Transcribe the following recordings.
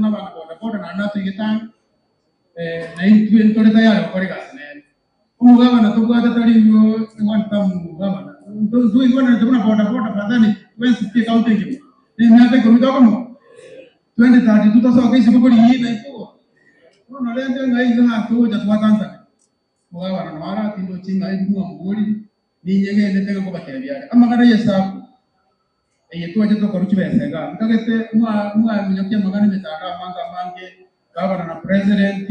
na bana boda boda na na tuigitanga na intwe ntore tayari gukora igasi nene omugabana tobwate tori one term mugabana tuigwana tobuna boda boda fadhani 20 county ngima ni miaka 10 tokomo 2032 tosoka isiko kori yina iko no lende ngai na tuja twa Tanzania mugabana nwara tindo chinga ibunga muguri ninyegende tega kubatebya amagana yesaku eyetuaje tokoruchibesenga nkagete mwa minyokia magana mitanga manga mange gavana na president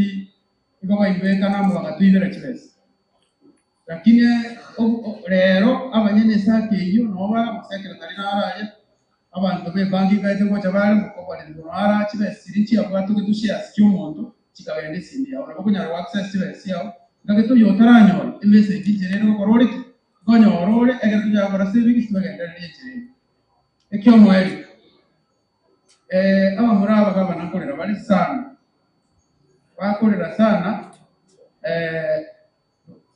iko baimbeka na mugatuibera chibesa lakini rero abanyene sake iyo no ba secretary naraye abantu be bangi gaite ngo chabare mukobare nara chibesa rinchi abatu getushia cyumuntu chikagende sindi aho nabo kunyara access chibesa yao ngageto yotaranyo emessage jerero korori gonyorore egetu jagora civic tugenda riri ekyo mweri aba muri aba gabana nkorera bari sana bakorera sana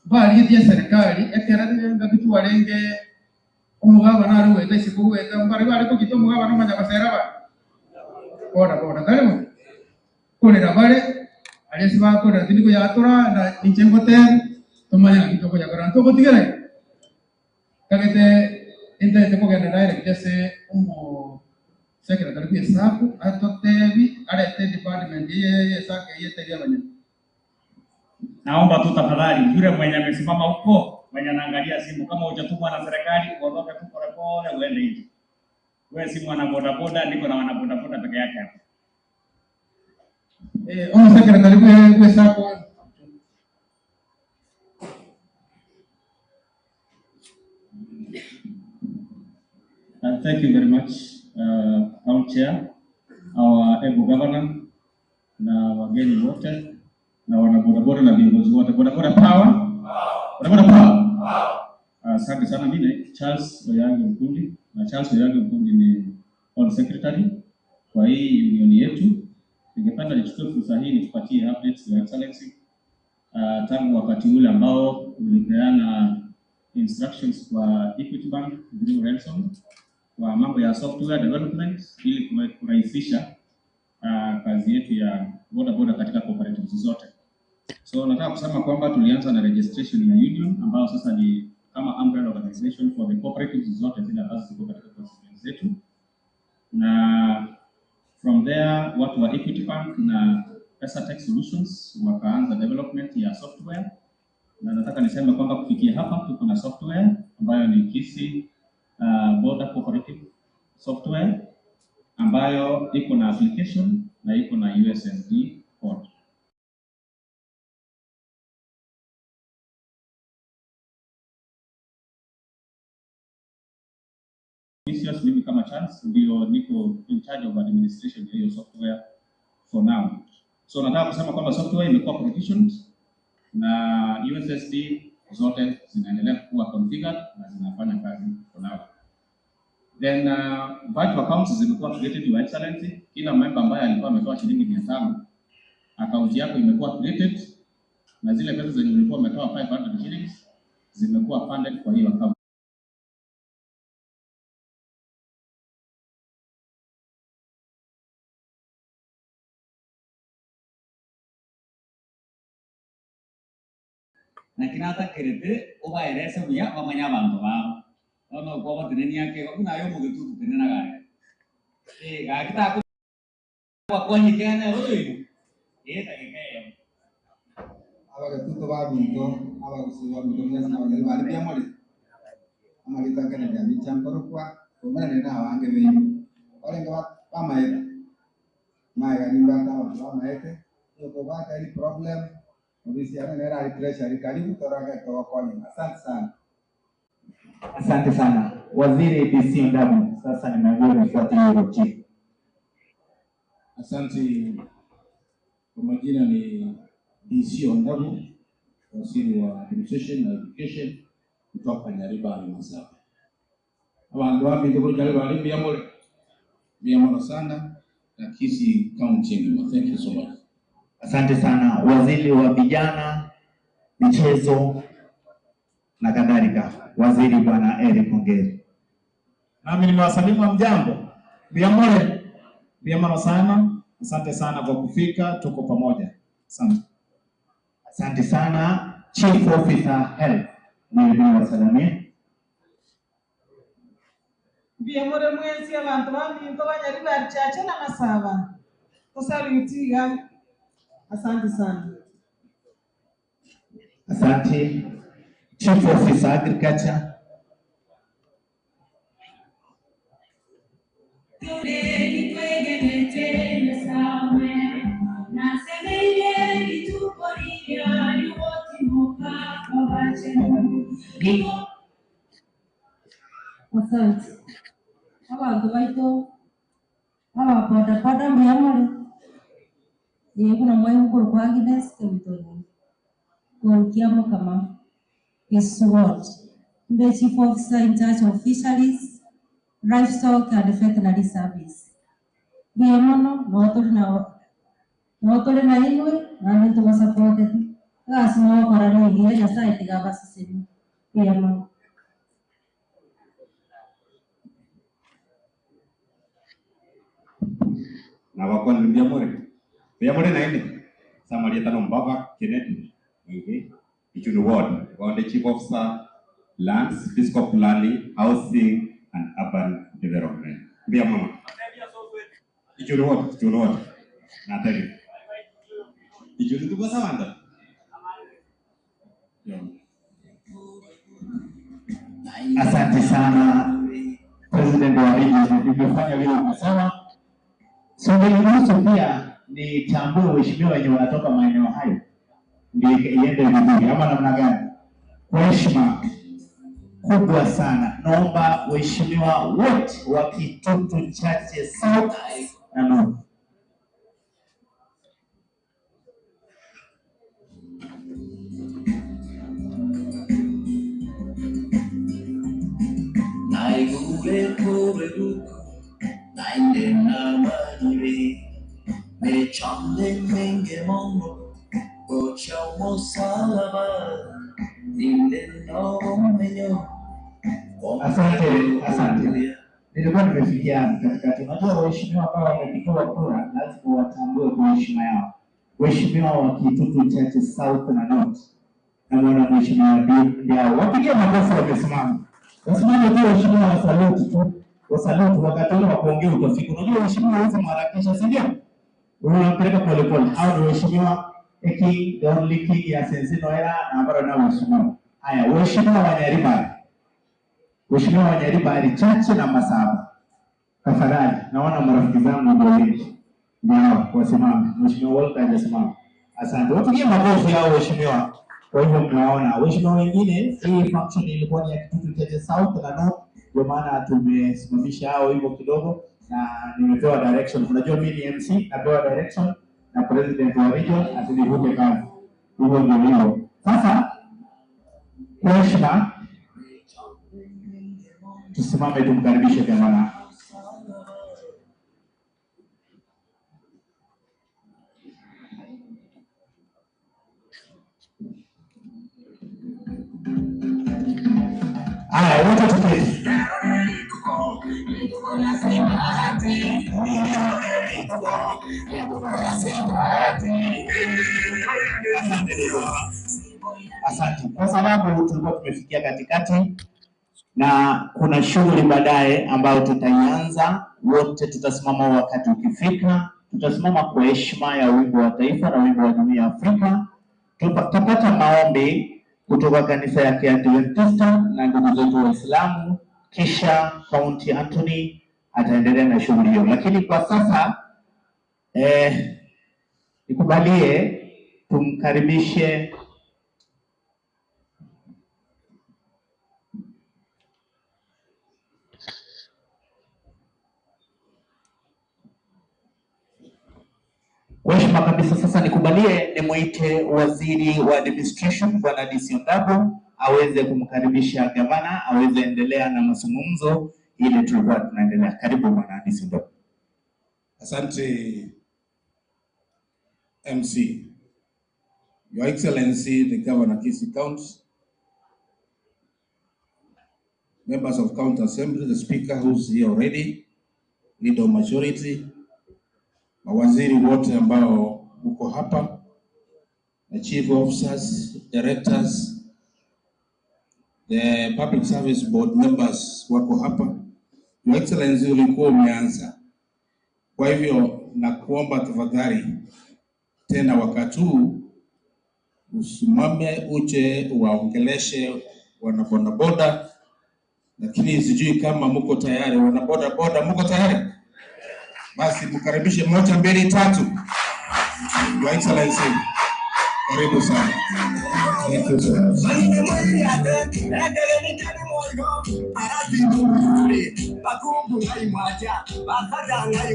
bari ya serikali ekera ngakitu warenge omugabana ari weta isiko weta mbari bari ko kito mugabana manya basera ba boda boda karibu korera bare ari siba korera tiniko yatora na inchengote tumanya kito ko yakora to kotigere kagete inte te kogenda direct jese umo secretary ku saku atotebi arete department ye sake ye teria banya. Naomba tu tafadhali yule mwenye amesimama huko mwenye anaangalia simu, kama hujatumwa na serikali uondoke tu pole pole uende nje. Wewe si mwana boda boda, niko na wana boda boda peke yake hapa. Umo secretary ku saku. Thank you very much, Town Chair, our able governor, na wageni wote, na wanabodaboda na viongozi wote. Bodaboda power? Bodaboda power? Asante sana. Mimi Charles Oyange Mkundi, na Charles Oyange Mkundi ni Hall Secretary kwa hii union yetu. Ningependa nichukue fursa hii nikupatie updates, Your Excellency. Tangu wakati ule ambao ulipeana instructions kwa Equity Bank Blue Ransom kwa mambo ya software development ili kurahisisha kazi yetu ya boda boda katika cooperatives zote. So nataka kusema kwamba tulianza na registration ya union ambayo sasa ni kama umbrella organization for the cooperatives zote zile ambazo ziko katika constituency zetu. Na from there watu wa Equity Bank na Pesa Tech Solutions wakaanza development ya software. Na nataka niseme kwamba kufikia hapa tuko na software ambayo ni Kisii Border Cooperative Software ambayo iko na application na iko na USSD code. Mimi kama Charles ndio niko in charge of administration ya hiyo software for now. So nataka kusema kwamba software imekuwa provisioned na USSD zote zinaendelea kuwa configured na zinafanya kazi for now. Then virtual accounts zimekuwa created, Your Excellency. Kila member ambaye alikuwa ametoa shilingi 500, account yako imekuwa created na zile pesa zenye ulikuwa umetoa 500 shillings zimekuwa funded kwa hiyo account. Na kinatakerete obaerese buya bamanya abanto babo ono kwabatenenia ake buna yo mugetutu tenenaga gakitako bakwanyikene oyo tagikeyo abagetutu babinto abagusi babinto mwese nabageni bari byamore amaritakana bya bichamporokwa omerane nabange beyo barenge bamaete maega nimbata abantu bamaete yokobata any problem Ofisi nera treasury karibu toraka tokonya. Asante sana. Asante sana. Waziri DC Ondabu, sasa nimeambiwa nifuate hiyo chief. Asante. Kwa majina ni DC Ondabu, waziri wa administration na education kutoka Nyaribari Masawe. Abantu wami ndio Nyaribari biamore. Biamore sana na Kisii County. Thank you so much. Asante sana. Waziri wa vijana, michezo na kadhalika, Waziri Bwana Eric Ongeri. Nami nimewasalimu mjambo. Biamore. Biamore sana. Asante sana kwa kufika, tuko pamoja. Asante. Asante sana Chief Officer Health. Ni wasalamie. Biamore mwezi abantu baminto banyari barichache na masaba. Tosalutiga. Asante sana. Asante. Chief Officer Agriculture. Asante. Abantu baito aba boda boda mbiamore. Yego na mwe ukuru kwa Agnes Kemtoni. Kwa kama is what the Chief Officer in charge of Fisheries, Livestock and Veterinary Service. Biamono no na inwe na nito basapoteti. Gasmo korani hiya nyasaye tiga basisini. Biamono. Na wakwan mbiamore. Mbiamore na ine. Samaria tano mbaba Kennedy. Okay. Ichunu Ward, the Chief Officer, Lands, Physical Planning, Housing, and Urban Development. Mbiamama. Ichunu Ward, Ichunu Ward. Natali. Ichunu tuko sawa. Asante sana President wa region, umefanya vile umesema. So niliruhusu pia nitambue waheshimiwa wenye wanatoka maeneo hayo ndio iende vizuri ama namna gani? Kwa heshima kubwa sana naomba waheshimiwa wote wa Kitutu Chache South na North. Asante, asante. Nilikuwa nimefikia katikati. Unajua waheshimiwa ambao wamepigiwa kura lazima watambue kwa heshima yao. Waheshimiwa wa Kitutu Chache South na North na mwana mheshimiwa ndio wapigie makofi wamesimama. Wasimame tu waheshimiwa wa salute tu. Wasalute wakati ule wa kuongea utafika. Unajua waheshimiwa hawezi mharakisha, si ndio? Unampeleka pole pole. Hao ni waheshimiwa Eki, the only king ya Senzino era na ambao nao waheshimiwa. Haya, waheshimiwa wa Nyaribari. Waheshimiwa wa Nyaribari Chache na Masaba. Tafadhali, naona marafiki zangu ndio wengi. Ndio wasimame. Mheshimiwa Walter hajasimama. Asante. Wapigie makofi hao waheshimiwa. Kwa hivyo mnaona waheshimiwa wengine, hii function ilikuwa ni ya Kitutu Chache South na North, ndio maana tumesimamisha hao hivyo kidogo na nimepewa direction. Unajua mimi ni MC, napewa direction na president wa region asinivuke kazi. Hivyo ndio hivyo. Sasa kwa heshima tusimame tumkaribishe gavana. Haya, wote tuketi. Asante. Kwa sababu tulikuwa tumefikia katikati na kuna shughuli baadaye ambayo tutaianza, wote tutasimama wakati ukifika. Tutasimama kwa heshima ya wimbo wa taifa na wimbo wa jumuiya ya Afrika. Tutapata maombi kutoka kanisa ya Kiadventista na ndugu zetu Waislamu, kisha County Anthony ataendelea na shughuli hiyo. Lakini kwa sasa nikubalie tumkaribishe kwa heshima kabisa. Sasa nikubalie nimuite waziri wa administration Bwana DC Ondabu aweze kumkaribisha gavana aweze endelea na mazungumzo ile tulikuwa tunaendelea. Karibu Bwana DC Ondabu. Asante MC. Your Excellency the Governor Kisii County, members of County Assembly, the Speaker who's here already, Leader of Majority, Mawaziri wote ambao mko hapa, the chief officers, directors, the public service board members wako hapa. Your Excellency, ulikuwa umeanza. Kwa hivyo nakuomba tafadhali tena wakati huu usimame uje uwaongeleshe wanabodaboda, lakini sijui kama mko tayari. Wanabodaboda mko tayari? Basi mkaribishe, 1, 2, 3. Your Excellency, karibu sana. Thank you so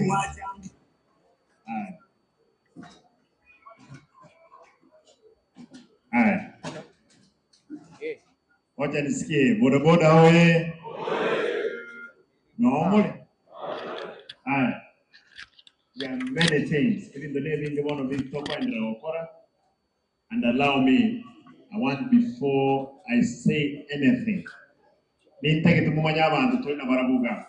much. Haya. Wacha nisikie bodaboda oye. No more. Haya. There are many things. Even the name in one of these top and Okora. And allow me, I want before I say anything. Nintake tumumanya abantu tuli na barabuga.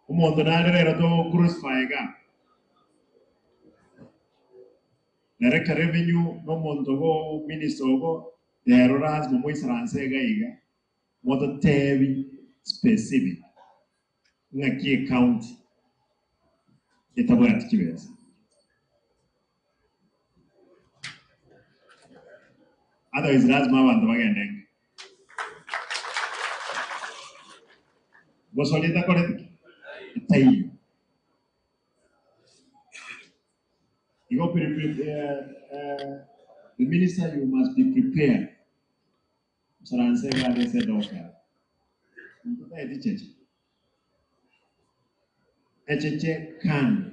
Umuntu narerera to crucify ga. Director Revenue no muntu go minister go derora mumoisaranse ga iga. Moto tebi specific. Ngaki county. Etabora tikibeza. Otherwise lazima abantu bagende. Bosolita kore tayi. You go the minister, you must be prepared. Saranse ga de doka. Mtoto edicheche. Echeche kan.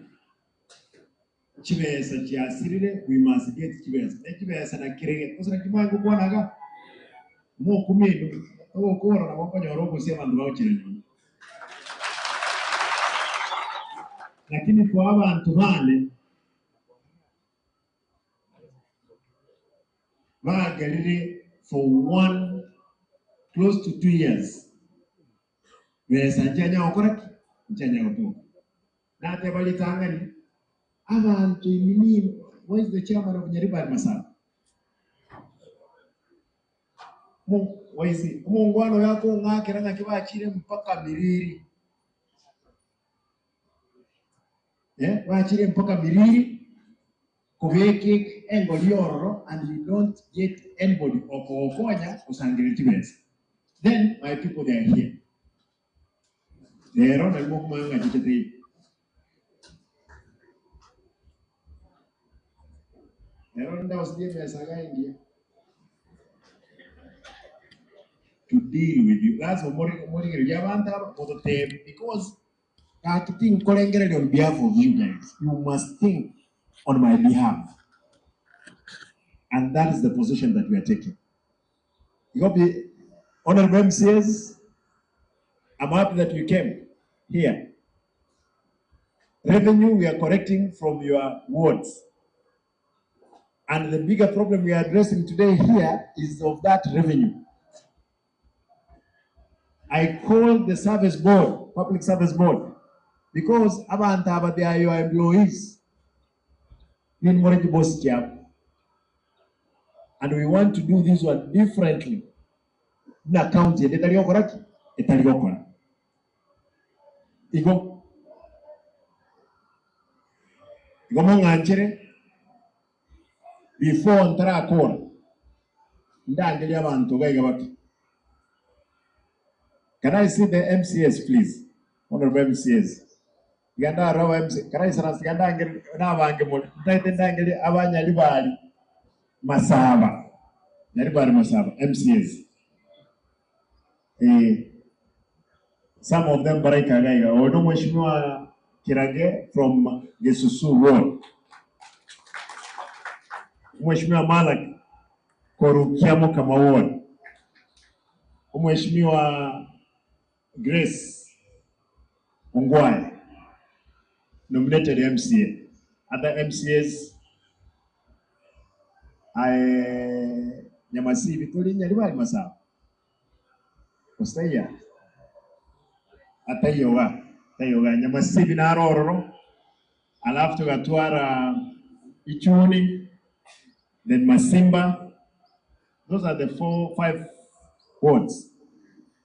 Chibesa chiasirire, we must get chibesa. Chibesa na kirege. Osra kimangu kwanaga. Mo kuminu. Ogokora na gokonyora ogusia abandu bagochire nyuma. Lakini kwa abantu bane bagarire for one close to 2 years. Besa nchanya okora nchanya otuka. Nate balitangani abantu imini. Who is the chairman of Nyaribari Masaba? Waisi omongwano yako ng'akera ng'aki bachire mpaka Miriri. Bachire mpaka Miriri kubeke engoli ororo, and you don't get anybody okokonya usangire chibesa. Then my people, they are here. Lero nalimo kumanga chichete. Lero nda usiye mesa gaingia. To deal with you. That's what because I have to think on behalf of you guys. You must think on my behalf. And that is the position that we are taking. You got the Honorable MCS, I'm happy that you came here. Revenue we are collecting from your wards. And the bigger problem we are addressing today here is of that revenue. I called the service board, public service board, because abantaba they are your employees. And we want to do this one differently. Na county, Igo. Igo mong'anchere before ntarakora ndangeria abantu gaiga bati. Can I see the MCS, please? Honorable MCS. Ganda rawa MC. Can I see ganda angel na bange mo? Ndaite ndangeli abanya libali masaba. Nyaribali masaba MCS. Some of them baraka gaiga. Odo Mheshimiwa Kirage from Gesusu Ward. Mheshimiwa Malak Korukiamo kama ward. Mheshimiwa Grace Ongwae, nominated MCA. Other MCAs, I Nyamasi Vitoli Nyaribari Masaba. Kostaya. Atayoga. Tayoga Nyamasi Binaroro. Alafu tukatwara Ichuni, then Masimba. Those are the 4, 5 wards.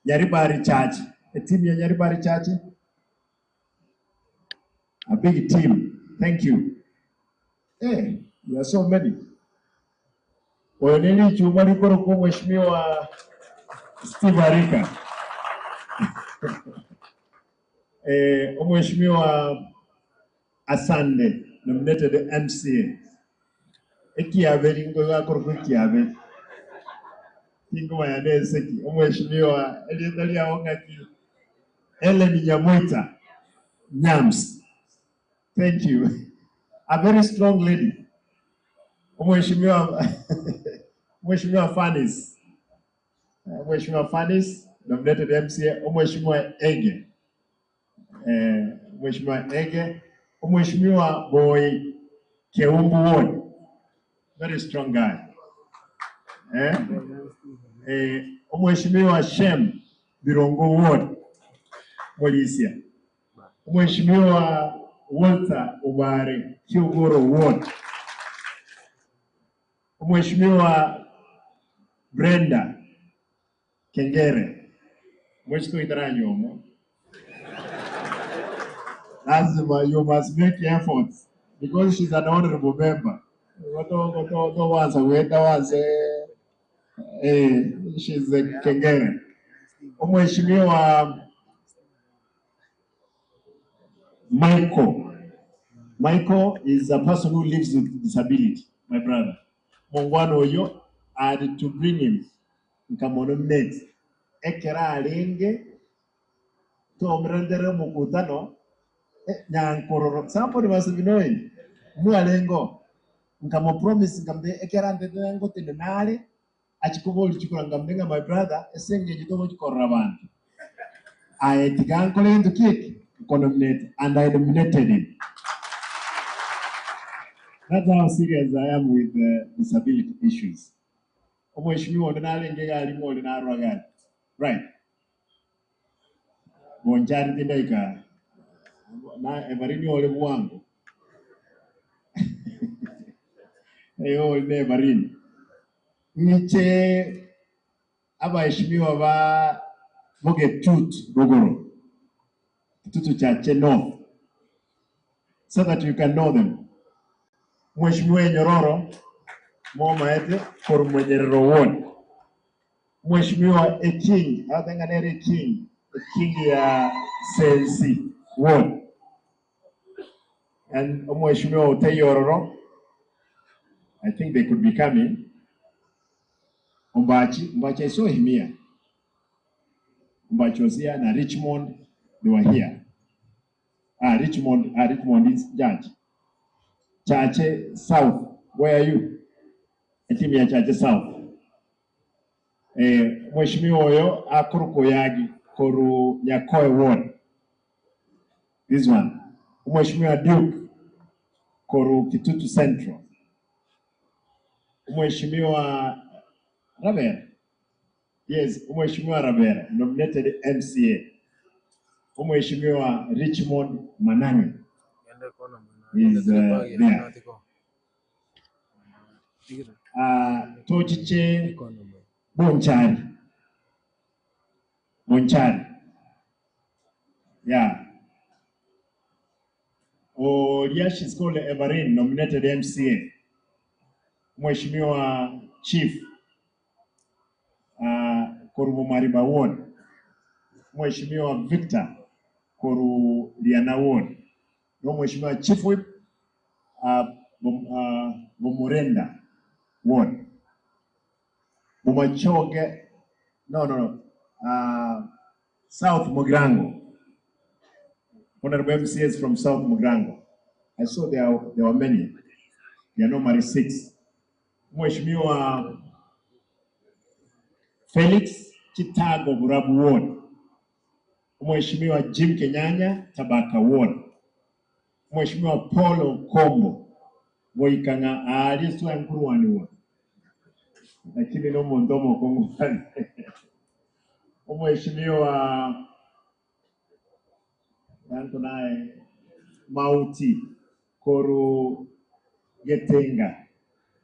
Nyaribari Church. A team ya Nyaribari Church. A big team. Thank you. Hey, you are so many. Oyoneli Chumari Koroko, Mheshimiwa Steve Arika. Mheshimiwa Asande, nominated MCA. Ekiabe ngo akoroko kiabe. Tingo ya seki. Mheshimiwa Eliendalia Ongaki Ellen Nyamoita Nyams. Thank you. A very strong lady. Mheshimiwa Mheshimiwa Fanis. Mheshimiwa Fanis, nominated MCA. Mheshimiwa Ege. Mheshimiwa Ege. Mheshimiwa Boy Keumbu Ward. Very strong guy. Mheshimiwa Shem Birongo Ward, Molisia. Mheshimiwa Walter Obare Kiogoro Ward. Mheshimiwa Brenda Kengere. Mheshimiwa Itaranyomo. Lazima, you must make efforts because she's an honorable member. She's a Kengere. Mheshimiwa Michael. Michael is a person who lives with disability, my brother. Mongwano oyo, I had to bring him. Nkamonominate. Ekera alenge tomrendere mukutano nyankororo. Somebody must be knowing. Mualengo. Nkamo promise nkambe ekera ndete ngote nale achikoboli chikora ngambenga my brother esenge jitomo chikorra bantu. I tigankole into kick nominate and I nominated him. That's how serious I am with disability issues. Mheshimiwa ndinalenge gali mo ndinarwa gali. Right. Bonjari tindaika na evarini ole bwangu. Eyo ne evarini. Niche abaheshimiwa ba Bogetut Rogoro. Kitutu Chache North. So that you can know them. Mheshimiwa Nyororo Moma ete for Mwenyerero Ward. Mheshimiwa Eking, atenganere King, Eking ya Sensi Ward. And Mheshimiwa Oteyororo, I think they could be coming. Ombachi, Ombachi, I saw him here. Ombachi was here, and Richmond, they were here. Richmond, Richmond is judge. Chache South, where are you? Timu ya Chache South. Mheshimiwa oyo akuru koyagi koru Nyakoe Ward. This one. Mheshimiwa Duke koru Kitutu Central. Mheshimiwa Rabera. Yes, Mheshimiwa Rabera, nominated MCA. Mheshimiwa Richmond Manani is there. Tochiche Bonchari. Bonchari. Yeah. Oh, yes, she's called Everine, nominated MCA. Mheshimiwa Chief Koru Mariba Ward. Mheshimiwa Victor Koru Liana Ward. No, Mheshimiwa Chief Whip Bomurenda Ward. Bomachoge, no. South Mogrango. Honorable MCAs from South Mogrango. I saw there were many. There are normally 6. Mheshimiwa Felix Chitago Burabu Ward. Mheshimiwa Jim Kenyanya Tabaka Ward. Mheshimiwa Paulo Kombo Boikanga aliswa nkuruwani wa. Lakini no mondomo Kongo. Mheshimiwa yangu naye Mauti Koru Getenga,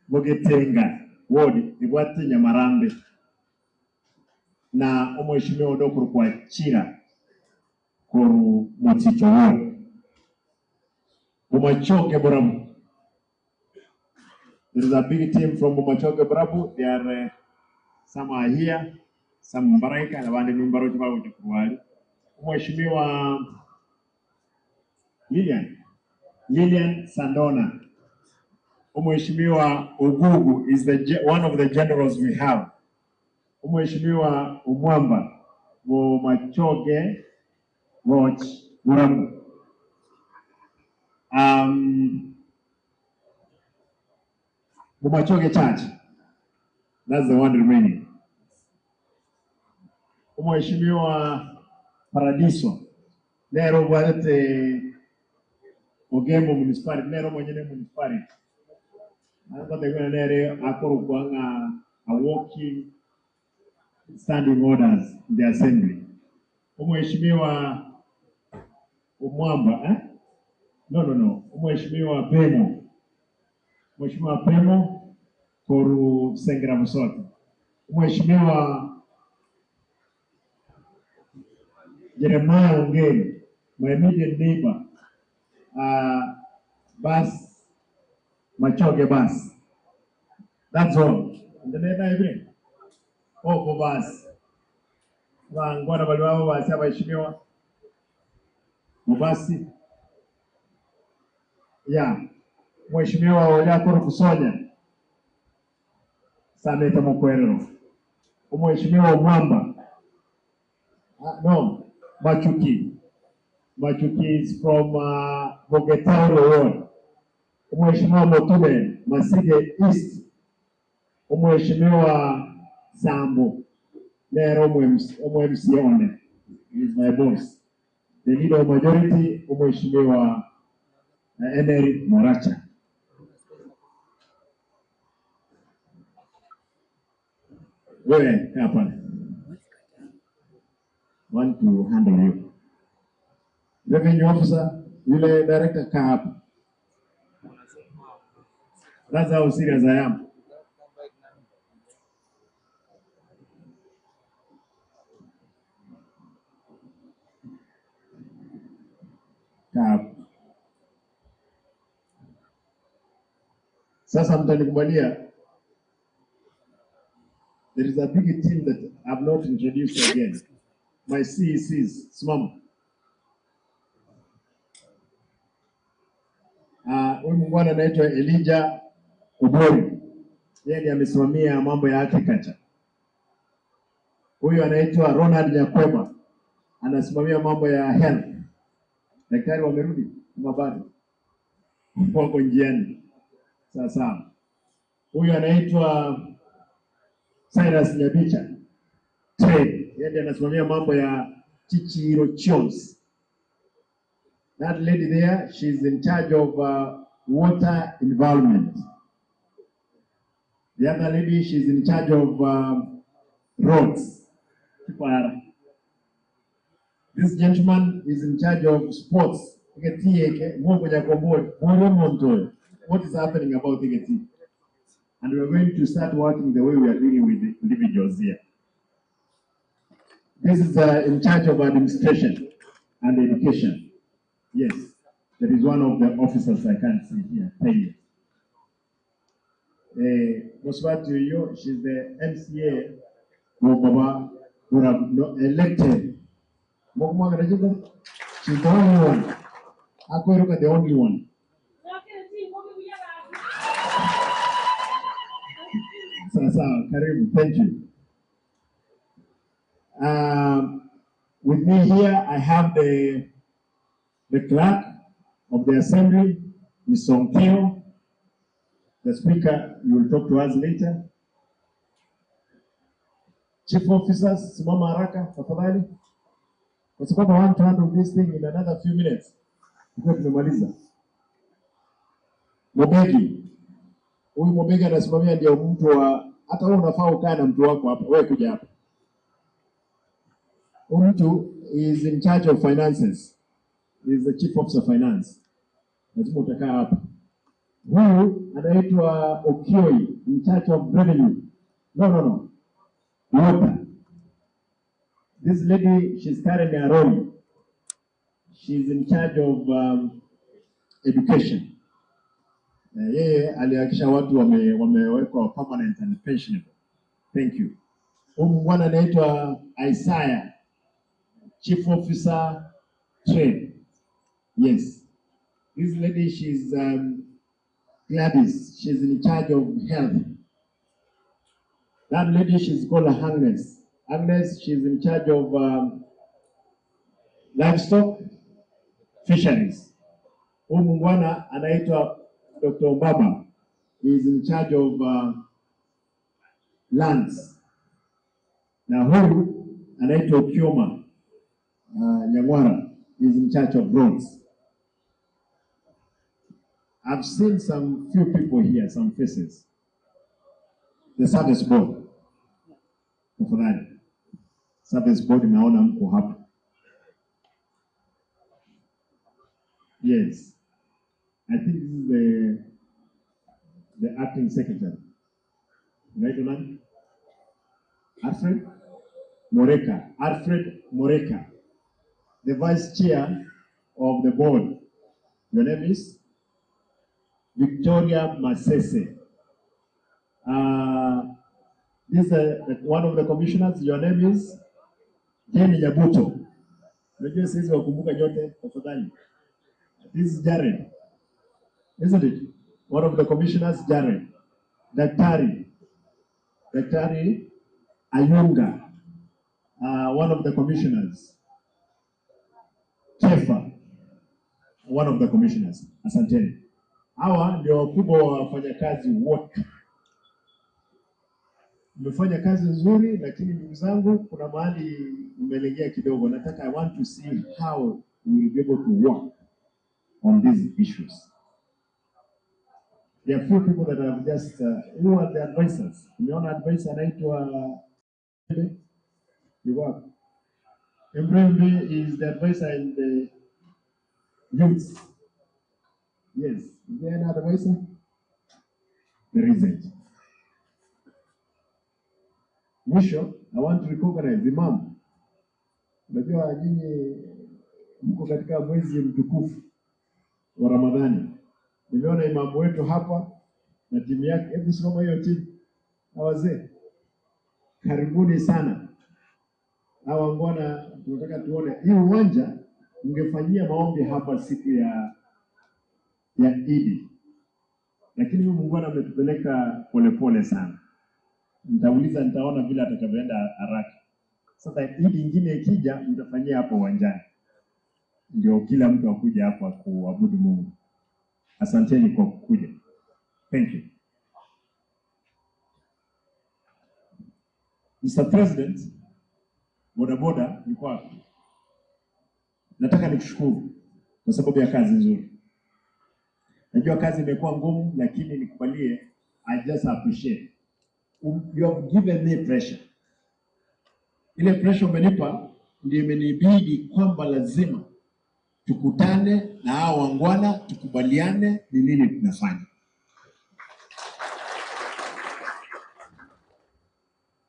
Bogetenga ward ibwate Nyamarambe na omheshimiwa Odokuru kwa Chira Koru Moticho ward. Bomachoge Borabu. There is a big team from Bomachoge Borabu. They are some are here, some Mbaraika na bandi nimbaro chibago chakuwali. Mheshimiwa Lilian Sandona. Mheshimiwa Ugugu is the one of the generals we have. Mheshimiwa Umwamba Bomachoge Roch Borabu. Bomachoge Church. That's the one remaining. Mheshimiwa Paradiso. Nero bwalete Ogembo Municipality, nero mwenyewe municipality. Anakotegwa nere akoru kwanga a walking standing orders in the assembly. Mheshimiwa Umwamba, eh? No. Mheshimiwa Pemo. Mheshimiwa Pemo Koru Sengra Musoti. Mheshimiwa Jeremiah Ongeri, my immediate neighbor, Bas Machoge Bas. That's all. And the neighbor every. Oh, Bas. Wangwana baliwao basi abaheshimiwa. Mubasi. Yeah. Mheshimiwa Olyakoro Kusonya. Sameta Mokwerero. Mheshimiwa Mwamba. No, Machuki. Machuki is from Bogetauro Ward. Mheshimiwa Motume, Masige East. Mheshimiwa Sambo. Nero MCA one. He is my boss. The leader of majority, Mheshimiwa Henry Moracha. Wewe hapa. Want to handle you. Revenue officer, yule director kaa hapa. That's how serious I am. Kaa hapa. Sasa mtanikubalia. There is a big team that I've not introduced again. My CECs, simama. Huyu mungwana anaitwa Elijah Obori. Yeye ndiye amesimamia mambo ya agriculture. Huyu anaitwa Ronald Nyakweba. Anasimamia mambo ya health. Daktari wamerudi ama bado? Wako njiani. Sawa sawa. Huyu anaitwa Cyrus Nyabicha. Trade. Yeye ndiye anasimamia mambo ya Chichiro Chons. That lady there, she's in charge of water environment. The other lady, she's in charge of roads. This gentleman is in charge of sports. What is happening about TKT? And we're going to start working the way we are dealing with the individuals here. This is in charge of administration and education. Yes, there is one of the officers I can't see here. Thank you. Moswati, she's the MCA elected. She's the only one. Akweruka, the only one. Sasa, karibu, thank you. With me here, I have the clerk of the assembly, Ms. Songkeo. The speaker, you will talk to us later. Chief officers, simama haraka, tafadhali. Kwa sababu I want to handle this thing in another few minutes. Tukiwa tumemaliza. Mobegi. Huyu Mobegi anasimamia ndio mtu wa, hata wewe unafaa ukae na mtu wako hapa, wewe kuja hapa. Huyu mtu is in charge of finances. He is the chief officer of finance. Lazima utakaa hapa. Huyu anaitwa Okioi, in charge of revenue. No, no, no. Water. This lady, she's Karen Arori. She's in charge of education. Yeye alihakikisha watu wamewekwa permanent and pensionable. Thank you. Huyu bwana anaitwa Isaiah, Chief Officer Trade. Yes. This lady, she's Gladys. She's in charge of health. That lady, she's called Agnes. Agnes, she's in charge of livestock, fisheries. Huyu mungwana anaitwa Dr. Mbaba. He is in charge of lands. Na huyu anaitwa Kioma Nyangwara. He is in charge of roads. I've seen some few people here, some faces. The service board. Tafadhali. Service board naona mko hapa. Yes. I think this is the acting secretary. Unaitwa nani? Alfred Moreka. Alfred Moreka. The vice chair of the board. Your name is? Victoria Masese. This is one of the commissioners. Your name is Jenny Nyabuto. Unajua sisi wakumbuka nyote tafadhali. This is Jared. Isn't it? One of the commissioners, Jared. Daktari. Daktari Ayunga. One of the commissioners. Kefa. One of the commissioners. Asanteni. Hawa ndio wakubwa wa wafanyakazi wote. Mmefanya kazi nzuri, lakini ndugu zangu, kuna mahali mmelegea kidogo. Nataka, I want to see how we will be able to work on these issues. There are few people that have just, who are the advisors? Umeona advisor anaitwa Mbrembe is the advisor in the youth. Yes, is there any advisor? There isn't. Mwisho, I want to recognize Imam. Unajua nyinyi mko katika mwezi mtukufu wa Ramadhani. Nimeona imamu wetu hapa na timu yake. Hebu simama hiyo timu. Wazee, karibuni sana. Hawa mbona tunataka tuone hii uwanja ungefanyia maombi hapa siku ya Idi. Lakini huyu muungwana ametupeleka polepole sana. Nitauliza, nitaona vile atakavyoenda haraka. Sasa Idi nyingine ikija mtafanyia hapo uwanjani. Ndio kila mtu akuja hapa kuabudu Mungu. Asanteni kwa kukuja. Thank you. Mr. President, boda boda yuko wapi? Nataka nikushukuru kwa sababu ya kazi nzuri. Najua kazi imekuwa ngumu, lakini nikubalie, I just appreciate. You have given me pressure. Ile pressure umenipa ndio imenibidi kwamba lazima tukutane na hao wangwana, tukubaliane ni nini tunafanya.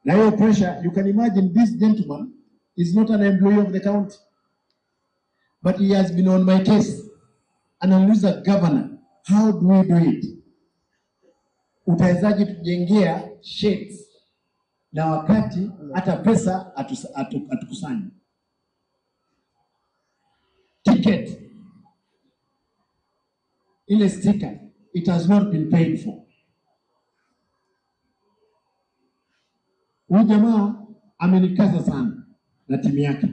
Na hiyo pressure, you can imagine this gentleman is not an employee of the county, but he has been on my case. Anauliza governor, how do we do it? Utawezaje tujengea sheds na wakati hata pesa atukusanyi? Ticket, ile sticker, it has not been paid for. Huyu jamaa amenikaza sana na timu yake.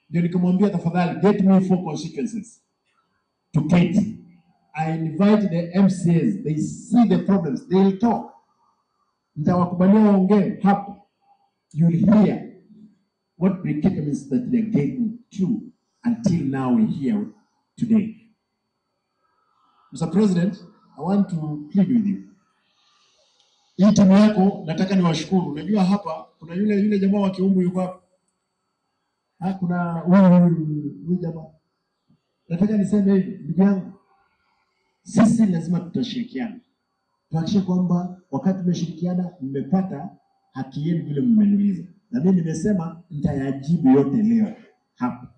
Ndio nikamwambia tafadhali get me 4 constituencies to Kate. I invite the MCAs, they see the problems, they'll talk. Nitawakubalia waongee hapo. You'll hear what predicaments that they're getting to until now we're here today. Mr. President, I want to plead with you. Hii timu yako nataka niwashukuru. Unajua hapa kuna yule jamaa wa Kiumbu yuko hapa. Ah, kuna huyu jamaa. Nataka niseme hivi, ndugu yangu. Sisi lazima tutashirikiana, tuhakikishe kwamba wakati tumeshirikiana mmepata haki yenu vile mmeniuliza, na mimi nimesema nitayajibu yote leo hapa.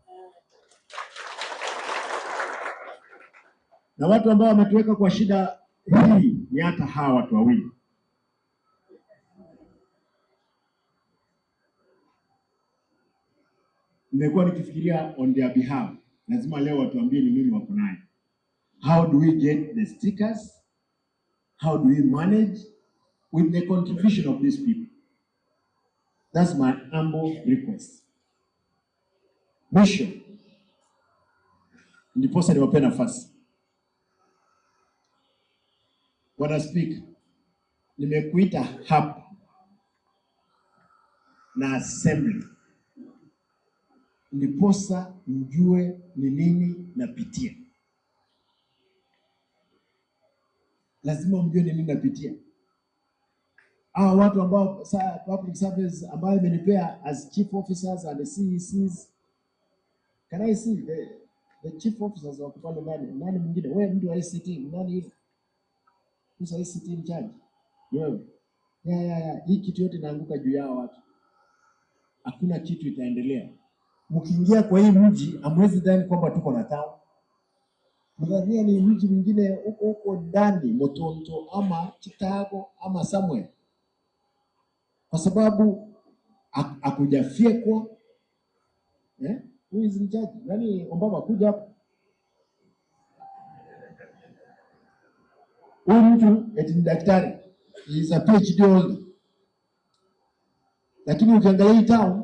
Na watu ambao wametuweka kwa shida hii ni hata hawa watu wawili. Nimekuwa nikifikiria on their behalf, lazima leo watuambie ni nini wako nayo. How do we get the stickers? How do we manage with the contribution of these people? That's my humble request. Mwisho, ndiposa niwape nafasi. Bwana Spika, nimekuita hapa na assembly ndiposa mjue ni nini napitia. Lazima mjue ni nini napitia. Hawa watu ambao public service ambayo imenipea as chief officers and the CECs. Can I see the chief officers wako pale ndani? Nani mwingine? Wewe mtu wa ICT, nani yule? Who's ICT in charge? Ni wewe. Ya. Hii kitu yote inaanguka juu yao watu. Hakuna kitu itaendelea. Mkiingia kwa hii mji, hamwezi dhani kwamba tuko na town. Mdhania ni mji mwingine huko huko ndani, Motonto ama Chicago ama somewhere. Kwa sababu hakujafyekwa. Eh? Who is in charge? Nani Ombaba kuja hapa? Huyu mtu eti ni daktari. He is a PhD holder. Lakini ukiangalia hii town,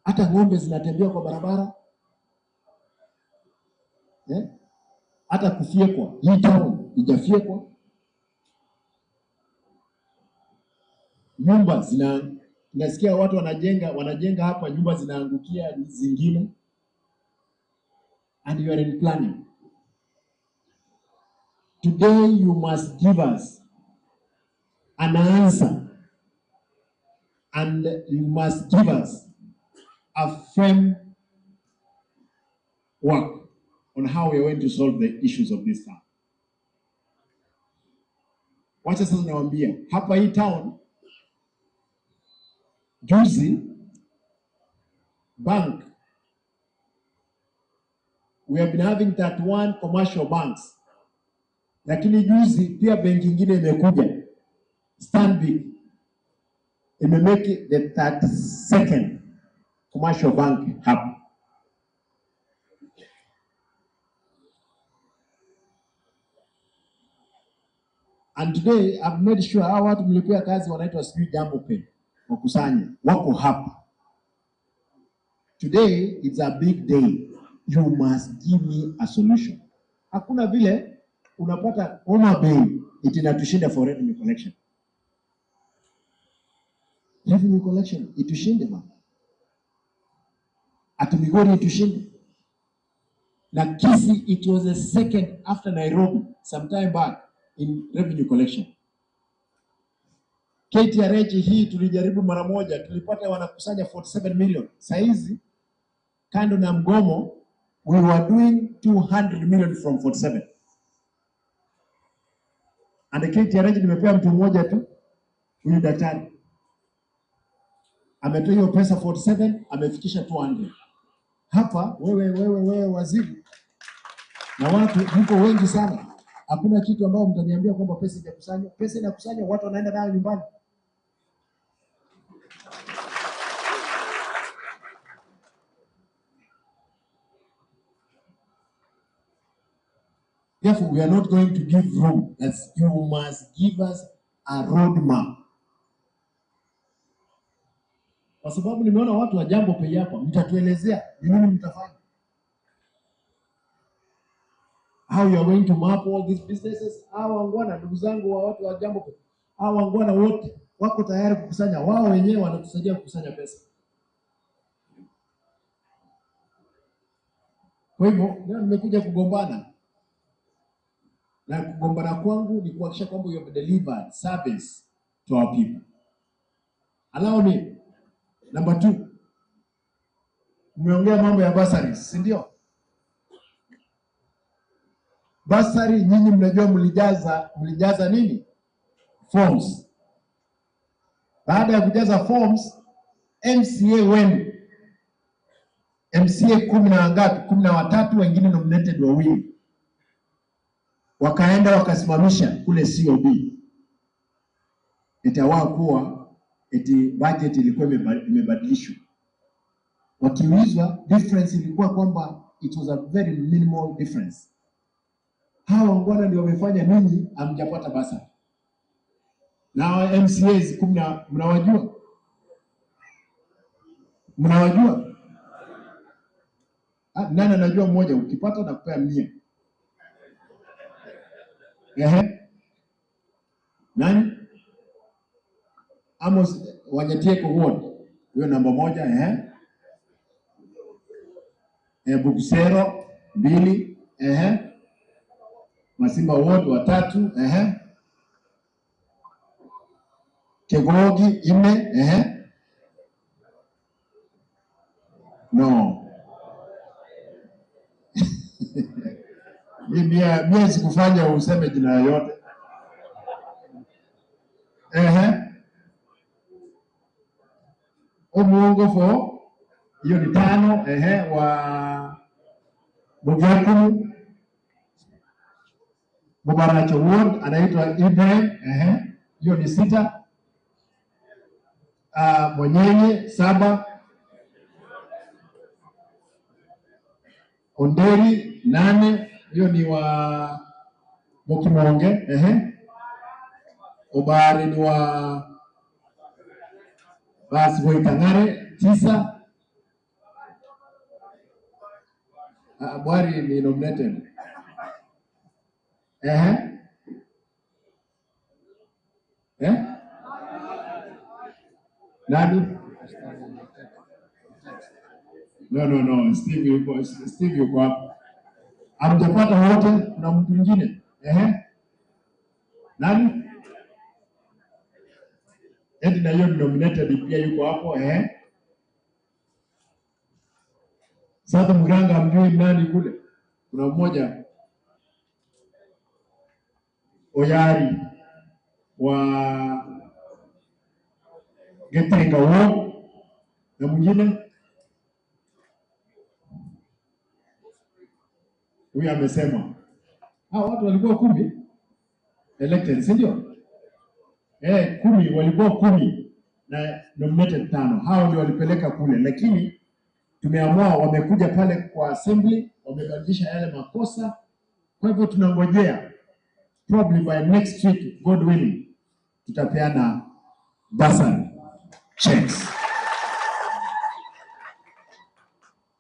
hata ng'ombe zinatembea kwa barabara. Eh? Hata kufyekwa, hii town haijafyekwa. Nyumba zina, nasikia watu wanajenga hapa, nyumba zinaangukia zingine. And you are in planning. Today you must give us an answer, and you must give us a firm work on how we are going to solve the issues of this town. Wacha sasa nawaambia, hapa hii town, juzi, bank, we have been having 31 commercial banks. Lakini juzi pia benki ingine imekuja, Stanbic, imemake the 32nd commercial bank hapa. And today I've made sure hawa watu mlipea kazi wanaitwa sijui Jambo Pay, wakusanye, wako hapa. Today it's a big day. You must give me a solution. Hakuna vile unapata Homa Bay itinatushinda for revenue collection. Revenue collection itushinde bana. Ati Migori itushinde. Na Kisii it was the second after Nairobi some time back in revenue collection. KTRH hii tulijaribu mara moja, tulipata wanakusanya 47 million. Saizi kando na mgomo we were doing 200 million from 47. And the KTRH nimepea mtu mmoja tu, huyu daktari. Ametoa hiyo pesa 47, amefikisha 200. Hapa wewe waziri na watu mko wengi sana. Hakuna kitu ambao mtaniambia kwamba pesa inakusanywa. Pesa inakusanywa, watu wanaenda nayo nyumbani. Therefore, we are not going to give room. That's, you must give us a roadmap. Kwa sababu nimeona watu wa Jambo Pay hapa, mtatuelezea ni nini mtafanya. How you are going to map all these businesses. Hawa wangwana, ndugu zangu wa watu wa Jambo Pay, hawa wangwana wote wako tayari kukusanya, wao wenyewe wanatusaidia kukusanya pesa. Kwa hivyo leo nimekuja kugombana. Na kugombana kwangu ni kuhakikisha kwamba you have delivered service to our people. Allow me. Number 2. Mmeongea mambo ya bursaries, si ndio? Basari nyinyi mnajua mlijaza nini? Forms. Baada ya kujaza forms, MCA wenu, MCA 10 na ngapi? 13, wengine nominated 2. Wakaenda wakasimamisha kule COB. Itawa kuwa eti budget ilikuwa imebadilishwa. Wakiulizwa difference ilikuwa kwamba it was a very minimal difference. Hawa wangwana ndio wamefanya ninyi hamjapata basari. Na MCAs 10 mnawajua? Mnawajua? Nani anajua mmoja? Ukipata na kupea 100. Ehe. Nani? Amos Wanyatieko Ward. Huyo namba 1, ehe. Bukusero 2, ehe. Masimba Ward 3, ehe. Kegogi 4, ehe. No. Mimi sikufanya useme jina yote. Ehe. Omuongo 4, hiyo ni 5, ehe, wa Bugaku Mubaracho Ward anaitwa Ibrahim, ehe, hiyo ni 6. Mwenyenye 7. Onderi 8, hiyo ni wa Mokimonge, ehe. Obari ni wa basi Boitangare 9. Bwari ni nominated. Ehe. Eh? Nani? No, Steve yuko hapa. Hamjapata wote, kuna mtu mwingine. Ehe. Nani? Edna hiyo nominated pia yuko hapo, ehe. Sasa mganga hamjui nani kule. Kuna mmoja Oyari wa Getenga Ward na mwingine huyu amesema. Hao watu walikuwa 10 elected, si ndio? 10 walikuwa 10 na nominated 5. Hao ndio walipeleka kule, lakini tumeamua wamekuja pale kwa assembly, wamebadilisha yale makosa. Kwa hivyo tunangojea probably by next week, God willing, tutapeana bursary checks.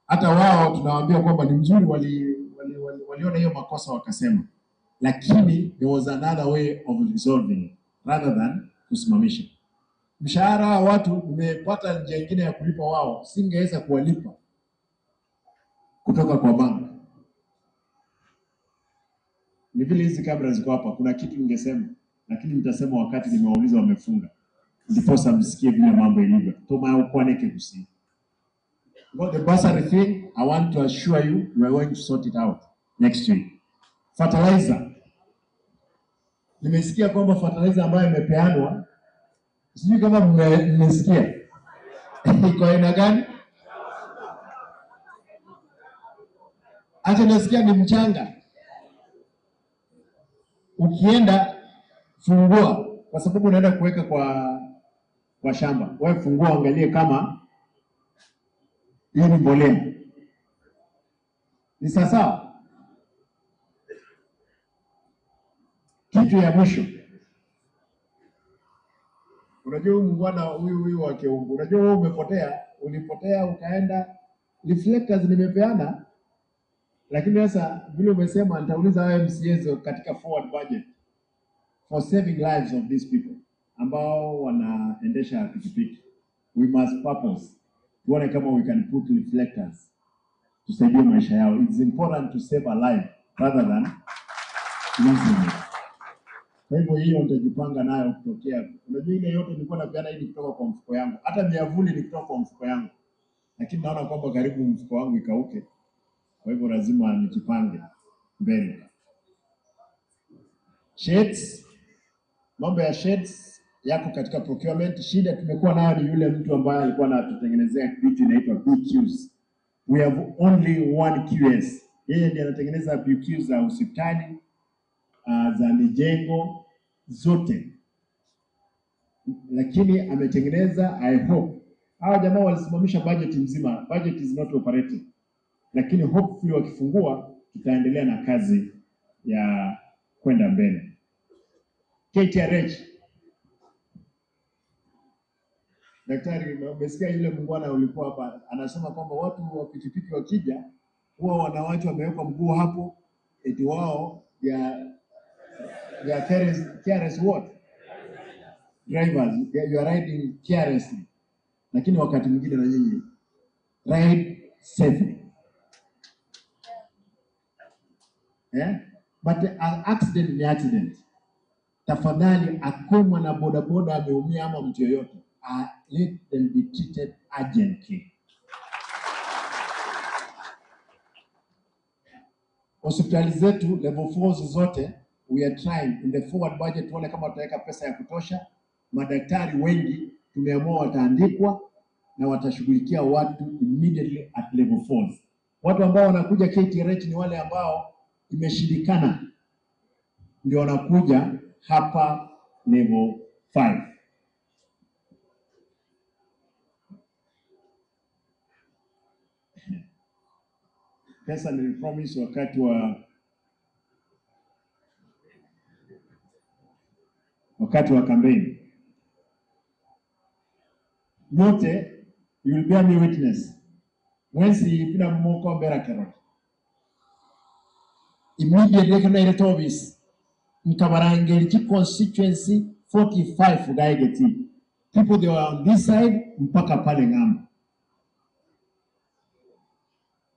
Hata wao tunawaambia kwamba ni mzuri, waliona hiyo makosa wakasema, lakini there was another way of resolving rather than kusimamisha mshahara wa watu. Nimepata njia nyingine ya kulipa wao, singeweza kuwalipa kutoka kwa bank. Ni vile hizi kamera ziko hapa, kuna kitu ningesema, lakini nitasema wakati nimewauliza wamefunga, ndiposa msikie vile mambo ilivyo. Toma ukwaneke kusi. About the bursary thing, I want to assure you we are going to sort it out next week. Fertilizer. Nimesikia kwamba fertilizer ambayo imepeanwa, sijui kama mmesikia. Iko aina gani? Acha nasikia ni mchanga. Ukienda fungua, kwa sababu unaenda kuweka kwa shamba. Wewe fungua angalie kama hiyo ni mbolea. Ni sawa? Kitu ya mwisho. Unajua huyu mungwana huyu wa Keungu, unajua wewe umepotea, ulipotea ukaenda. Reflectors nimepeana, lakini sasa vile umesema nitauliza hao MCAs katika forward budget for saving lives of these people ambao wanaendesha pikipiki. We must purpose tuone kama we can put reflectors tusaidie maisha yao. It's important to save a life rather than losing it. Kwa hivyo hiyo nitajipanga nayo kutokea. Unajua ile yote nilikuwa napeana hii kutoka kwa mfuko yangu. Hata miavuli ni kutoka kwa mfuko yangu. Lakini naona kwamba karibu mfuko wangu ikauke. Kwa hivyo lazima nijipange mbele. Sheds, mambo ya sheds yako katika procurement. Shida tumekuwa nayo ni yule mtu ambaye alikuwa anatutengenezea kitu inaitwa BQs. We have only one QS. Yeye ndiye anatengeneza BQs za hospitali, za mijengo zote, lakini ametengeneza, I hope hawa jamaa walisimamisha budget mzima, budget is not operating, lakini hopefully wakifungua tutaendelea na kazi ya kwenda mbele. KTRH, daktari, umesikia yule mungwana ulikuwa hapa anasema kwamba watu wa pikipiki wakija huwa wanawake wamewekwa mguu hapo, eti wao ya careless what drivers, you are riding carelessly, lakini wakati mwingine na nyinyi ride safely, eh? But an accident ni accident. Tafadhali, akwe mwana bodaboda ameumia ama mtu yoyote, let them be treated urgently. Hospitali zetu level 4 zote, we are trying in the forward budget tuone kama tutaweka pesa ya kutosha. Madaktari wengi tumeamua wataandikwa na watashughulikia watu immediately at level 4. Watu ambao wanakuja KTRH ni wale ambao imeshindikana, ndio wanakuja hapa level 5. Pesa nilipromise wakati wa kampeni. Nyote, you will bear me witness. Mwensi pina mmoko mbera kerot. Immediately kuna ile office Mkabarangeli constituency 45 gaigeti. People they were on this side mpaka pale ng'ambo.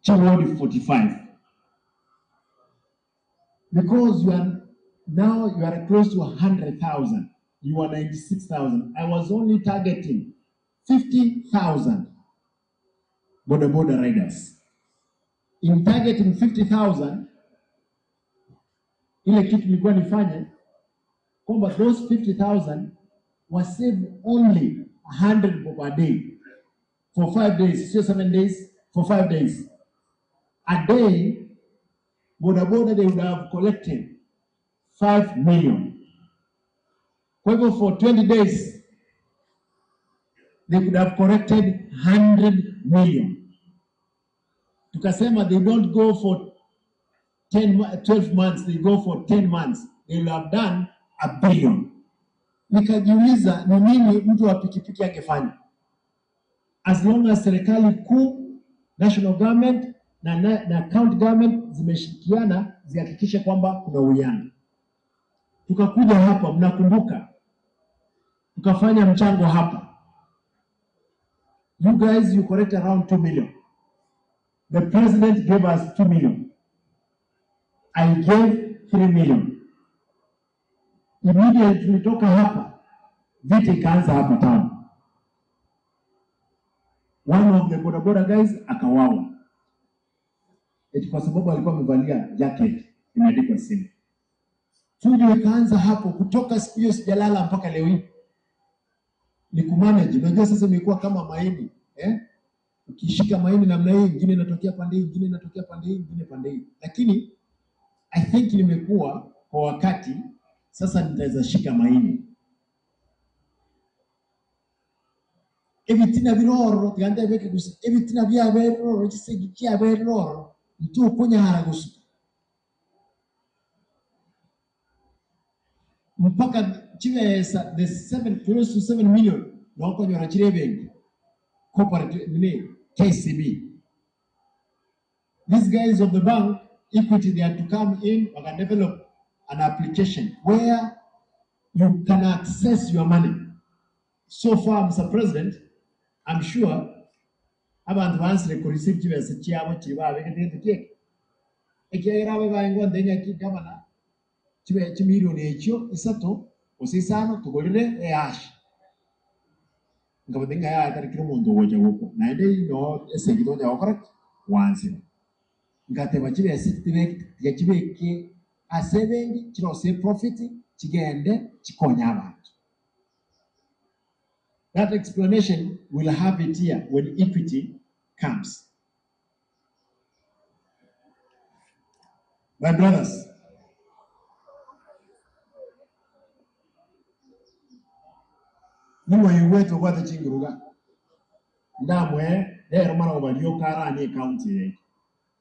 Ward 45. Because you are now you are close to 100,000. You are 96,000. I was only targeting 50,000 boda boda riders. In targeting 50,000, ile kitu nilikuwa nifanye kwamba those 50,000 was save only 100 bob a day for 5 days, sio 7 days, for 5 days. A day, boda boda they would have collected 5 million. Kwa hivyo for 20 days, they could have collected 100 million. Tukasema they don't go for 12 months, they go for 10 months. They will have done a billion. Nikajiuliza ni nini mtu wa pikipiki angefanya? As long as serikali kuu, national government na county government zimeshirikiana zihakikishe kwamba kuna uwiano. Tukakuja hapa, mnakumbuka, tukafanya mchango hapa. You guys, you collect around 2 million. The president gave us 2 million. I gave 3 million. Immediately tulitoka hapa, vita ikaanza hapa town. One of the boda boda guys akawawa. Eti kwa sababu alikuwa amevalia jacket imeandikwa simu. Fujo ikaanza hapo, kutoka siku hiyo sijalala mpaka leo hii. Ni kumanage. Unajua sasa imekuwa kama maini, eh? Ukishika maini namna hii, ingine inatokea pande hii, ingine inatokea pande hii, ingine pande hii. Lakini I think nimekuwa kwa wakati sasa nitaweza shika maini. Ebitina biroro tiganda beke gusa ebitina bya beroro gisegi kya beroro mtu kunya haragusa mpaka chibesa the 7 close to 7 million noko nyora chirebengi corporate nini KCB. These guys of the bank Equity, they had to come in and develop an application where you can access your money. So far, Mr. President, I'm sure abantu bansire ku receive chibesa chiabo chibabe kintu kieke ekiera abe baingwa ndenya ki governor chibe chimilioni ekyo isato osisano tugolire eash ngabo dinga ya tarikira omuntu gocha goko naende no esegito nja gokora wansire ngateba chibesa tibeke chibeke Ase bengi chirose profit chigende chikonya abantu. That explanation will have it here when equity comes. My brothers, niwe wetu kwa chinguruga ndamwe lero mara obalio karani county yetu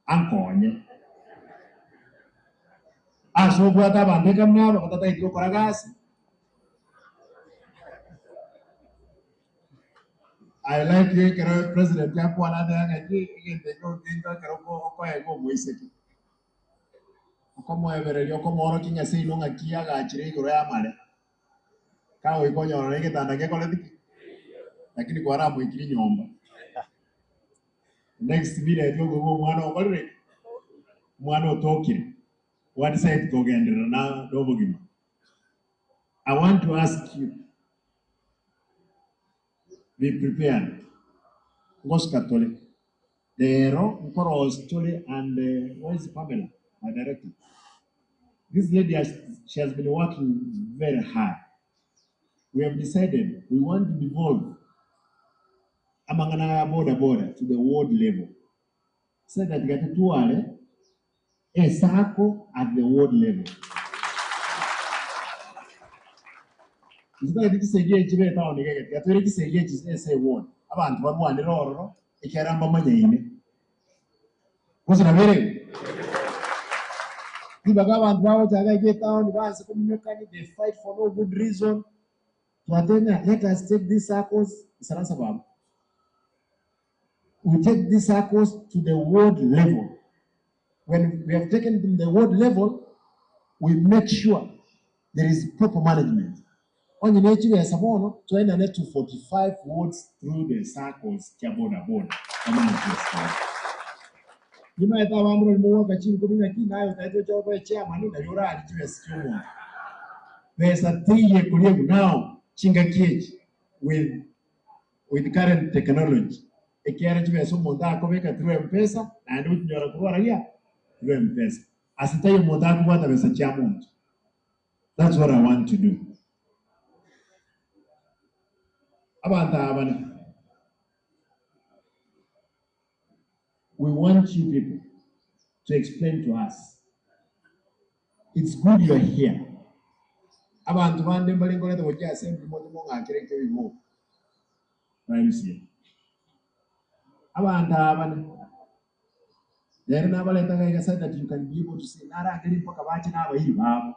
ankonye aso bwata bandeka mnabo batata ikokora gasi. I like you kero president yapo another ngaki igende ko kinga kero ko ko ego moiseki okomo ebererio komoro kinya seino ngaki agachire igoro ya mare kawe ikonyora igitanda gekore lakini kwara mwikiri nyomba. Next minute yogo mwana okorire mwana otokire one side kogendera na dobogima. I want to ask you, be prepared. Ngos Catholic. Dero Nkoros Tole and where is Pamela, my director? This lady has been working very hard. We have decided we want to devolve amangana boda boda to the ward level. So that gatutuale a circle at the ward level. Abantu barwanira ororo ekeramba manyaine kuzi nabere nibaga abantu babo tagage town banse kuminyokani, they fight for no good reason. Twatena, let us take these circles saransa babo. We take these circles to the ward level. When we have taken them to the ward level, we make sure there is proper management. Onye nechi ya sabono tuenda net to 45 wards through the circles cha boda boda kama ni nyuma ya tabamro ni kachini kwa kina nayo taito cha oba chairman na yora alijiwe sikio pesa tiye kulie now chinga kiechi with current technology ekiara chiwe somo ndako beka through M-Pesa na ndio tunyora kurwara ya through M-Pesa asitayo mondako bwata pesa cha muntu. That's what I want to do. We want you people to explain to us. It's good you're here. Abantu bande mbalingoleta bojja assembly moja monga akireke bibo. MCA. Abantu abane. Lero nabaleta ngaiga said that you can be able to say nara akiri mpaka bache n'abayiri babo.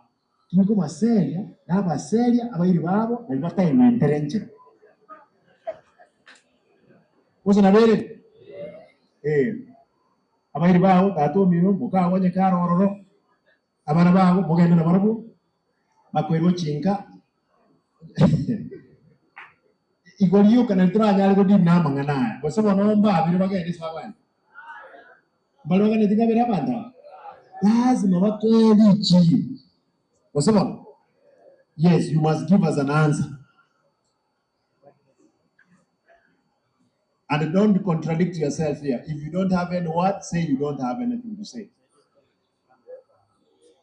Tuko maseria n'abaseria abayiri babo nali batayimenterenchera. Usa nabere abayiri bawo tato miro mukawonye karororo abana bawo mugenda na barabu bakwirwo chinka igoliyo kana turanya ariko di namangana bose bonomba abiri bagende sabana balogane tigabira abanda lazima batwelichi bose bo. Yes, you must give us an answer. And don't contradict yourself here. If you don't have any word, say you don't have anything to say.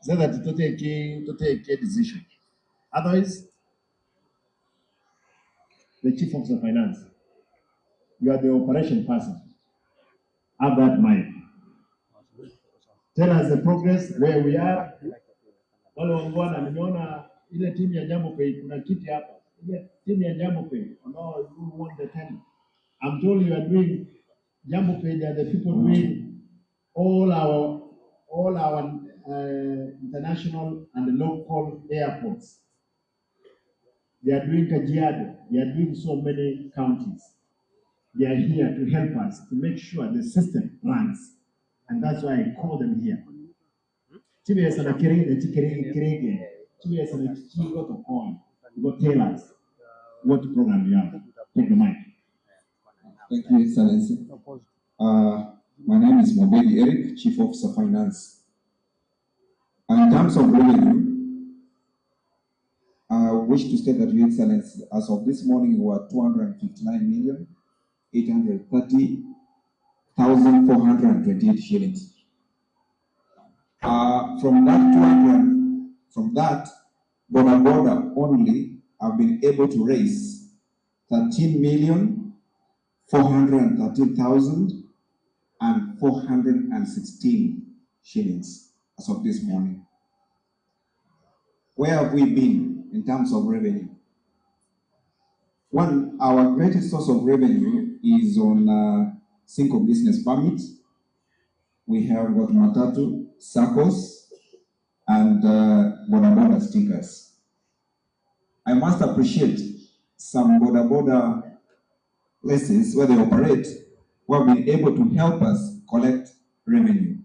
So that to take a decision. Otherwise, the chief officer of finance, you are the operation person. Have that mind. Tell us the progress, where we are. Wale wangwana, nimeona ile timu ya Jambo Pay, kuna kiti hapa. Ile timu ya Jambo Pay, ambao you won the tender. I'm told you are doing Jambo Pay, they are the people doing all our international and local airports. They are doing Kajiado, they are doing so many counties. They are here to help us to make sure the system runs. And that's why I call them here. Go tell us what program you have. Take the mic. Thank you, Excellency. My name is Mobedi Eric, Chief Officer Finance. In terms of revenue, I wish to state that, Your Excellency, as of this morning, we were 259,830,428 shillings. From that 200, from that, Boda Boda only have been able to raise 13,413,416 shillings as of this morning. Where have we been in terms of revenue? One, our greatest source of revenue is on single business permit. We have got Matatu, SACCOs, and Boda Boda stickers. I must appreciate some Boda Boda places where they operate who have been able to help us collect revenue.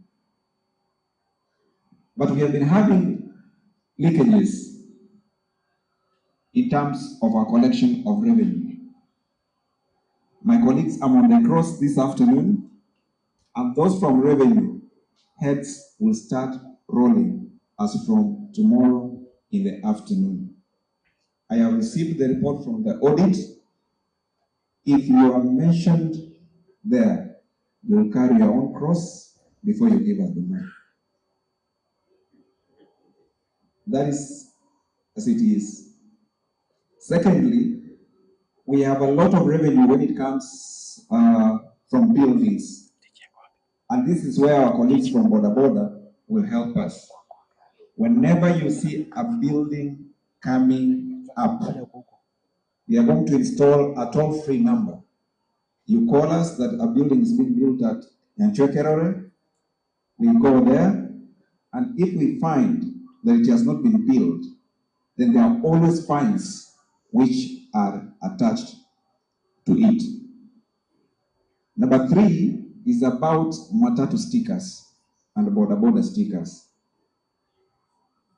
But we have been having leakages in terms of our collection of revenue. My colleagues, I'm on the cross this afternoon, and those from revenue heads will start rolling as from tomorrow in the afternoon. I have received the report from the audit. If you are mentioned there, you will carry your own cross before you give us the money. That is as it is. Secondly, we have a lot of revenue when it comes from buildings. And this is where our colleagues from Boda Boda will help us. Whenever you see a building coming up, we are going to install a toll-free number. You call us that a building is being built at Nyanchwekerore, we go there, and if we find that it has not been built, then there are always fines which are attached to it. Number three is about Matatu stickers and Boda Boda stickers.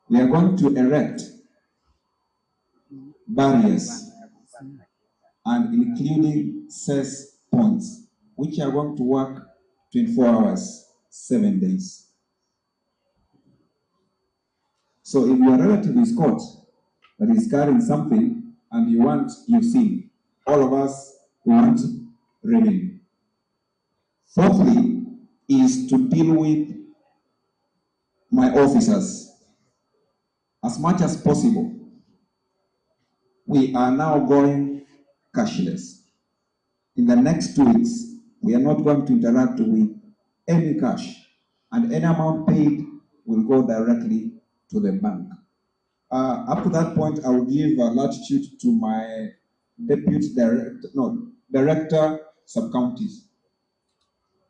We are going to erect barriers and including cess points, which are going to work 24 hours, 7 days. So if your relative is caught that is carrying something and you want, you've seen, all of us want revenue. Fourthly, is to deal with my officers as much as possible. We are now going cashless. In the next 2 weeks, we are not going to interact with any cash, and any amount paid will go directly to the bank. Up to that point, I will give a latitude to my deputy director, no, director sub-counties.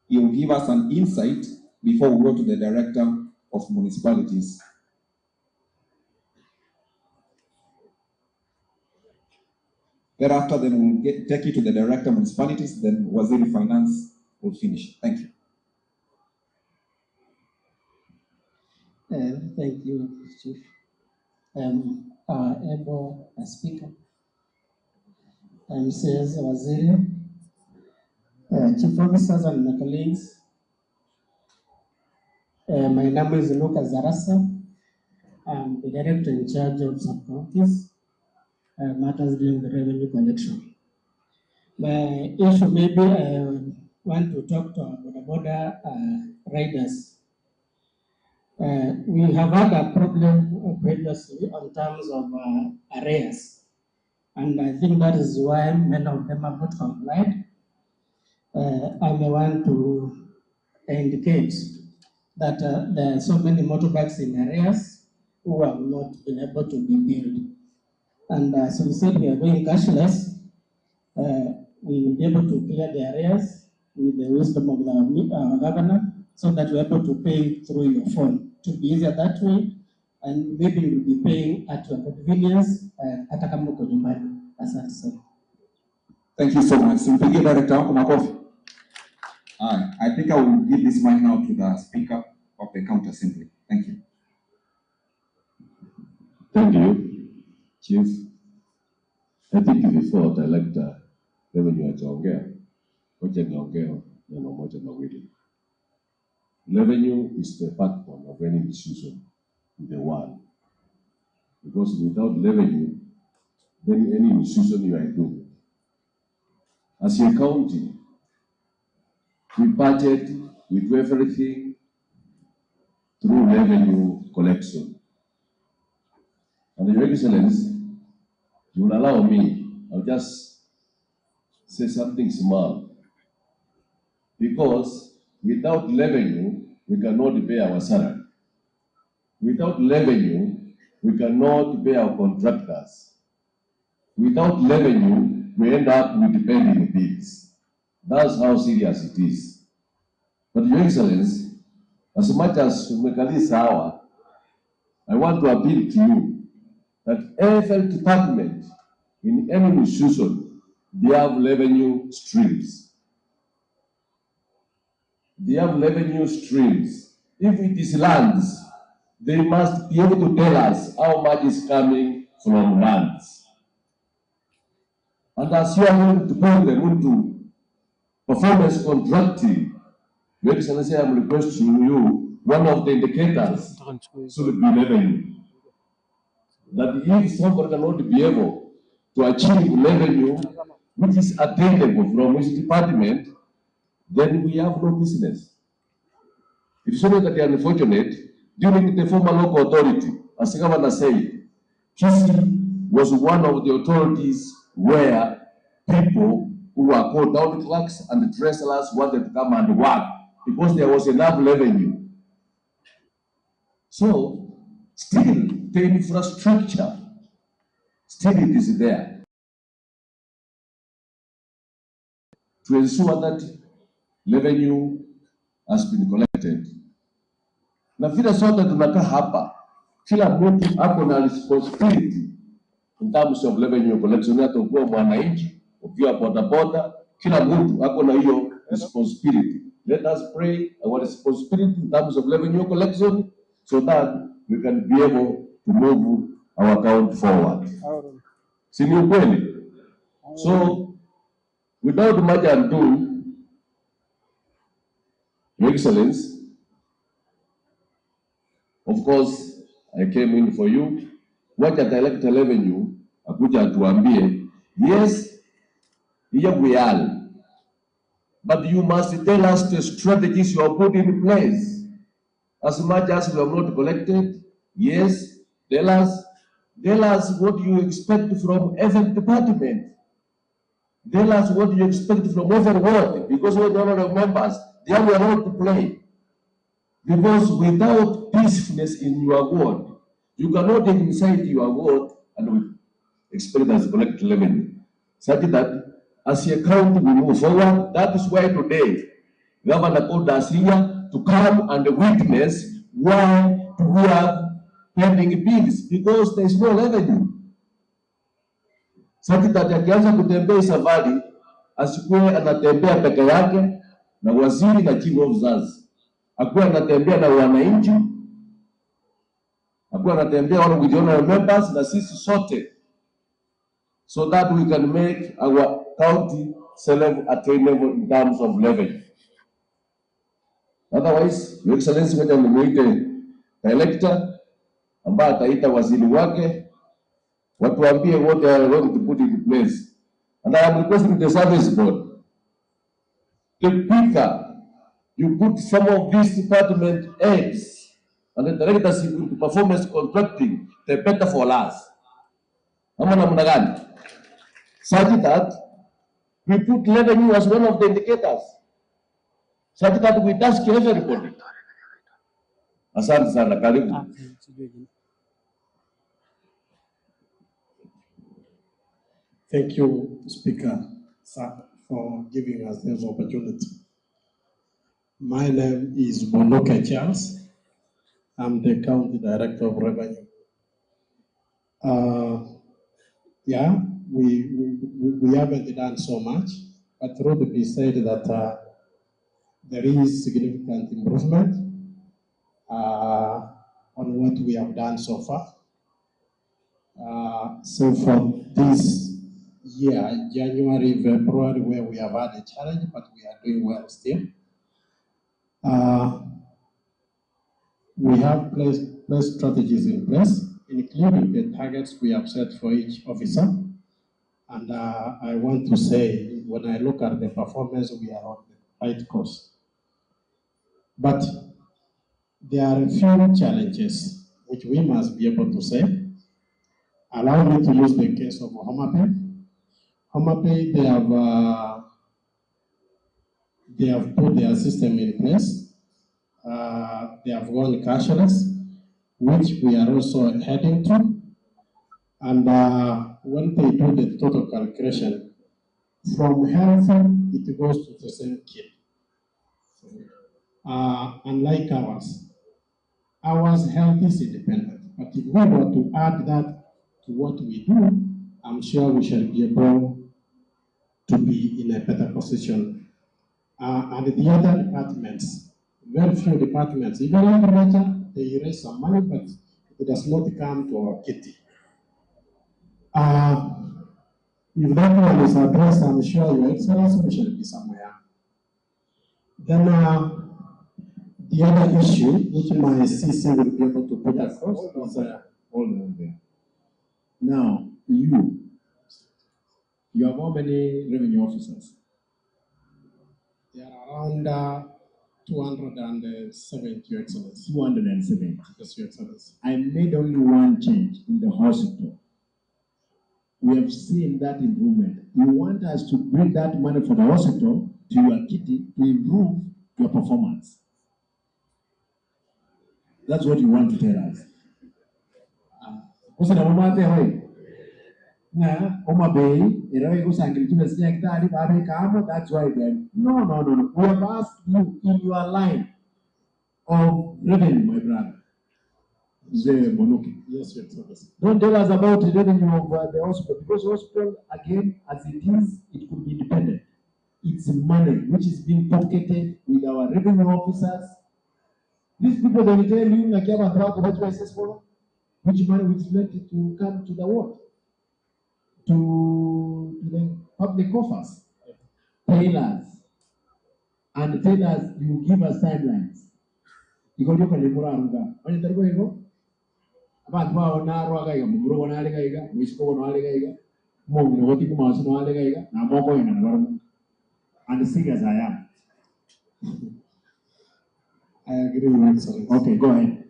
He will give us an insight before we go to the director of municipalities. Thereafter, then we'll take you to the director of municipalities, then Waziri Finance will finish. Thank you. Thank you, Chief. Our able speaker, Mrs. Waziri, Chief Officers and my colleagues. My name is Lucas Zarasa. I'm the director in charge of sub-counties, matters dealing with revenue collection. My issue maybe I want to talk to our Boda Boda riders. We have had a problem previously on terms of arrears, and I think that is why many of them have not complied. I may want to indicate that there are so many motorbikes in arrears who have not been able to be billed. And as we said, we are going cashless. We will be able to clear the arrears with the wisdom of the governor, so that we're able to pay through your phone. It will be easier that way, and maybe you will be paying at your convenience. Hata kama uko nyumbani. Asante sana. Thank you so much. Simpigie director wako makofi. I think I will give this mic now to the Speaker of the County Assembly. Thank you. Thank you, Chief. I think before Director Revenue hajaongea, wacha niongee neno moja mawili. Revenue is the backbone of any institution in the world. Because without revenue, then any institution you are doing. As a county, we budget, we do everything. through revenue collection. And Your Excellency, you will allow me, I'll just say something small. Because without revenue, we cannot pay our salary. Without revenue, we cannot pay our contractors. Without revenue, we end up with pending bills. That's how serious it is. But Your Excellency, as much as Umekali sawa, I want to appeal to you that every department in any institution, they have revenue streams. They have revenue streams. If it is lands, they must be able to tell us how much is coming from lands. And as you are going to put them into performance contracting, Your Excellency, I am requesting you, one of the indicators should be revenue. That if somebody cannot be able to achieve revenue which is attainable from his department, then we have no business. It is only that they are unfortunate, during the former local authority, as the governor said, Kisii was one of the authorities where people who were called town clerks and treasurers wanted to come and work because there was enough revenue. So, still, the infrastructure, still it is there to ensure that revenue has been collected. Na vile sote tunakaa hapa, kila mtu ako na responsibility in terms of revenue collection. Hata ukiwa mwananchi, ukiwa bodaboda, kila mtu ako na hiyo responsibility. Let us pray our responsibility in terms of revenue collection so that we can be able to move our country forward. Si ni ukweli? So without much ado, Your Excellency, of course, I came in for you. Wacha Director Revenue akuja atuambie, yes, here we are. But you must tell us the strategies you are putting in place. As much as we have not collected, yes, tell us what you expect from every department. Tell us what you expect from every ward, because we don't have members. They have a role to play. Because without peacefulness in your ward, you cannot inside your ward and we expect us to collect revenue. Such that as a county we move forward, that is why today Governor called us here to come and witness why we have pending bills, because there is no revenue. Such that akianza kutembea safari asikuwe anatembea peke yake na waziri na chief officers, akuwe anatembea na wananchi, akuwe anatembea wale with honorable members na sisi sote, so that we can make our county self-attainable in terms of revenue. Otherwise, Your Excellency, ngoja nimuite director ambaye ataita waziri wake watuambie what they are going to put in place. And I am requesting the service board, the quicker you put some of these department heads and the directors into performance contracting, the better for us. Ama namna gani? Such that we put revenue as one of the indicators, such that we task everybody. Asante sana, karibu. Thank you, Speaker, sir, for giving us this opportunity. My name is Bonuke Charles. I'm the County Director of Revenue. Yeah, we haven't done so much, but truth be said that there is significant improvement on what we have done so far. So for this year, January, February, where we have had a challenge, but we are doing well still. We have placed strategies in place, including the targets we have set for each officer. And I want to say, when I look at the performance, we are on the right course. But There are a few challenges which we must be able to say. Allow me to use the case of Homabay. Homabay, they have put their system in place. They have gone cashless, which we are also heading to. And when they do the total calculation, from health, it goes to the same kid. Unlike ours. Ours health is independent. But if we were to add that to what we do, I'm sure we shall be able to be in a better position. And the other departments, very few departments, even agriculture, they raise some money, but it does not come to our kitty. If that one is addressed, I'm sure Your Excellency, we shall be somewhere. Then the other issue, which my CC will be able to put across, is hold on there. Now, you have how many revenue officers? There are around 270, Your Excellency. 270. Yes, Your Excellency. I made only one change in the hospital. We have seen that improvement. You want us to bring that money for the hospital to your kitty to improve your performance. That's what you want to tell us. That's why then. No. We have asked you in your line of revenue, my brother. Yes, Your Excellency. Don't tell us about the revenue of the hospital, because hospital, again, as it is, it could be dependent. It's money which is being pocketed with our revenue officers. These people, they will tell you, which money which is meant to come to the what? To the public coffers. Tailors. And tailors, you give us timelines. And serious I am. I agree with you, Excellency. Okay, go ahead.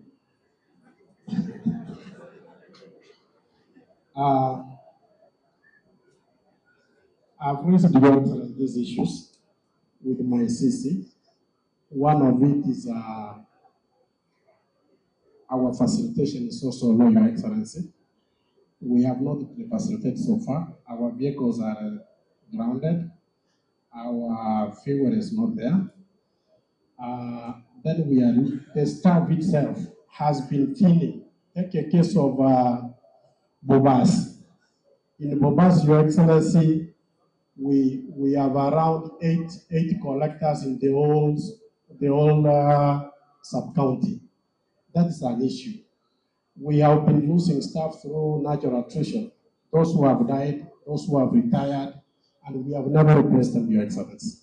I've raised these issues with my CC. One of it is our facilitation is also low, Your Excellency. We have not been facilitated so far. Our vehicles are grounded. Our fuel is not there. Then we are, the staff itself has been thinning. Take a case of Bobas. In Bobas, Your Excellency, we have around eight collectors in the whole sub-county. That is an issue. We have been losing staff through natural attrition. Those who have died, those who have retired, and we have never replaced them, Your Excellency.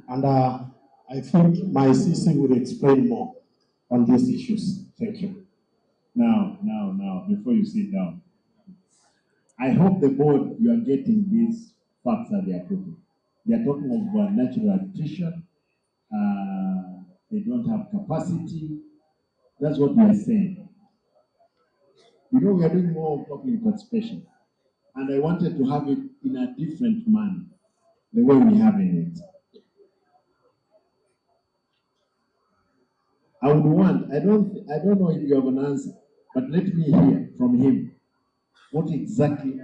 And I think my CC will explain more on these issues. Thank you. Now, before you sit down, I hope the board, you are getting these facts that they are putting. They are talking of natural attrition. They don't have capacity. That's what we are saying. You know, we are doing more public participation. And I wanted to have it in a different manner, the way we have in it. I would want, I don't know if you have an answer, but let me hear from him what exactly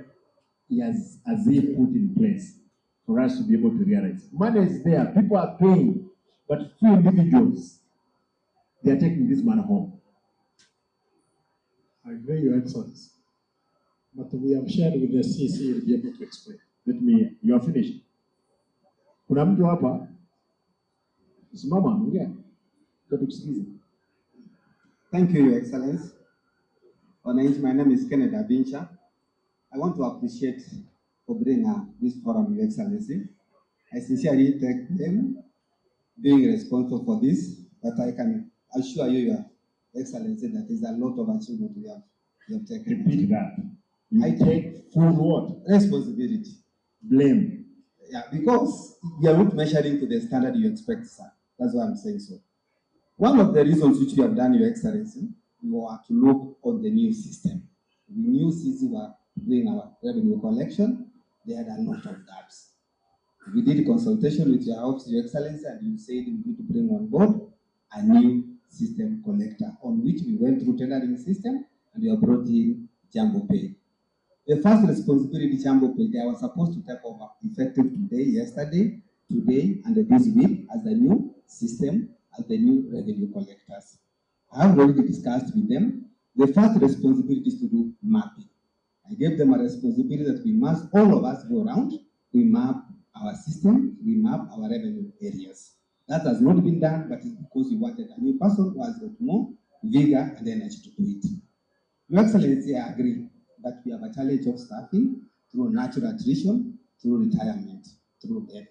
he has he put in place for us to be able to realize. Money is there, people are paying, but few individuals, they are taking this money home. I agree, Your Excellency. But we have shared with the CC, will be able to explain. Let me, you are finished. Kuna mtu hapa, simama, ongea. Thank you, Your Excellency. My name is Kenneth Abincha. I want to appreciate for bringing this forum, Your Excellency. I sincerely thank them being responsible for this, but I can assure you, Your Excellency, that is a lot of achievement we have taken. Repeat that. You I take full what? Responsibility. Blame. Yeah, because we are not measuring to the standard you expect, sir. That's why I'm saying so. One of the reasons which we have done, Your Excellency, we were to look on the new system. We knew since we were doing our revenue collection, they had a lot of gaps. We did consultation with your office, Your Excellency, and you said we need to bring on board a new system collector, on which we went through tendering system and we have brought in JamboPay. The first responsibility, JamboPay, they were supposed to take over effective today, yesterday, today, and this week as the new system, as the new revenue collectors. I have already discussed with them. The first responsibility is to do mapping. I gave them a responsibility that we must, all of us go around, we map our system, we map our revenue areas. That has not been done, but it's because we wanted a new person who has got more vigor and energy to do it. Your Excellency, I agree that we have a challenge of staffing through natural attrition, through retirement, through death.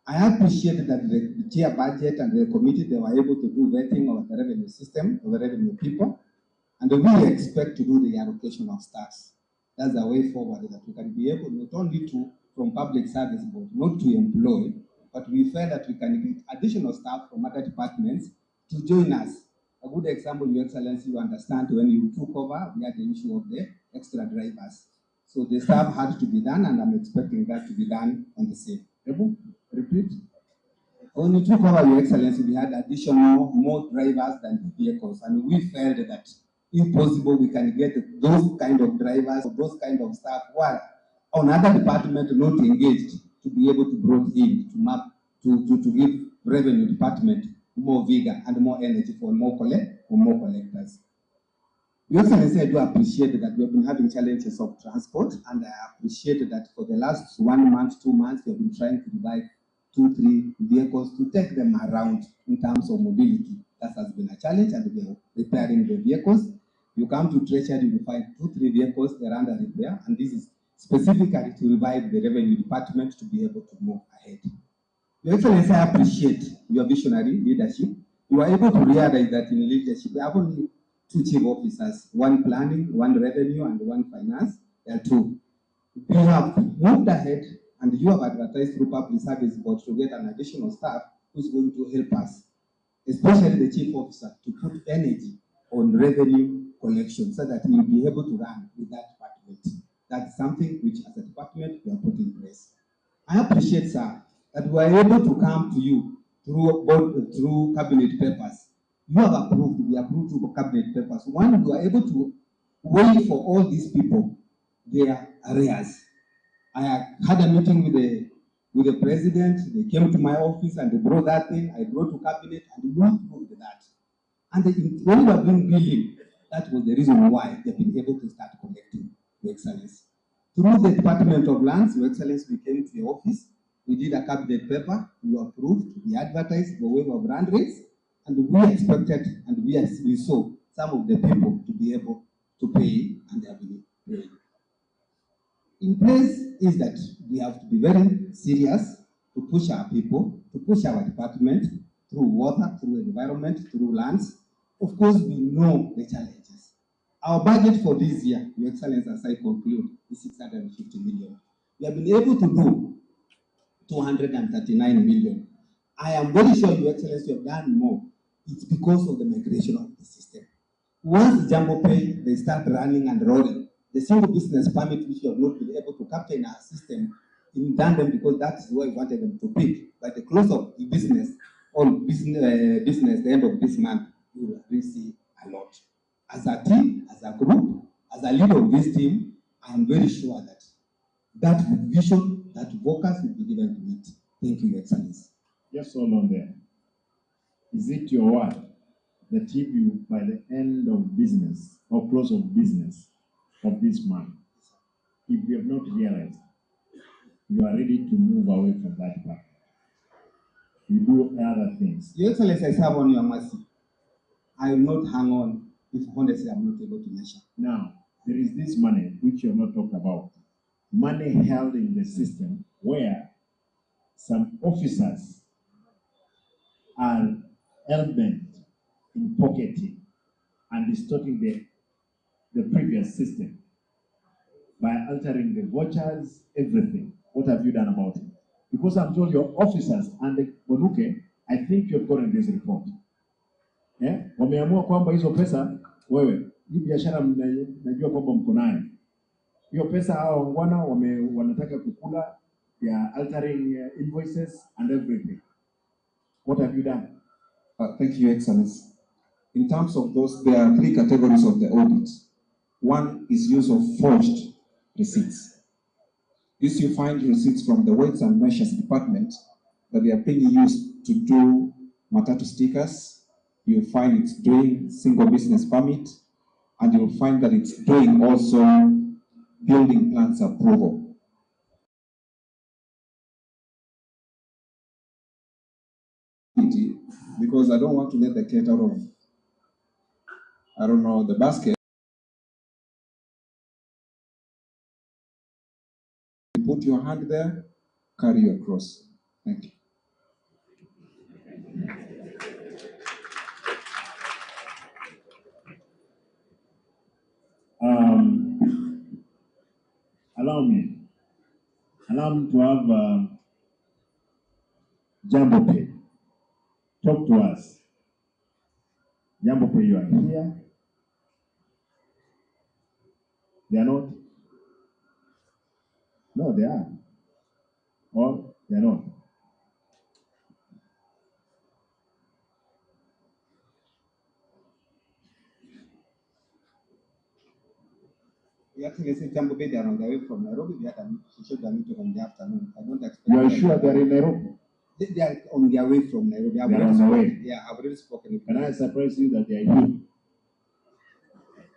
I appreciate that the chair budget and the committee, they were able to do vetting of the revenue system, of the revenue people, and we expect to do the allocation of staffs. That's the way forward, that we can be able not only to, from public service board, not to employ, but we felt that we can get additional staff from other departments to join us. A good example, Your Excellency, you understand when you took over, we had the issue of the extra drivers. So the staff had to be done, and I'm expecting that to be done on the same. Repeat. When you took over, Your Excellency, we had additional more drivers than the vehicles, and we felt that if possible, we can get those kind of drivers, those kind of staff who are on other department not engaged, to be able to bring in, to map, to give revenue department more vigor and more energy for more collectors. Your Excellency, I do appreciate that we have been having challenges of transport, and I appreciate that for the last 1 month, 2 months, we have been trying to revive 2, 3 vehicles to take them around in terms of mobility. That has been a challenge, and we are repairing the vehicles. You come to Treasury, you will find 2, 3 vehicles that are under repair, and this is specifically to revive the revenue department to be able to move ahead. Your Excellency, I appreciate your visionary leadership. You are able to realize that in leadership, we have only 2 chief officers, 1 planning, 1 revenue, and 1 finance. There are 2. We have moved ahead, and you have advertised through Public Service Board to get an additional staff who's going to help us, especially the chief officer, to put energy on revenue collection so that we'll be able to run with that department. That's something which, as a department, we are putting in place. I appreciate, sir, that we are able to come to you through cabinet papers. You have approved, we approved through cabinet papers. One, we are able to wait for all these people, their arrears. I had a meeting with the president. They came to my office and they brought that thing. I brought to cabinet and we approved that. And when we have been billing, that was the reason why they've been able to start collecting, Your Excellency. Through the Department of Lands, Your Excellency, we came to your office. We did a cabinet paper, we approved, we advertised the waiver of land rates, and we expected and we saw some of the people to be able to pay, and they have been paid. In place is that we have to be very serious to push our people, to push our department through water, through environment, through lands. Of course, we know the challenges. Our budget for this year, Your Excellency, as I conclude, is 650 million. We have been able to do 239 million. I am very sure, Your Excellency, you have done more. It's because of the migration of the system. Once JamboPay, they start running and rolling, the single business permit, which you have not been able to capture in our system in tandem, because that is where we wanted them to pick. By the close of the business, or business, the end of this month, you will really see a lot. As a team, as a group, as a leader of this team, I am very sure that that vision, that focus will be given to it. Thank you, Your Excellency. Just hold on there. Is it your word that if you, by the end of business or close of business of this month, if you have not realized, you are ready to move away from that path? You do other things. Your Excellency, I serve on your mercy. I will not hang on if honestly I'm not able to measure. Now, there is this money which you have not talked about. Money held in the system where some officers are hell-bent in pocketing and distorting the previous system by altering the vouchers, everything. What have you done about it? Because I'm told your officers and the Bonuke, I think you've gotten this report. Eh? Wameamua kwamba hizo pesa wewe, hii biashara najua kwamba mko nayo. Hiyo pesa hawa wangwana wanataka kukula ya altering invoices and everything. What have you done? Thank you, Excellency. In terms of those, there are three categories of the audit. One is use of forged receipts. This you find receipts from the Weights and Measures Department that they are being used to do matatu stickers. You find it's doing single business permit, and you'll find that it's doing also building plans approval. Because I don't want to let the cat out of, I don't know, the basket. Put your hand there, carry your cross. Thank you. Allow me to have Jambo Pay talk to us. Jambo Pay, you are here. They are not. No, they are. Or they are not. We actually say Jambo Pay, they are on their way from Nairobi. We had a meeting on the afternoon. I don't expect. You are sure they are in Nairobi? They are on their way from Nairobi. They are on their way. Yeah, I've already spoken. Can I surprise you that they are here?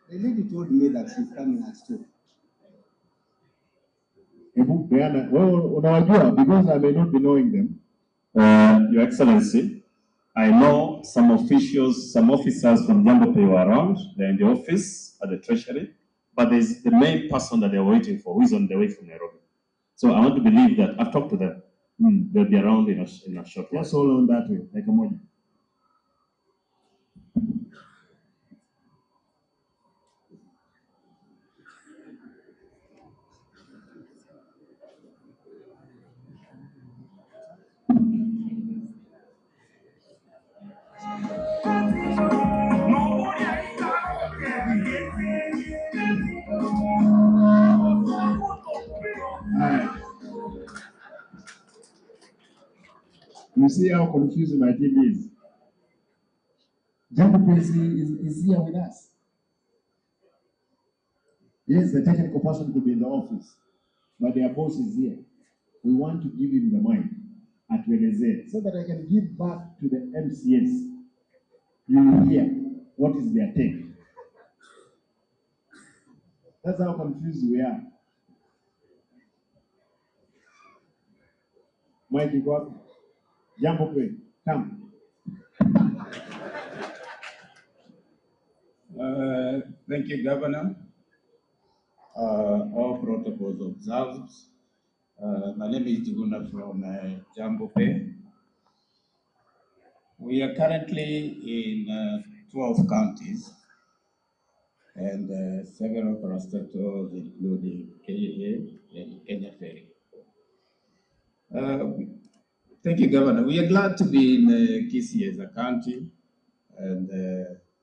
The lady told me that she's coming at 2. Ebu, Peana, well, unawajua, because I may not be knowing them. Your Excellency, I know some officials, some officers from Jambo Pay were around. They're in the office at the Treasury, but there's the main person that they're waiting for, who is on the way from Nairobi. So I want to believe that I've talked to them. They'll be around in a short while. Just hold on that way, like a moja. You see how confused my team is. Jambo Pay is here with us. Yes, the technical person could be in the office, but their boss is here. We want to give him the mic at Wednesday so that I can give back to the MCS. You will hear what is their take. That's how confused we are. Mike, you got Jambo Pay, come. Thank you, Governor. All protocols observed. My name is Jiguna from Jambo Pay. We are currently in 12 counties and several parastatals, including KAA and Kenya Ferry. Thank you, Governor. We are glad to be in Kisii as a county, and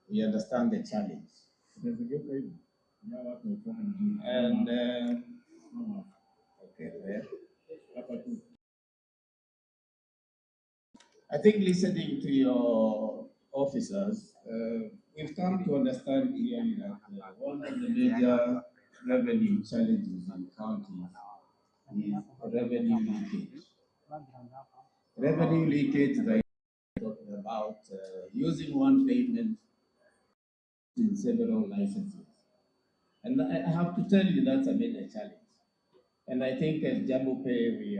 we understand the challenge. And okay, there. I think listening to your officers, we've come to understand clearly that one of the major revenue challenges in counties is revenue leakage. Revenue leakage that you're talking about, using one payment in several licenses. And I have to tell you that's a major challenge. And I think as Jambo Pay, we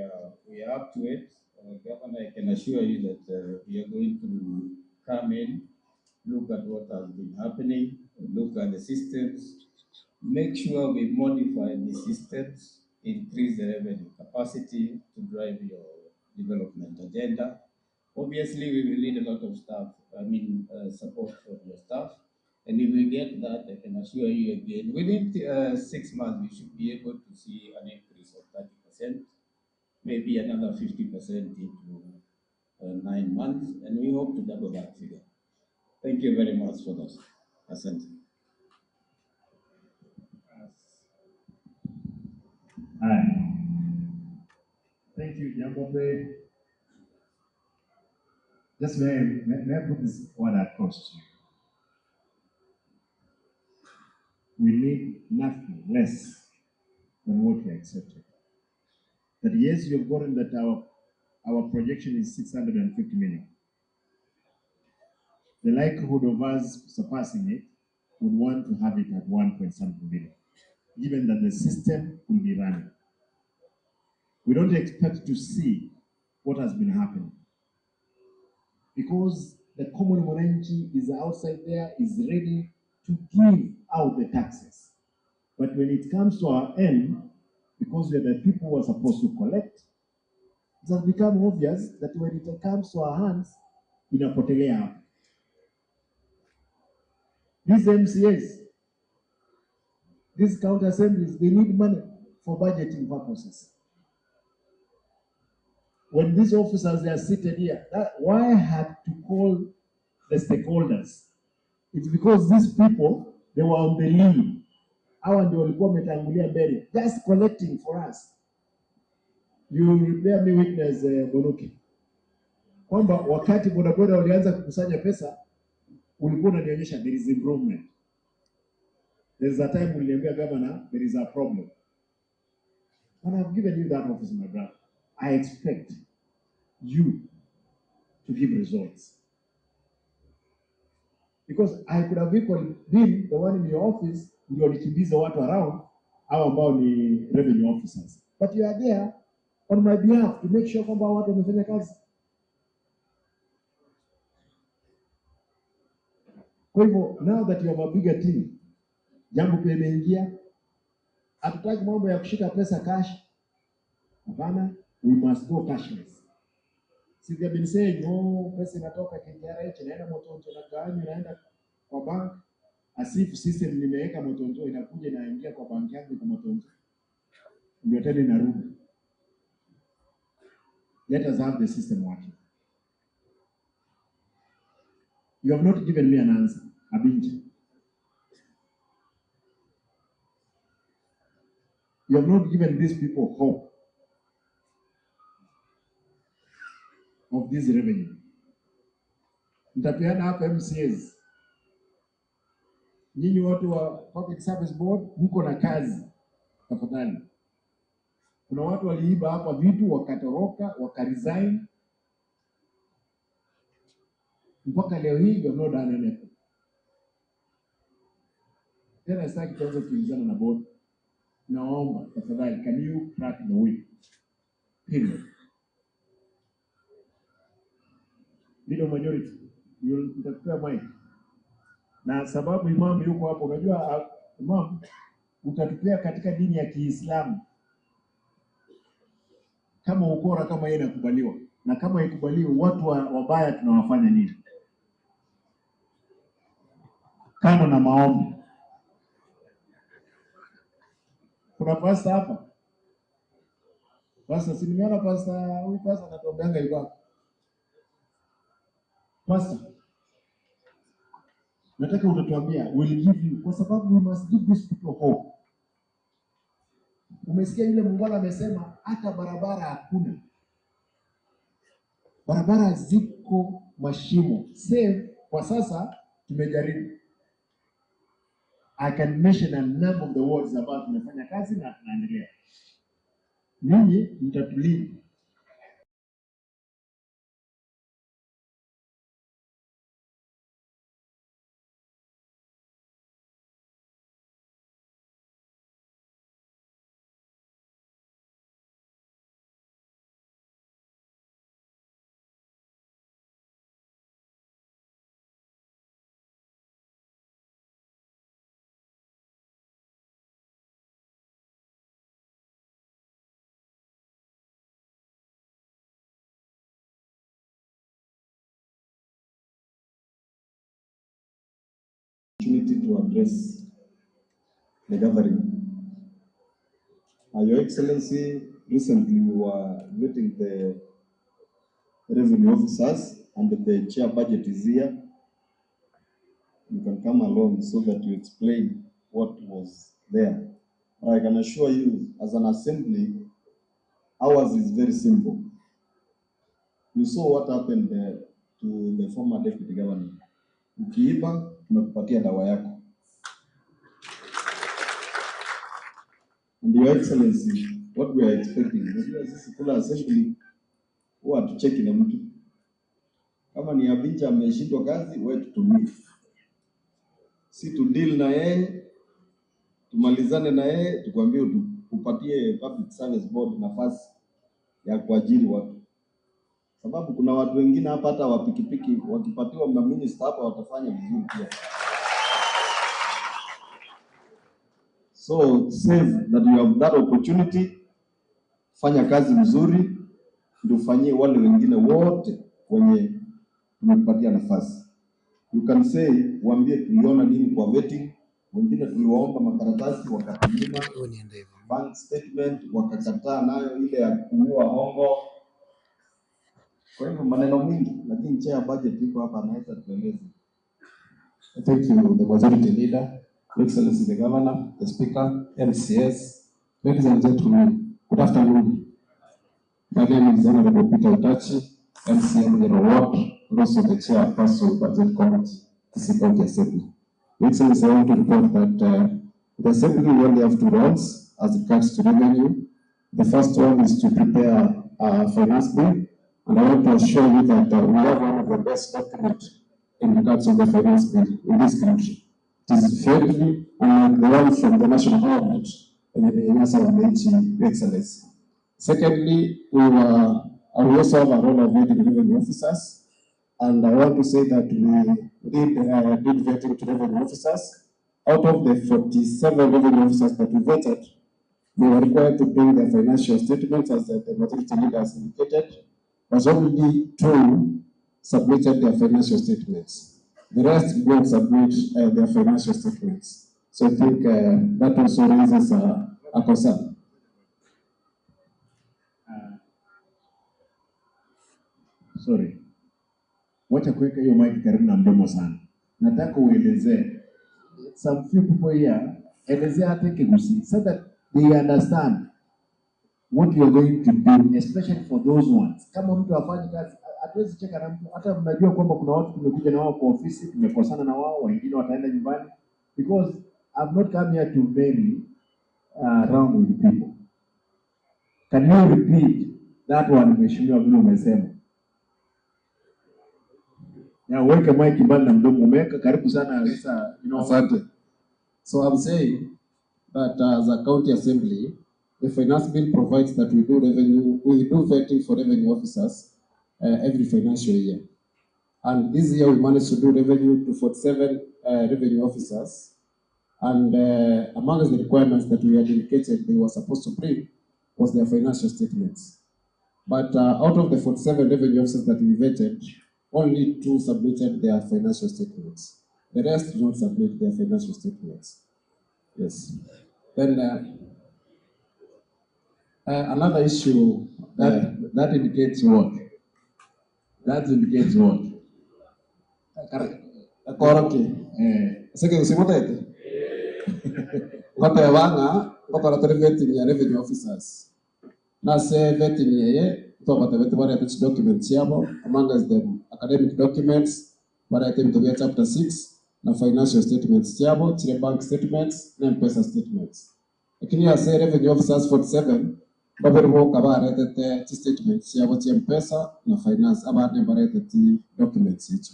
are up to it. Governor, I can assure you that we are going to come in, look at what has been happening, look at the systems, make sure we modify the systems, increase the revenue capacity to drive your development agenda. Obviously, we will need a lot of staff, support from your staff. And if we get that, I can assure you again, within 6 months, we should be able to see an increase of 30%, maybe another 50% into 9 months, and we hope to double that figure. Thank you very much for that. Asante. Haya. Thank you, Jambo Pay. Just may I put this word across to you? We need nothing less than what we accepted. That yes, you have gotten that our projection is 650 million. The likelihood of us surpassing it would want to have it at 1 point something billion, given that the system will be running. We don't expect to see what has been happening, because the common mwananchi is outside there, is ready to give out the taxes. But when it comes to our end, because we are the people who are supposed to collect, it has become obvious that when it comes to our hands, inapotelea hapo. These MCAs, these county assemblies, they need money for budgeting purposes. When these officers, they are seated here, that, why I had to call the stakeholders? It's because these people, they were on the lead. Hawa ndio walikuwa wametangulia mbele, just collecting for us. You will bear me witness, Bonuki, kwamba wakati bodaboda walianza kukusanya pesa, ulikuwa unanionyesha there is improvement. There is a time uliniambia governor, there is a problem. And I've given you that office, my brother. I expect you to give results. Because I could have equally been the one in your office ndio walikimbiza watu around au ambao ni revenue officers. But you are there on my behalf to make sure kwamba watu wamefanya kazi. Kwa hivyo now that you have a bigger team, Jambo Pay imeingia, hatutaki mambo ya kushika pesa cash. Hapana, we must go cashless. See, they have been saying, oh, pesa inatoka KRA, inaenda Motonto, inagawanywa, inaenda kwa bank. As if system nimeweka Motonto, inakuja inaingia kwa bank yangu kwa Motonto. Ndio tena inarudi. Let us have the system working. You have not given me an answer, Abinja. You have not given these people hope of this revenue. Nitapeana hapa MCAs. Nyinyi watu wa Public Service Board mko na kazi, tafadhali. Kuna watu waliiba hapa vitu wakatoroka, wakaresign. Mpaka leo hii you have not done anything. Tena sitaki tuanze kukimbizana na board. Naomba tafadhali, can you crack the whip? Period. Leader majority, nitakupea mic. Na sababu imam yuko hapo, unajua imam utatupea katika dini ya Kiislamu kama ukora kama yeye inakubaliwa, na kama haikubaliwi watu wabaya tunawafanya nini? Kando na maombi, kuna pastor hapa. Pastor, si nimeona pastor, huyu pastor anatuambianga yuko hapa. Pastor, nataka utatuambia, we'll give you, kwa sababu we must give these people hope. Umesikia yule muungwana amesema hata barabara hakuna. Barabara ziko mashimo. Save kwa sasa tumejaribu. I can mention a number of the words about tumefanya kazi na tunaendelea. Ninyi mtatulivu. Opportunity to address the gathering. Your Excellency, recently we were meeting the revenue officers and the chair budget is here. You can come along so that you explain what was there. But I can assure you, as an assembly, ours is very simple. You saw what happened to the former deputy governor. Ukiiba, tunakupatia dawa yako. And Your Excellency, what we are expecting, unajua sisi kula assembly huwa hatucheki na mtu. Kama ni Abinja ameshindwa kazi, wewe tutumie. Si tu deal na yeye, tumalizane na yeye, tukwambie upatie Public Service Board nafasi ya kuajiri watu. Sababu kuna watu wengine hapa hata wa pikipiki wakipatiwa maminista hapa watafanya vizuri pia. So save that you have that opportunity, fanya kazi mzuri, ndio ufanyie wale wengine wote wenye tumekupatia nafasi. You can say, waambie tuliona nini kwa vetting, wengine tuliwaomba makaratasi wakatunyima, bank statement wakakataa nayo ile ya kutumiwa hongo. Kwa hivyo maneno mingi, lakini chair budget yuko hapa anaweza tueleze. Thank you, the majority leader, Your Excellency the Governor, the Speaker, MCS, ladies and gentlemen, good afternoon. My name is Honorable Peter Utachi, MCA Munyoro Ward, and also the Chairperson Budget Committee, Kisii County Assembly. Your Excellency, I want to report that the Assembly will only have two roles as regards to revenue. The first one is to prepare a finance bill, and I want to assure you that we have one of the best documents in regards to the finance bill in this country. It is fairly unlike the one from the national government and the wananchi, Your Excellency. Secondly, we also have a role of vetting revenue officers, and I want to say that we did vetting to revenue officers. Out of the 47 revenue officers that we vetted, they were required to bring their financial statements, as the majority leaders indicated, but only 2 submitted their financial statements. The rest did not submit their financial statements. So I think that also raises a concern. Sorry. Wacha kuweka hiyo mic karibu na mdomo sana. Nataka uelezee. Some few people here, elezea hata Kigusi, so that they understand what you are going to do, especially for those ones. Kama mtu hafanyi kazi, hatuwezi cheka na mtu. Hata mnajua kwamba kuna watu tumekuja na wao kwa ofisi, tumekosana na wao, wengine wataenda nyumbani. Because I've not come here to marry around with people. Can you repeat that one, Mheshimiwa, vile umesema? Na uweke mic mbali na mdomo, umeweka karibu sana sasa, you know. Asante. So I'm saying that as a county assembly, the finance bill provides that we do revenue, we do vetting for revenue officers every financial year. And this year we managed to do revenue to 47 revenue officers. And among the requirements that we had indicated they were supposed to bring was their financial statements. But out of the 47 revenue officers that we vetted, only 2 submitted their financial statements. The rest did not submit their financial statements. Yes. Then another issue that indicates what? That indicates what? Koroki. Sasa usimotete. Ngote wanga ngokora tori vetting ya revenue officers. Na se vetting yeye tobata vetu barete documents yabo, among them academic documents barete mtu chapter 6 na financial statements yabo, chile bank statements na M-Pesa statements. Lakini ya se revenue officers 47 babere boka baretete statements yabo ti M-Pesa na finance abane barete documents icho.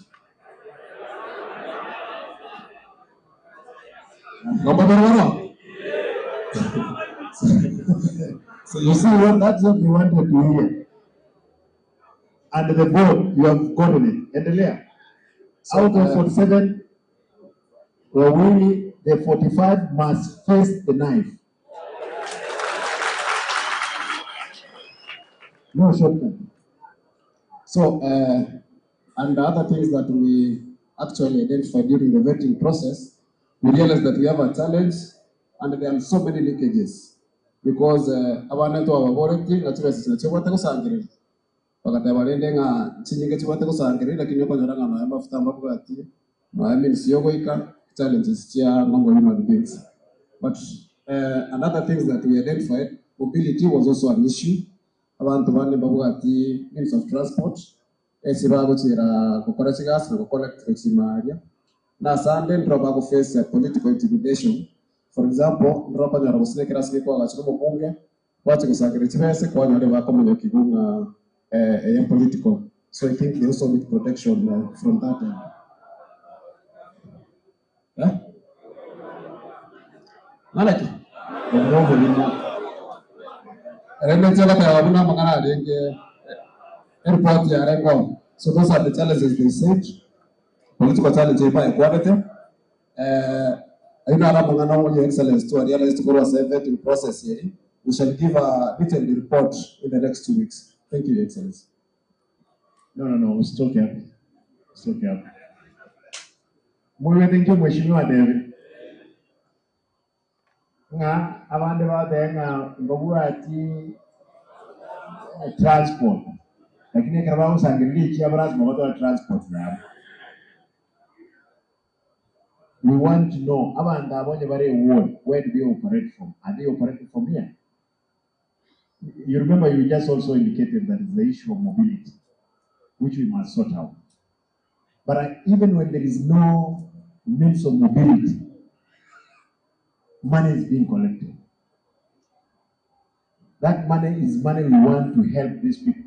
So you see what that's what we wanted to hear. And the board, you have gotten it. Endelea. So, out of 47, wawili, the 45 must face the knife. No shortcut. So, and the other things that we actually identified during the vetting process, we realized that we have a challenge and there are so many leakages because abantu ababoreti nachibese chibwate gusangirira bakata barende nga chinyinge chibwate gusangirira lakini okonyora ng'ano ya mafuta mabwati No, I mean siyogoika challenges chia mambo human beings. But another thing that we identified, mobility was also an issue. Abantu bane babwati means of transport esibagochira gukora chigasi gukora chimaria na sande ndroba go face political intimidation. For example, ndroba nyara gusinekera sikwa gachiro mubunge wache gusakira chibese kwa nyore bakomenyo kigunga political. So I think they also need protection from that end. Eh? Malaki. Ndrobo limo. Airport ya Rengo. So those are the challenges they said. Political challenge by equality. Your Excellency to realize to go a vetting process here. We shall give a detailed report in the next 2 weeks. Thank you, Your Excellency. No, it's okay. It's okay. Mwe thank you, Mheshimiwa David. Nga abande badenga ngobwati transport. Lakini kama usangili chi abraz moto transport na. We want to know abanda abonye bare ward, where do they operate from? Are they operating from here? You remember you just also indicated that it's the issue of mobility, which we must sort out. But even when there is no means of mobility, money is being collected. That money is money we want to help these people.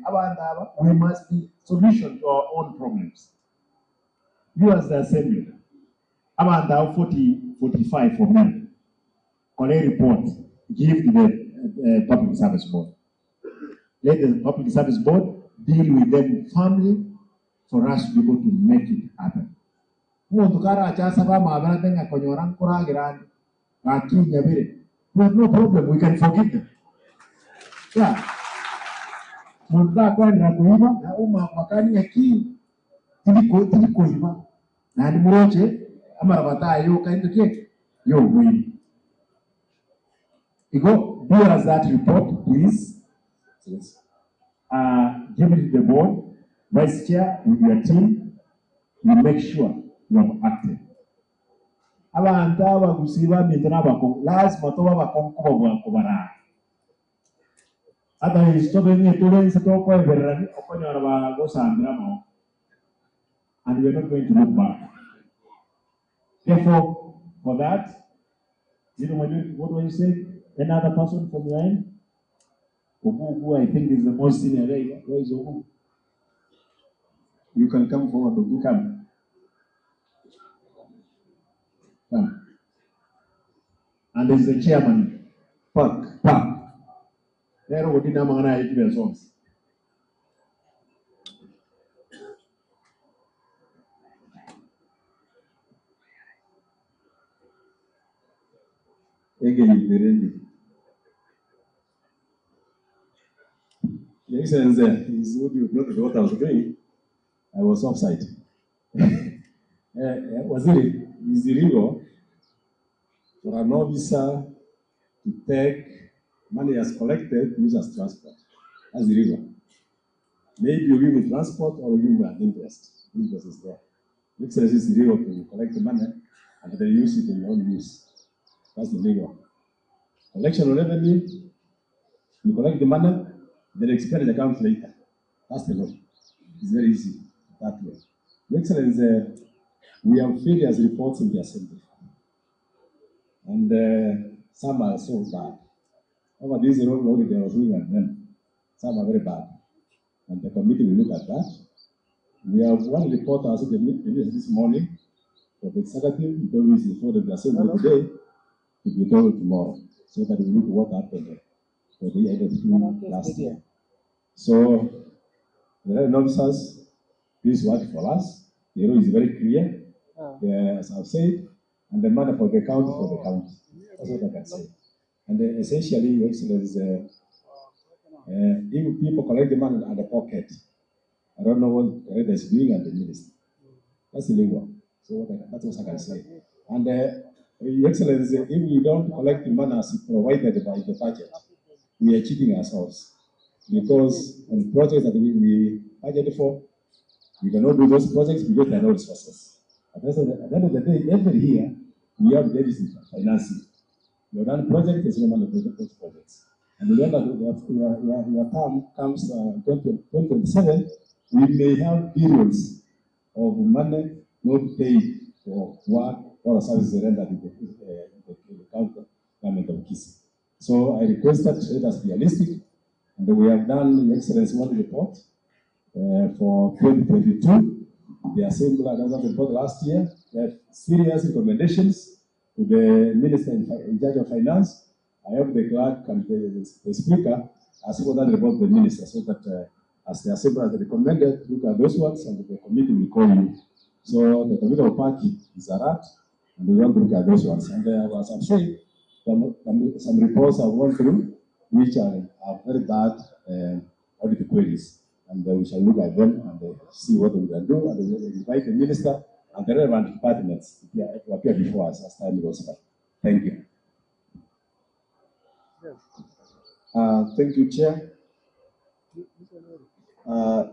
We must be solution to our own problems. You as the assembly, about 40, 45 for men, collect report, give to the Public Service Board. Let the Public Service Board deal with them firmly for us to be able to make it happen. We have no problem, we can forgive them. Yeah. You go, do us that report, please. Yes. Give it to the board, vice chair, with your team. You make sure you have acted. Abantu abagusiba mitana bako lazima toba bakonko bwakobara. Hata istobe tulense toko eberani okonyora bagosambira mo. And we are not going to look back. Therefore, for that, you know, what were you saying? Another person from your end? Ogugu, I think, is the most senior. Where is Ogugu? You can come forward, Ogugu. Come. Come. And there's the chairman. Park. Park. There we did not. Your Excellency, is what you not what I was doing. I was offside. Waziri, is illegal for an officer to take money as collected to use as transport. That's illegal. Maybe you give me transport or you give me an interest. Interest is there. Your Excellency, is illegal to collect the money and then use it in your own use. That's illegal. Collection of revenue, you collect the money, then expenditure comes later. That's the law. It's very easy that way. Your Excellency, we have various reports in the assembly. And some are so bad. Over this road, they was looking at them. Some are very bad. And the committee will look at that. We have one report also this morning for the executive, because it's for the assembly today, to be told tomorrow, so that we look what happened for the end of last year. So, the revenue officers, this work for us. The law is very clear, as I've said, and the money for the county, for the county. That's what I can say. And essentially, Your Excellency, if people collect the money out of the pocket, I don't know what the is doing and the minister. That's illegal. So that's what I can say. And Your Excellency, if we don't collect the money as provided by the budget, we are cheating ourselves. Because on projects that we budget for, we cannot do those projects because there are no resources. At the end of the day, every year, we have deficit financing. We have done projects, there's no money for those projects. And remember, your term comes 2027, we may have billions of money not paid for work or services rendered in the county government of Kisii. So I request that let us be realistic, and we have done the Excellency one report for 2022. The Assembly announced report last year. They have serious recommendations to the Minister in charge of Finance. I hope the clerk and the Speaker as well that report to the Minister, so that as the Assembly has recommended, look at those ones and the committee will call you. So the committee of party is a rat, and we want to look at those ones. And as I'm saying, some reports have gone through which are very bad audit queries. And we shall look at them and see what we can do. And we will invite the Minister and the relevant departments to appear before us as time goes by. Thank you. Thank you, Chair.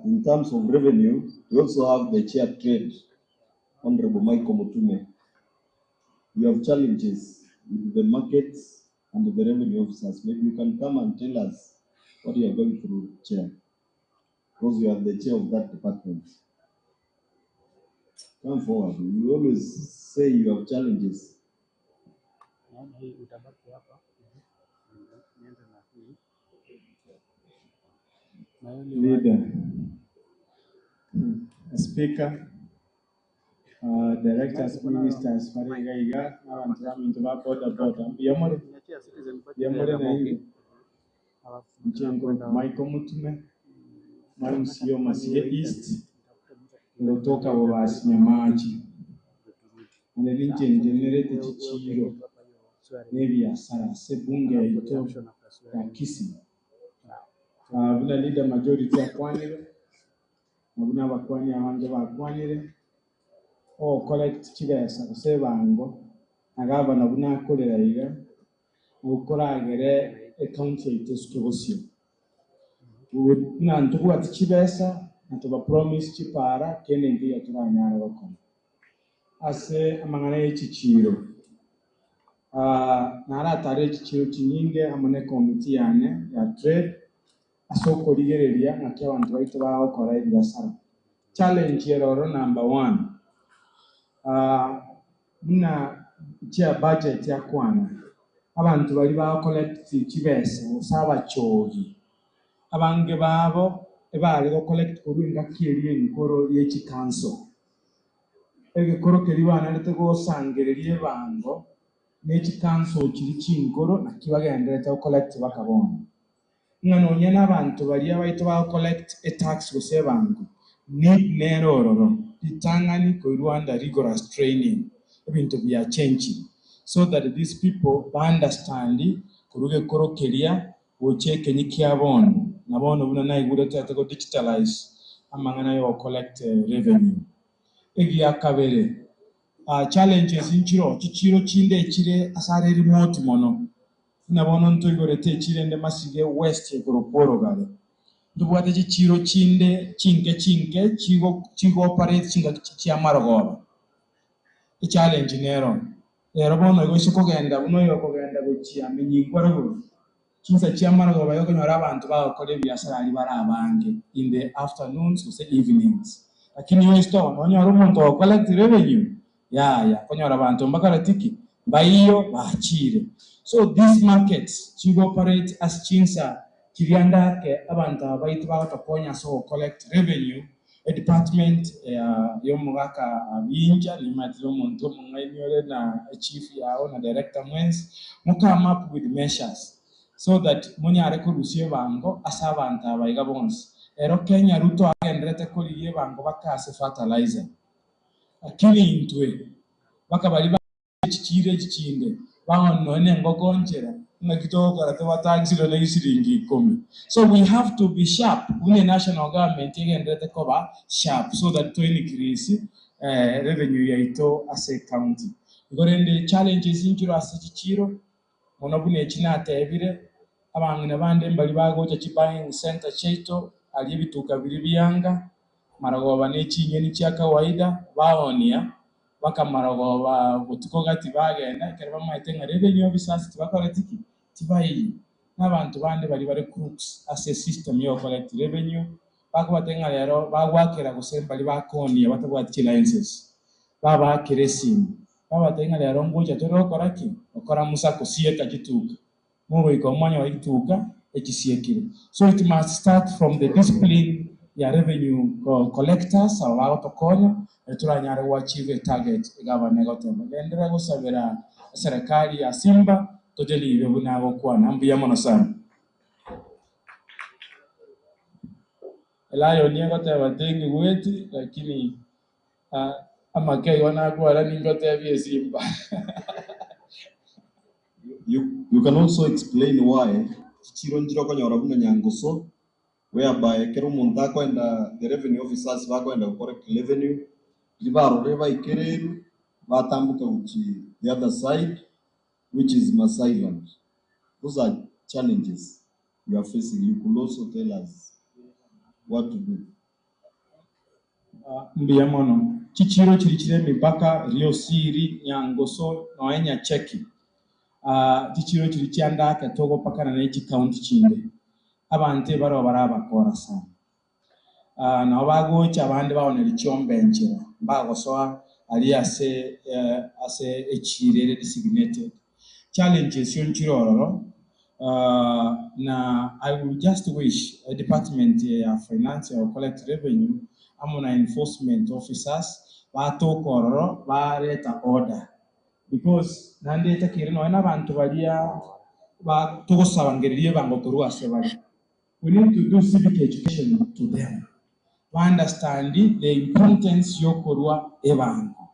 In terms of revenue, we also have the Chair Trade, Honorable Michael Mutume. You have challenges with the markets and the revenue officers. Maybe you can come and tell us what you are going through, Chair, because you are the chair of that department. Come forward. You always say you have challenges. Leader, Speaker, Directors, Ministers, Farigaiga, abantu baminto ba boda boda. Yamore, yamore na hiyo. Mchengo Michael Mutume, Marumsio Masige East, Lotoka Wabasi Nyamachi. Anelinche generate chichiro, nebiasara, sebunge ito ya Kisii. Vila leader majority ya kwanire, nabuna bakwani abanje bakwanire, o collect chibesa kusebango, agaba nabuna akorera iga, ukoragere e county itesuke. Na ntukuwa chibesa, na promise chipara, kene ndiya turanyara bakona. Ase amangana chichiro. Nara tare chichiro chinyinge amone committee yane ya trade. Asoko ligereria na kia wantu baito bagokora ebiasara. Challenge eroro number 1. Muna chia budget ya kwana. Abantu bali ba collect chibesa osaba chogi. Abange babo ebali go collect kuringa kieri enkoro ye chikanso. Egekoro keri banarete gosangereria ebango ne chikanso chiri chinkoro na kibagenderete go collect bakabona. Ngano n'abantu bari abaito ba collect a tax gose bango need nerororo ditangani ko Rwanda rigorous training ebintu bya changing so that these people understand kuruge korokeria gocheke nyikiabono nabono buna naigure tatego digitalize amangana yo collect revenue egiya kabere challenges inchiro chichiro chinde chire asare remote mono nabono ntoigorete chirende Masige West egoroporo gare ndubwate chichiro chinde chinke chinke chigo chigo operate chinga chiamarogoba e challenge nero ero bono igo kogenda buno yo kogenda gochia minyingwa rogo chinsa chiamarogoba yo konyora abantu bagokora ebiasara ari barabange in the afternoons or evenings lakini yo store nonyora omuntu collect revenue ya konyora abantu mbakaratiki baiyo bachire. So these markets chigo operate as chinsa kiriandake abantu abaitu bagatokonya so collect revenue a department yomugaka abinja nimatiro omuntu omung'ainiore na chief yao na director mwensi mu come up with measures so that munyare kurusia bango asa abantu abaiga bonsi ero Kenya Ruto agenderete korigie bango bakase fertilizer lakini intwe bakabari chichire chichinde baono nengogonjera ngakitokora tewataxiro na isiringi 10. So we have to be sharp. Une national government igenderete koba sharp so that to increase revenue yaito as a county. Igorende challenges inchiro ase chichiro mono bune chinatebire abang'ina bande mbali bagocha chi buying center cheito ali bituka biri byanga maragoba nechinyeni chia kawaida baonia Bakamara butuko gati bagenda ekero bamaete ng'a revenue officers tibakoretiki tibayi n'abantu bande bari bari crooks as a system yo collect revenue bakubatenga lero bagwakera gose bari bakonia batabwati licenses babakire simu babatenga lero ngoja torokora ki okora musako sieka gituka muruiko omwanya wa gituka ekisiekire. So it must start from the discipline ya revenue collectors abo bagotokonya turanyare achieve target igabane gotema gendera gusabira serikali ya Simba tojelibe bunago kwana mbuya mono sana. Elayo niye goteba tingi gweti lakini amakei wanakwara ningotebie Simba. You can also explain why chichiro njiro konyora buna nyangoso whereby kero omonto akoenda the revenue officers bakoenda collect revenue ribarore baikereru batambuka uchi the other side, which is Masai land. Those are challenges you are facing. You could also tell us what to do. Mbuya mono chichiro chirichire mipaka Riosiri Nyangoso noenya cheki chichiro chiri chiandake togo pakana nechi county chinde abante baro barabakora sana nabo bagocha abandi babonera icyombenchera bagosoa ari ase ase echirere designated challenges yo nchirororo. Na I would just wish a department ya finance or collect revenue amona enforcement officers batokororo bareta order because nandeta kire no n'abantu baria ba tugosabangeririe bango kurwa se bari. We need to do civic education to them. We understand the importance yo kurwa ebango.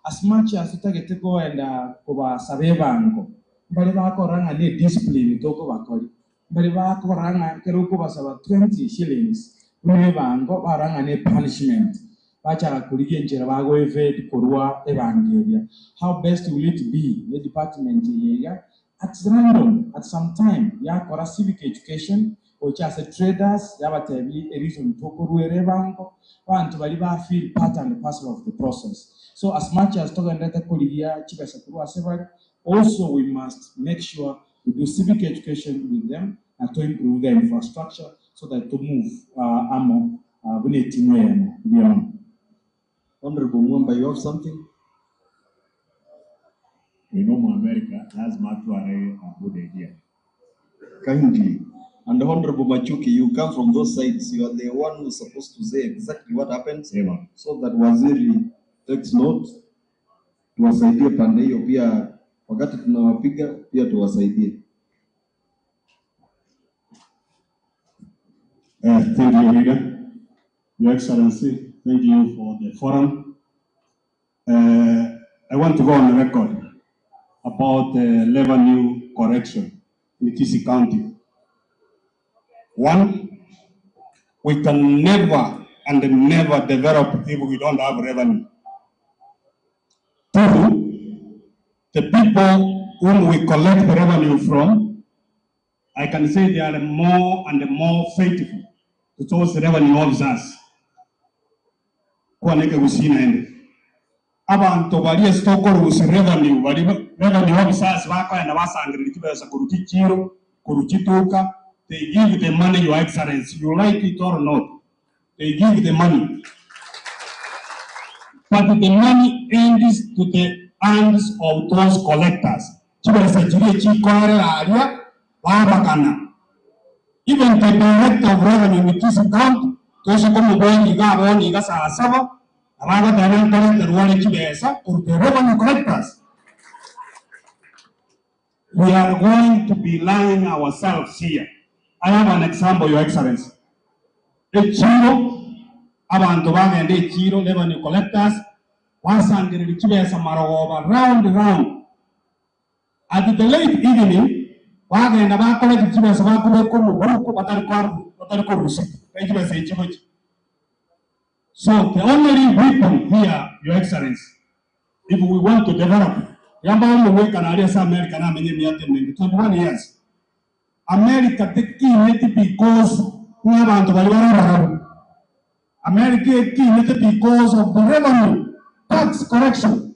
As much as tutagete koenda kubasaba ebango bari bakoranga ne discipline toko bakori bari bakoranga kero kubasaba 20 shillings ne bango baranga ne punishment bachara kurigenjera bago evade kurwa ebangeria. How best will it be the department yega at random at some time yakora civic education which as a traders yabatebi a reason tokorwere bango bantu bari ba feel part and parcel of the process. So as much as togendete kurigia chibesa kurwa sevari, also we must make sure we do civic education with them and to improve their infrastructure so that to move amo bune beyond. Honorable Mwamba, you have something? You know, America lazima tuare a good idea. Kindly. And Honorable Machuki, you come from those sides. You are the one who's supposed to say exactly what happens, yeah, so that waziri takes note. Tuwasaidie pande hiyo pia, wakati tunawapiga pia tuwasaidie. Thank you, Leader. Your Excellency, thank you for the forum. I want to go on the record about the revenue correction in Kisii County. One, we can never and never develop if we don't have revenue. Two, the people whom we collect the revenue from, I can say they are more and more faithful to those revenue officers. Kwaneke gusina ende. Abantu bali stokoro revenue, bali revenue officers bakoenda basangirira kibesa kurukichiro, kurukituka. They give the money, Your Excellency, you like it or not. They give the money. But the money ends to the hands of those collectors. Even the director of revenue in this account, the revenue collectors. We are going to be lying ourselves here. I have an example, Your Excellency. Echiro, abantu bagenda echiro, revenue collectors, wasangirira chibesa marogoba round round. At the late evening, bagenda bakoleka chibesa bakubeka omubuko batariko receipt. Chibesa echigochi. So the only weapon here, Your Excellency, if we want to develop, yamba omuweka na aliasa America na amenye miaka mingi, 21 years. America tekinete because n'abantu bari barabara. America tekinete because of the revenue tax correction.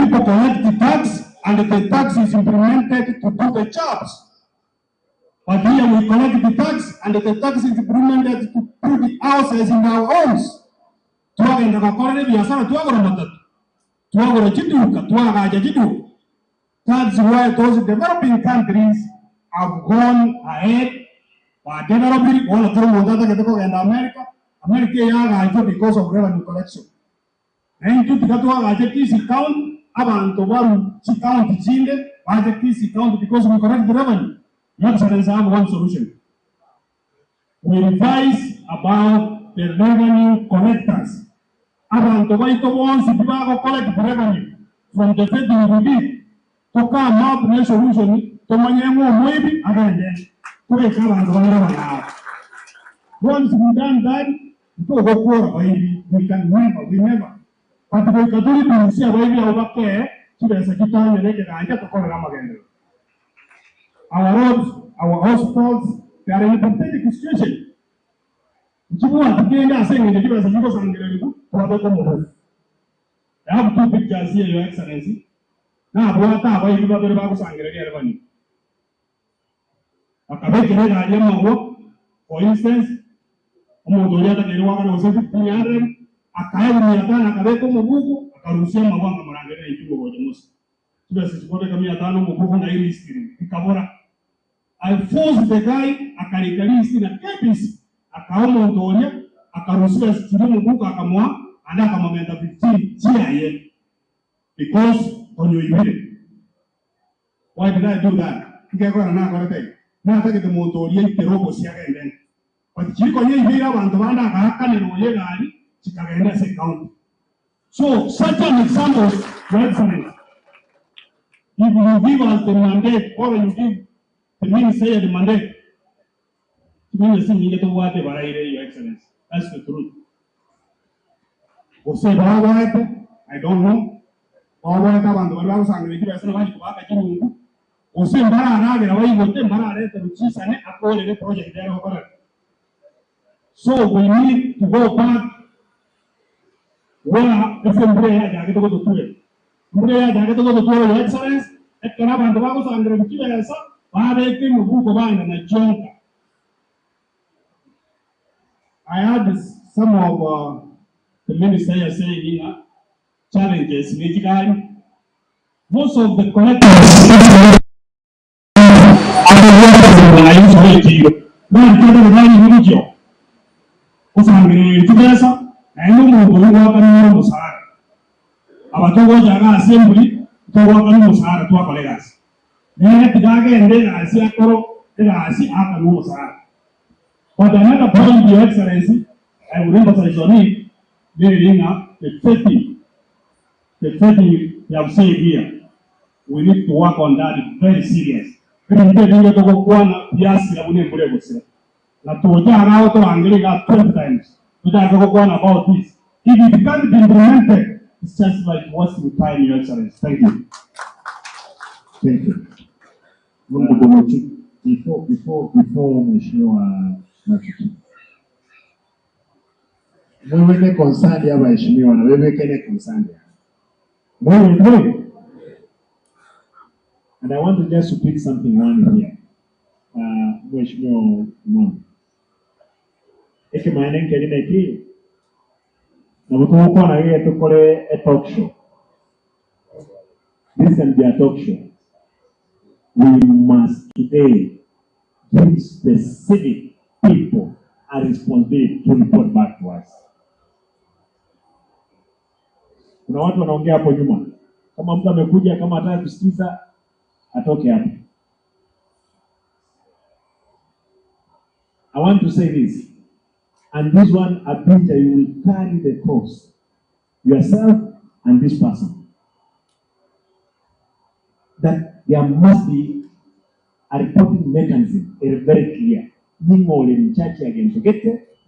People collect the tax and the tax is implemented to do the jobs. But here we collect the tax and the tax is implemented to put the houses in our homes. Twagenda gukorera biashara twagura matatu, twagura chiduka, twagaja chiduka. That's why those developing countries have gone ahead. By developing all the kugenda America, America yagaje because of revenue collection. Nentu tikatwagaje Kisii County, abantu baru county chinde baje Kisii County because we collect the revenue. Your Excellency, I have one solution. We revise about the revenue collectors. Abantu baito bonsi tibago collect the revenue from the federal relief. To come up with a solution, tomanye mwibi agende. Kubeka abantu bangana bana. Once we done that, tukokora baibi, we can never, we never. But we kaduri tusia baibi obake, chibesa kitanye leke ganja tukorera magendo. Our roads, our hospitals, they are in a pathetic situation. Chibua tukenda asenge chibesa chiko sangereribu, twabeko muhofu. I have two pictures here, Your Excellency. Na bwata baibi babere bakusangereria revenue. Akabekere gari amago, for instance, omuntu oria atakeri wakana gose 1500, akaebu 500 akabeka omobuku, akarusia amago akamurangerera inchugo gocha mosi. Chibesa chikobeka 500 omobuku na iristiri, ikabora. I forced the guy, akarika listi na KBC, akawa omuntu oria, akarusia chiri omobuku akamoa, and akamomenta 15 chiaye. Because onyoibire. Why did I do that? Nkekora nakorete. Natagete muntu oria iterobo siagende. But chiko nye abantu banda akahakanira oye gari chikagenda se county. So such an example, Your Excellency, if you give us the mandate or you give the minister the mandate, minister ninge to wate baraire, Your Excellency. That's the truth. Ose bawaete, I don't know. Bawaete abantu bari bagusanga chibesa bari kubaka chirungu. Ose mbara aragera bayigote mbara arete ruchisane akorere project yaro gokora. So we need to go back where ese mbure yajage toko tuture. Mbure yajage toko tuture, Your Excellency, ekera abantu bagusangire chibesa babeke mubuko bana na chonka. I had some of the minister here saying here challenges in most of the collectors But another point, Your Excellency, I will emphasize on it, the 30 you have said here, we need to work on that very serious. Na 20 times. About this. If it can't be implemented, it's just like wasting time, Your Excellency. Thank you. Thank you. Before Mheshimiwa Machuki. Mweweke concern ya waheshimiwa na weweke concern ya. Mwewe. And I want to just to pick something one here. Mheshimiwa Mwangi. Eke maana nkelina ki na mtu na yeye tukore a talk show. This can be a talk show. We must today give specific people a responsibility to report back to us. Kuna watu wanaongea hapo nyuma. Kama mtu amekuja kama hataki kusikiza atoke hapo. I want to say this. And this one, Abinja, you will carry the cross. Yourself and this person. That there must be a reporting mechanism, a very clear. Ningole mchache again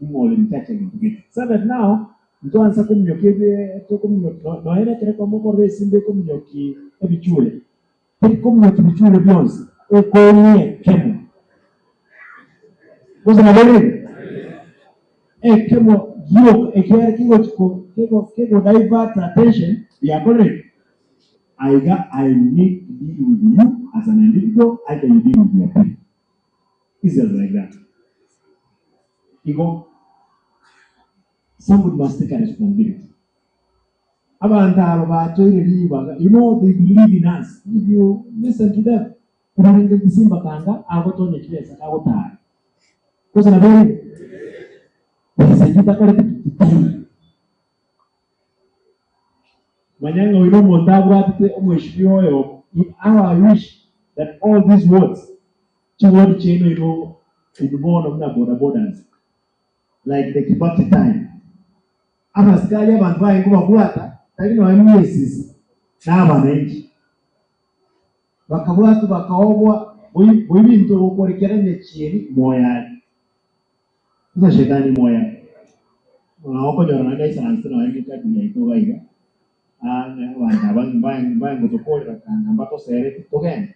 ningole mchache again. So that now, mtu kumnyoki noena tereka moko resimbe kumnyoki ebichule. Kumnyoki bichule byonse. Ekonye kemo. Kuza na bere? Kemo giro ekere kigo kego divert attention ya correct. I need to deal with you as an individual, either you deal with your people. Is it like that? Ego. Somebody must take a responsibility. You know, they believe in us. If you listen to them, I wish that all these words, like the Kibaki time. Abasikali abantu bayinkubakwata lakini wamyesisi n'abananchi bakabwatu bakaobwa bwibintu okwolekeranya chieri moyani sasa shetani moya unaokonyora nagaisa na wengekadiya itogaiga abantu abangi kanga batosere tugende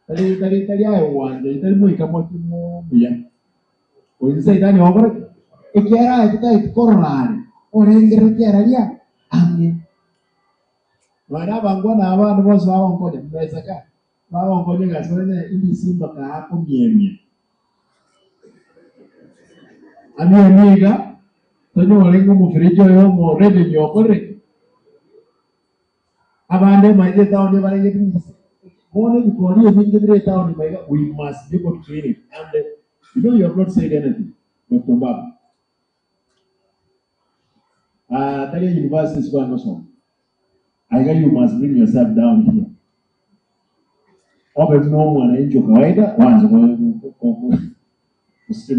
tali ayo wanje tali muika muya oinsaitani okora ekiara tutaiti kororare orengere kiararia amye bana bangwa na abantu bose babonkonya mbesaka babonkonya gasore ibisimba ka komyemye amyemiga tonyo orengo mufirijo yo mo rede nyokore abande maje town barenge bone bikori ebinge bire town maiga we must be able to clean it. And you know, you have not said anything, Dr. Mbaba. Talia University is going on. I guess you must bring yourself down here. Obe no mwananchi kawaida kwanza kwa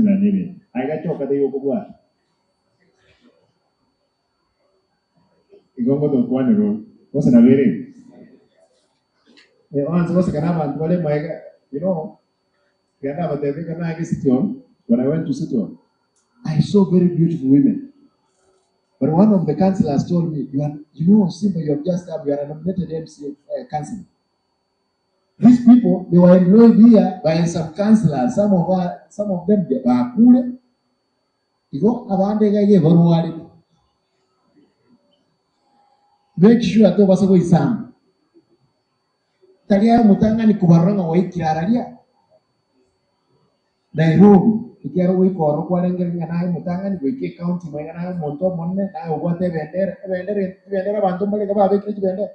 nini? Aigachoka de yoko igongo to kwane ro. Wose na vere. Wanza wose kana bantu wale maiga, you know, kana batebe kana agi. When I went to Sition, I saw very beautiful women. But one of the councillors told me, you know, Simba, you have just come, you are a nominated MCA councillor. These people, they were employed here by some councillors, some of them bakule. Igo abande gaye baruwari. Make sure to basago isam. Talia mutanga ni kubaranga wa ikirararia. Nairobi. Ikiaro wikoro kwarengera nayo mutanga ni gwike county mwenga nayo monto monne nayo gwate bendera bendera bendera bantu mbale kaba bekri bendera.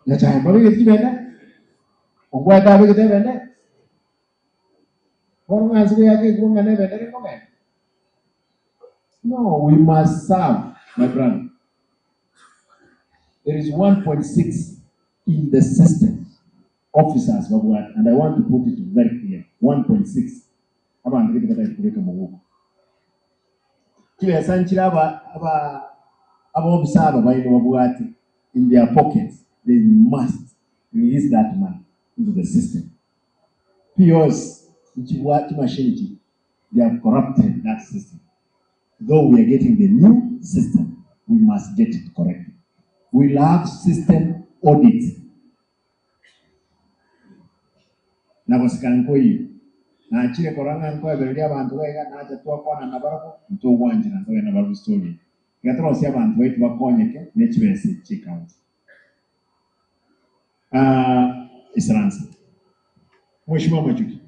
Na chae mbale bendera. Ongwata bekri bendera. No, we must serve, my brother. There is 1.6 in the system. Officers, and I want to put it very clear. 1.6. In their pockets, they must release that money into the system. POs, they have corrupted that system. Though we are getting the new system, we must get it correctly. We love system audit. Nachire koranga nko ebereria abantu baiga nacha twakwana na barako ntogwanjira ntowe na baru story. Gatorosia abantu baitu bakonyeke n'ekibese chikaunti. Isransa. Mheshimiwa Machuki.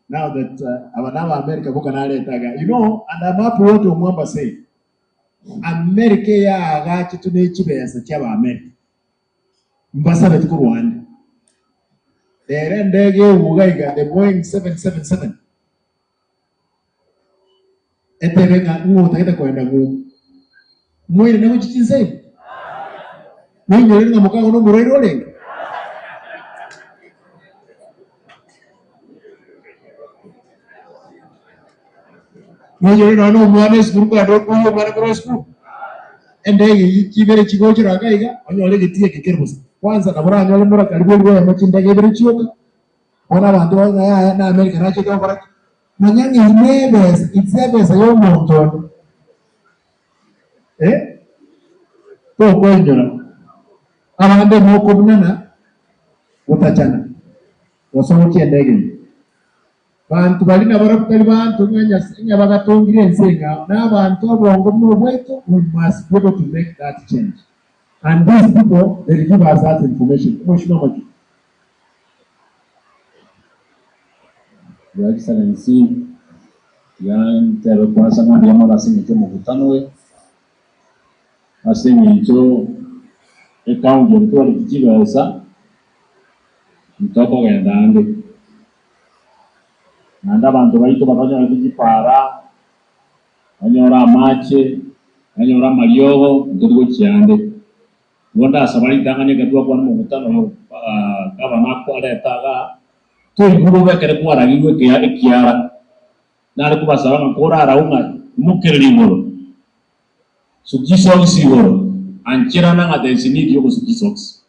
Now that abana America boka naletaga, you know, and I'm up what Omwamba say. America ya agachi tunechibesa chaba America. Mbasabe tuko Rwanda. There ndege ugaiga the Boeing 777. Eterenga nguo takita kwenda nguo. Mwire nego chichinse. Mwire nga mukago no murairo lenga. Mwire no mwana school kwa ndo kwa mwana kwa school. Ndege chibere chigochira akaiga onyole gitie kikirbusa. Kwanza kabura anyole mura karibu rwa machinda gebere chiyoka. Ona bantu ya na America na chito kwa manyangi inebes itsebes yo monto. Eh? To kwenyora. Abande moko bunana utachana. Wasomoki ndege. Bantu bali na barapitali bantu nganya bagatongire ensenga n'abantu abongo mu bweto, we must be able to make that change. And these people, they give us that information. Mheshimiwa Maki. Your Excellency, yantebe kwanza ng'ambi ase eng'encho omokutano we ase eng'encho ekaunti eri chibesa ntokogenda ande naende abanto baito bakanyora chipara banyora amache banyora amariogo ntori gochia ande igo ndasaba ritang'ani ekero twakwana omokutano gavana aretaga toigure obekere kwaragirwe ekiara nare kubasaba ng'a korarau ng'a imokereri igoro suki socks igoro anchirana ng'a there is need yo gosuki socks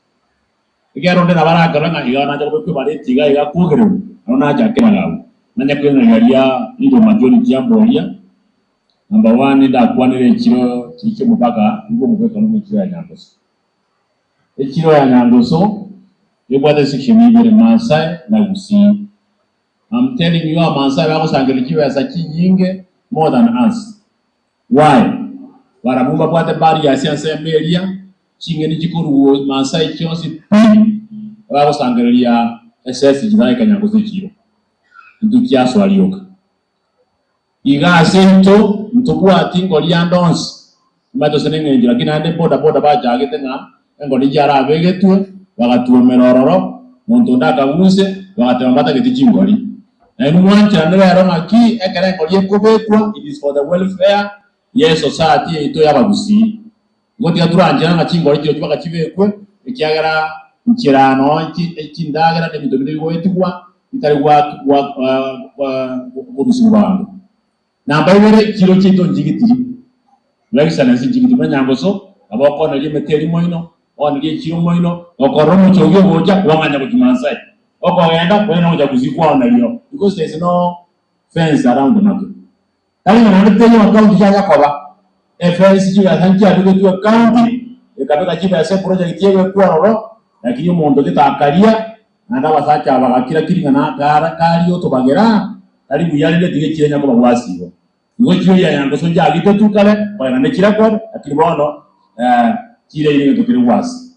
ekero onde nabo arakora ng'a iga nacha kobekwa ebareti iga iga kwogererwa nabo nachakera gau nanya kweng'ereria leader majority yamboria. Number one, ndakwanire ekiro kiri ky'omupaka nibwo omukweka n'omukiro ya Nyangoso. Ekiro ya Nyangoso ebwate section ibere, Maasai na Gusii. I'm telling you, Amaasai bagosangira chibesa chinyinge more than us. Why? Barabwo babwate barriers ase area ching'eni chikoruo Maasai chionsi pi bagosangereria SS chiraika Nyangoso echiro ntu kiaswarioka iga ase nto ntobwati ngori ya ndonsi mato sene ng'enjo, lakini ande boda boda bachagete ng'a engori jarabegetwe bagatuomera ororo monto ndakaguse bagatema batagete chingori na nimwanchana rero ng'aki ekere engori ekobekwa, it is for the welfare ye society yaito y'abagusii. Igo tiga turanchera ng'a chingori chiro chibaka chibekwe ekiagera nchirano chindagera na ebinto binde bigoetigwa bitari gorusiwa bandu. Namba ibere, chiro chiaito njigitiri. Your Excellency, njigitiri buna Nyangoso abo okoneria emete eri moino oneria echiro moino okorora omochogi ogocha wang'anya gochia Maasai okogenda kwena gocha Gusii kwaonerio because there is no fence around the market. Tari ng'a naende teiyo county chianya koba efence chibesa nchiabegetwe county ekabeka chibesa eproject egekwa ororo, lakini omonto getakaria naende abasacha bagakira kiri ng'a nakara kari otobagera tari buya rire tiga echire nyakoba gwasibo. Igo chiro ya Nyangoso njagite tukare koena nechirekod, lakini bono chire ire gento kere gwasi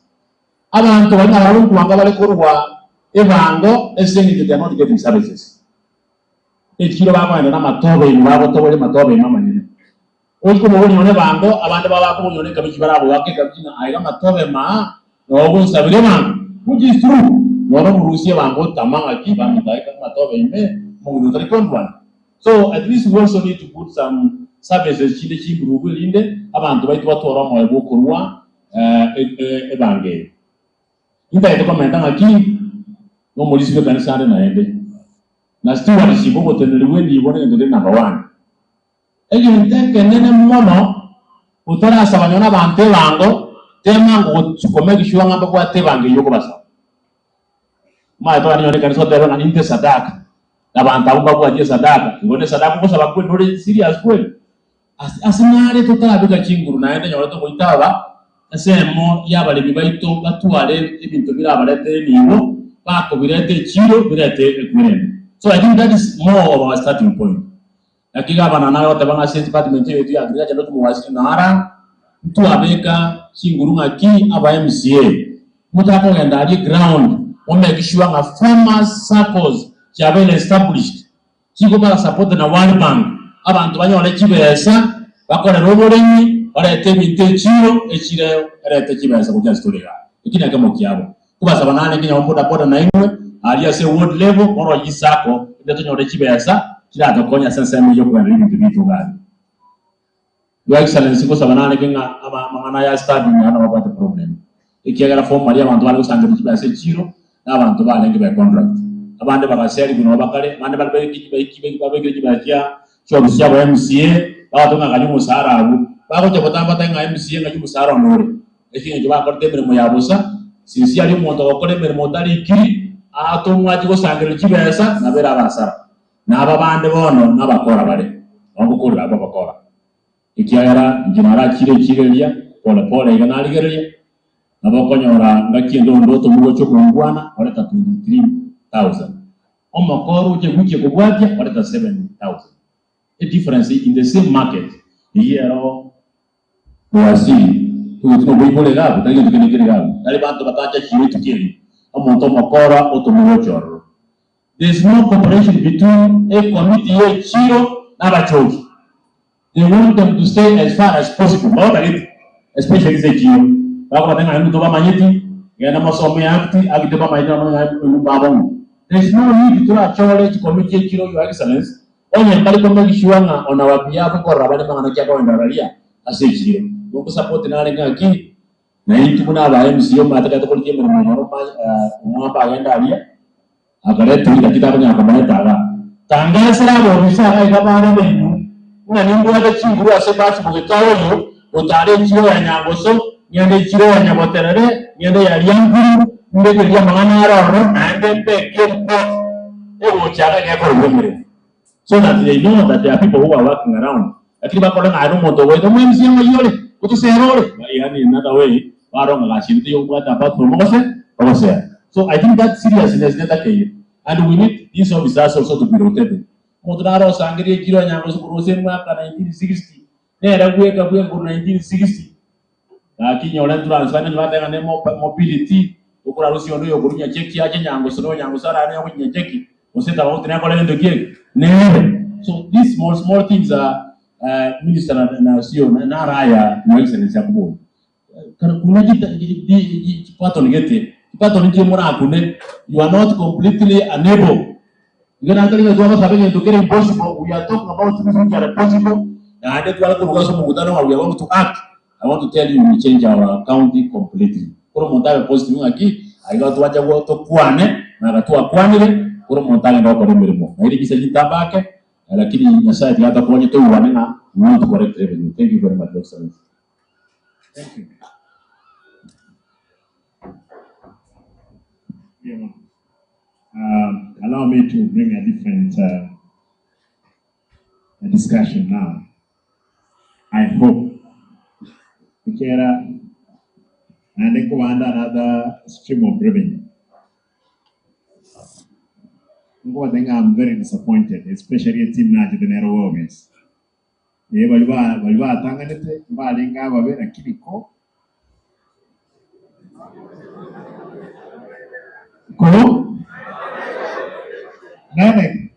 abantu bari nabarunkuanga bari korwa ebango ase eng'encho they are not getting services. Ekiro bakoenda n'amatobe ime bagotobora amatobe ime amanyene oikomobori one bango abande babakomonyona ekabichi barabwaka ekabichi ng'a aiga amatobe maa nogonsabire ebango, which is true. Nono murusie bango otama ng'aki bamitaeka amatobe ime mundu otari kondwana. So at least we also need to put some services chinde chimburugu erinde abantu baitu batwara omoyo bwokorwa ebango eyo. Intaete komenta ng'aki n'omorisi bwa ekanisa ande naende na stewardship ogoteneri bwa enibo negento kere number one egento ekenene mono otarasaba nonye abanto ebango temango komake sure ng'a mbabwate ebango eywo okobasaba maye togani nonye ekanisa otebe ng'a ninte sadaka abantu abo mbabwatie sadaka igo ne sadaka okosaba kweli nore serious kweli ase nare totarabeka chinguru naende nyore togoitaba ensemo y'abaremi baito batware ebinto birabaretere enibo bakobirete echiro birete ekwirende. So I think that is more of our starting point. Lakini gavana nawe oteba ng'a ase department yetu ya agriculture ndo tumuwasiri nara ntwabeka chinguru ng'aki aba MCA mutakogenda arie ground omake sure ng'a farmers SACCOs chiabere established chikobara support na World Bank abantu banyore chibesa bakorera oboremi barete ebinto echiro echire erete chibesa gochia ase eki nekemo kiabo kubasaba nane kinya boda boda na imwe ali ase ward level oro yisako inde tonyore chibesa kiratokonya ase ensemo yokogenda ebinto bitu gari. Your Excellency, kusaba nane kinga ama mang'ana ya stadium yana babwate problem ekiagera formally abantu bari gusanga chibesa echiro n'abantu barenge ba contract abande bagaseri bino bakare abande bari babekire chibesa chia chiobisi chiabo MCA bagotonga ng'anya omusara abwo bagocha gotamba ng'a MCA ng'anya omusara onore eking'encho bakorete emirimo ya bosa sincerely omonto ogokora emirimo otarikiri atomwachi gosangerera chibesa nabere abasara naba bande bono nabakora bare bagokorera abo bakora ekiagera inche narachire echireria pole pole iga narigereria nabo okonyora ngaki endondo otomugocha okongwana oreta 23,000 omokoro oche guchie kobwatia oreta 7,000, a difference in the same market iyero waziri. Tugutino kuibore gabu tagi tukenekere gabu. Tari bantu batacha chiwe tukeri. Omuntu mokora otomugo chorro. There is no cooperation between a committee ye chiro na bachoki. They want them to stay as far as possible. Especially the chiro. Bako batenga ndu toba manyeti, genda masomo ya akti, agite ba manyeti na babongo. There is no need to achole committee ye chiro, Your Excellence. Onye mbali kwa mwishuanga ona wabiafu kwa rabani mangana kia kwa ndararia ase chiro. Mungu support na lenga ki na intu kuna ba MCO mataka to kolikie mwana mwamba agenda alia akaretu ila kitabu nya kamaneta aga tangasira bo bisa ai kabana menu una nimbo ya chinguru ase basi mugetawo utare chiro ya Nyangoso nyende chiro ya Nyaboterere nyende ya Liankuru ndege ya mangana aroro ande mbe kempo ego chaga ngeko ngomire so that they know that there are people who are working around. Lakini bakola ngano moto wewe MCO yole kutuserore yani in another way baronga gashinti yo kwata apart from mose. So I think that seriousness neta keye and we need these officers also to be rotated. Motraro sangire kiro Nyangoso kurose mwaka 1960 nera kuweka kuya 1960 lakini ole transfer ni batenga ne mobility ukura rusio ndo yokurunya cheki yake Nyangoso no Nyangoso ara ne kunya cheki oseta ba utena kola ndo kiek ne. So these small things are minister na sio na raya no excellence yakubona kana kuna kipato nigete kipato nje mora akune you are not completely unable. You can actually go to something to get impossible. We are talking about things which are possible. Na hadi tuwala kuruka mkutano we are going to act. I want to tell you we change our county completely. Kuro montabe positive ngaki aiga tuwacha go to kwane na gatua kwanire kuro montabe ndo kwa mirimo. Na ili kisa jitabake lakini Nyasaye hata kuonye tu wane na we want to correct revenue. Thank you very much, Excellency. Thank you. Yeah. Allow me to bring a different discussion now. I hope. Ikera, and go under another stream of revenue. I think I'm very disappointed, especially at team Naji the narrow office. Waliwa tanganete balinga babe na kibiko. Ko? Nene.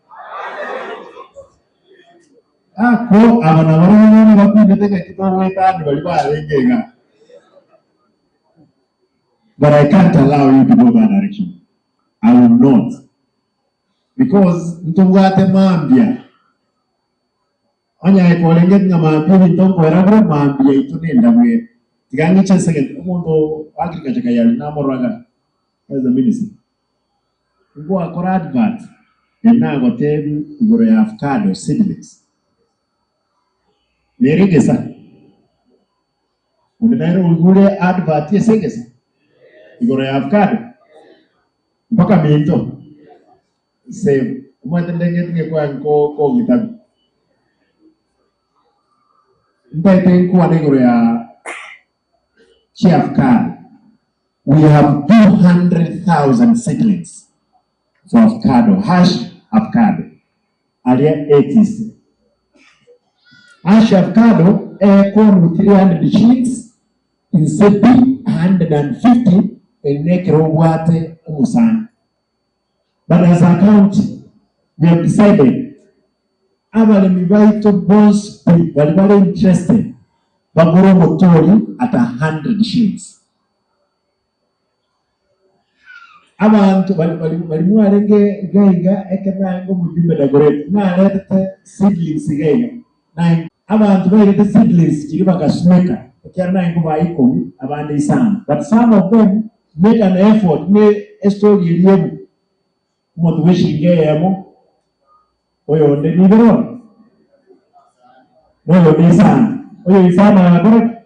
Ah, ko abana barimo bakundete kitoro wetani waliwa alengenga. But I can't allow you to go that direction. I will not. Because ntungwate mambia. Onya ekolenge nga mambia bintongo erabro mambia itunenda mwe. Tigangicha second omuntu agriculture kayali namoraga as a minister. Ngo akora advert enago tebi igoro ya avocado seedlings. Neregesa. Unairo ugure advert yesegesa. Igoro ya avocado. Mpaka minto. Same. Umwete ndenge kwa nko gitabu. Mbaite nkuwa negoro ya avocado. We have 200,000 seedlings for avocado, hash avocado. Alia 80s. Hash avocado aircon with 300 shillings instead 150 enekero wate umusan. But as a county, we have decided abalimi baito boss bali bali interested bagoro motori at 100 shillings. Abantu bali mwarenge gaiga ekena ngo mujumbe dagoret na lete seedlings gaiga na abantu balete seedlings kiri bakasumeka ekena ngo bayikomi abandi isana, but some of them make an effort ne story yemu motivation gayamo oyo nde nibero oyo isana oyo isana agora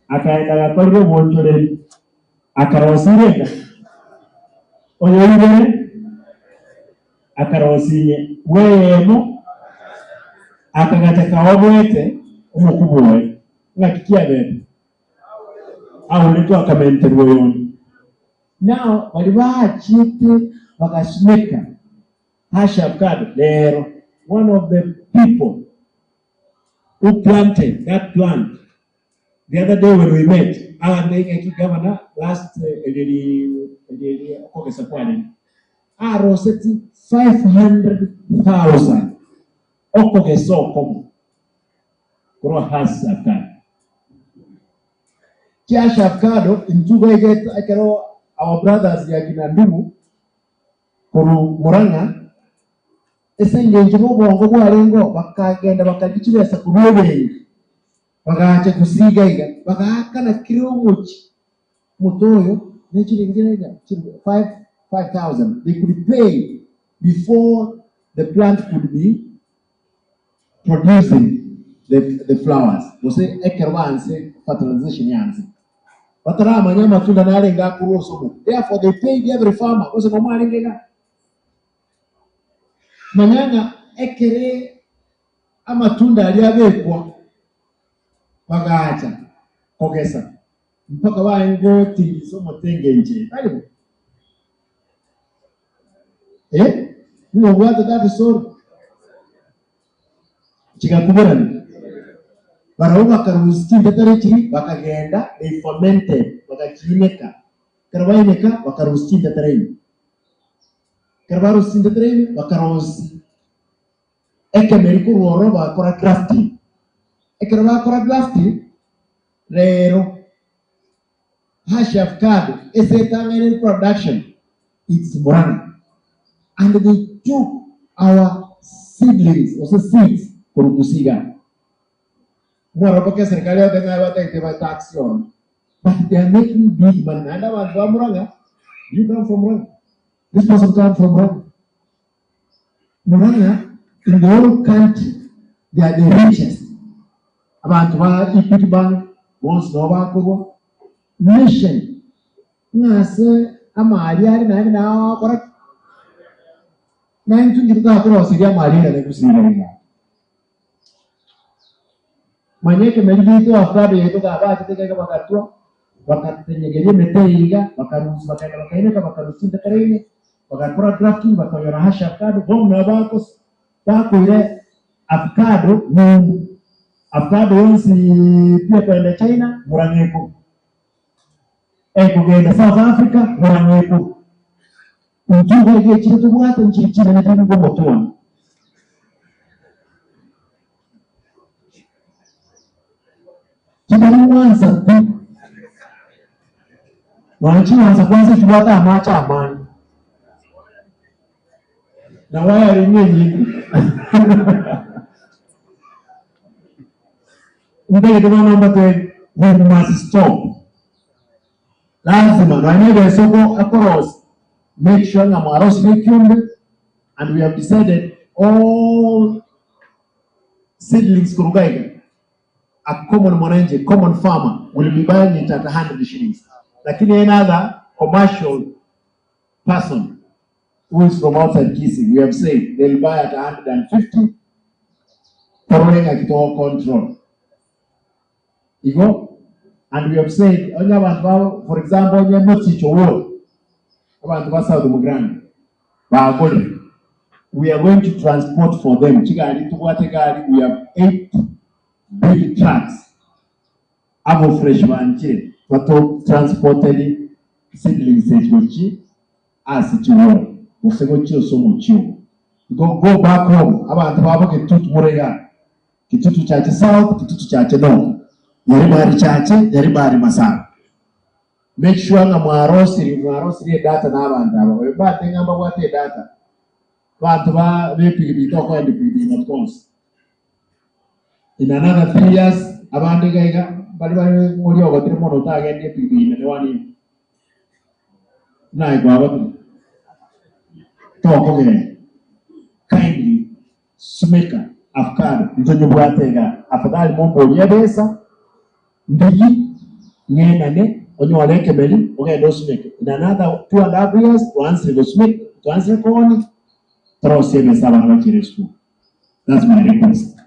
akaenda gakorire bonjore akarosirega oyo ibere akarosinye wemo akagateka wabwete omukuboye ngakikia bebe au letu akamenterwo yoni now bali bachite bakasumeka hash avocado lero. One of the people who planted that plant The other day when we met, and governor last aroseti 500,000 okogesokomo korwa has avocado. Cash avocado intuga ekero our brothers ya kina ndugu koru Murang'a esengenje bobongo bwarengo bakagenda bakagichibesa kurwebengi bagache kusiga iga bagakana kiromuchi mutoyo nechiringirega 5,000 they could pay before the plant could be producing the flowers. Gose ekerwanse fertilization yanze bataramanya amatunda narenga kurosomo, therefore they paid every farmer gose nomwarengega manyanga ekere amatunda aliabekwa bagacha kogesa mpaka waengo tingiso motenge nje karibu niwo that so chikakuberani barabo bakarusi ndatareki bakagenda they fermented bakakineka karabaineka bakarusi ndatareki karabarusi ndatareki bakarosi ekemeri kuroro bakora grafting ekero bakora grafting rero hash avocado esetangene production it's Murang'a, and they took our seedlings also seeds kurukusiga mwarapoke serikali yote bataite tax on, but they are making big money. And abantu ba Murang'a, you come from Murang'a, this person come from Murang'a. Murang'a in the whole country they are the richest. Abantu ba Equity Bank bonse no bakorwa nation ngase amali ari naye na kora naintu tukakora amali na kusira manyeke merigito afrabe yetu kaba tete bakatua bakatenyegeria meteiga bakaruhusu bakaenda bakaineka bakarusinda karene bakakora grafting bakayora hasha avocado bomna bako bakoire avocado mungu avocado yonsi pia kwenda China Murang'eko ekugenda South Africa Murang'eko ntuga igihe tubwate nchiri na tingo motoni Mwanza tu wanchi kwanza kibwata amacha amani na waya rinyenyi ndege number 10 we must stop lazima na soko across make sure na mwarosi mekyumbe, and we have decided all seedlings kurugaiga a common mwananchi, common farmer will be buying it at 100 shillings. Lakini another commercial person who is from outside Kisii, we have said they'll buy at 150 following a control. You go? And we have said, for example, we are going to transport for them. We have 8 big trucks. Abo fresh banche bato transported seedlings echi asi chiwo osego chio somo chiwo go back home abantu babo Kitutu murega Kitutu chache south Kitutu chache north Nyaribari chache Nyaribari Masaba. Make sure nga mwarosiri data na abantu abo webate ngamba bwate data bantu ba bepigipigi toko ndi of course in another 3 years abandi gaiga bali bali ngoli ogatire mono tagende pigipigi ne wani naye gwaba toko ge kindly smeka avocado ntonyo bwatega afadhali mombo yebesa ndigi ngenane onyo waleke meli ogenda osmeke in another 2.5 years once go smek once koni trosebe saba na chiresu. That's my request.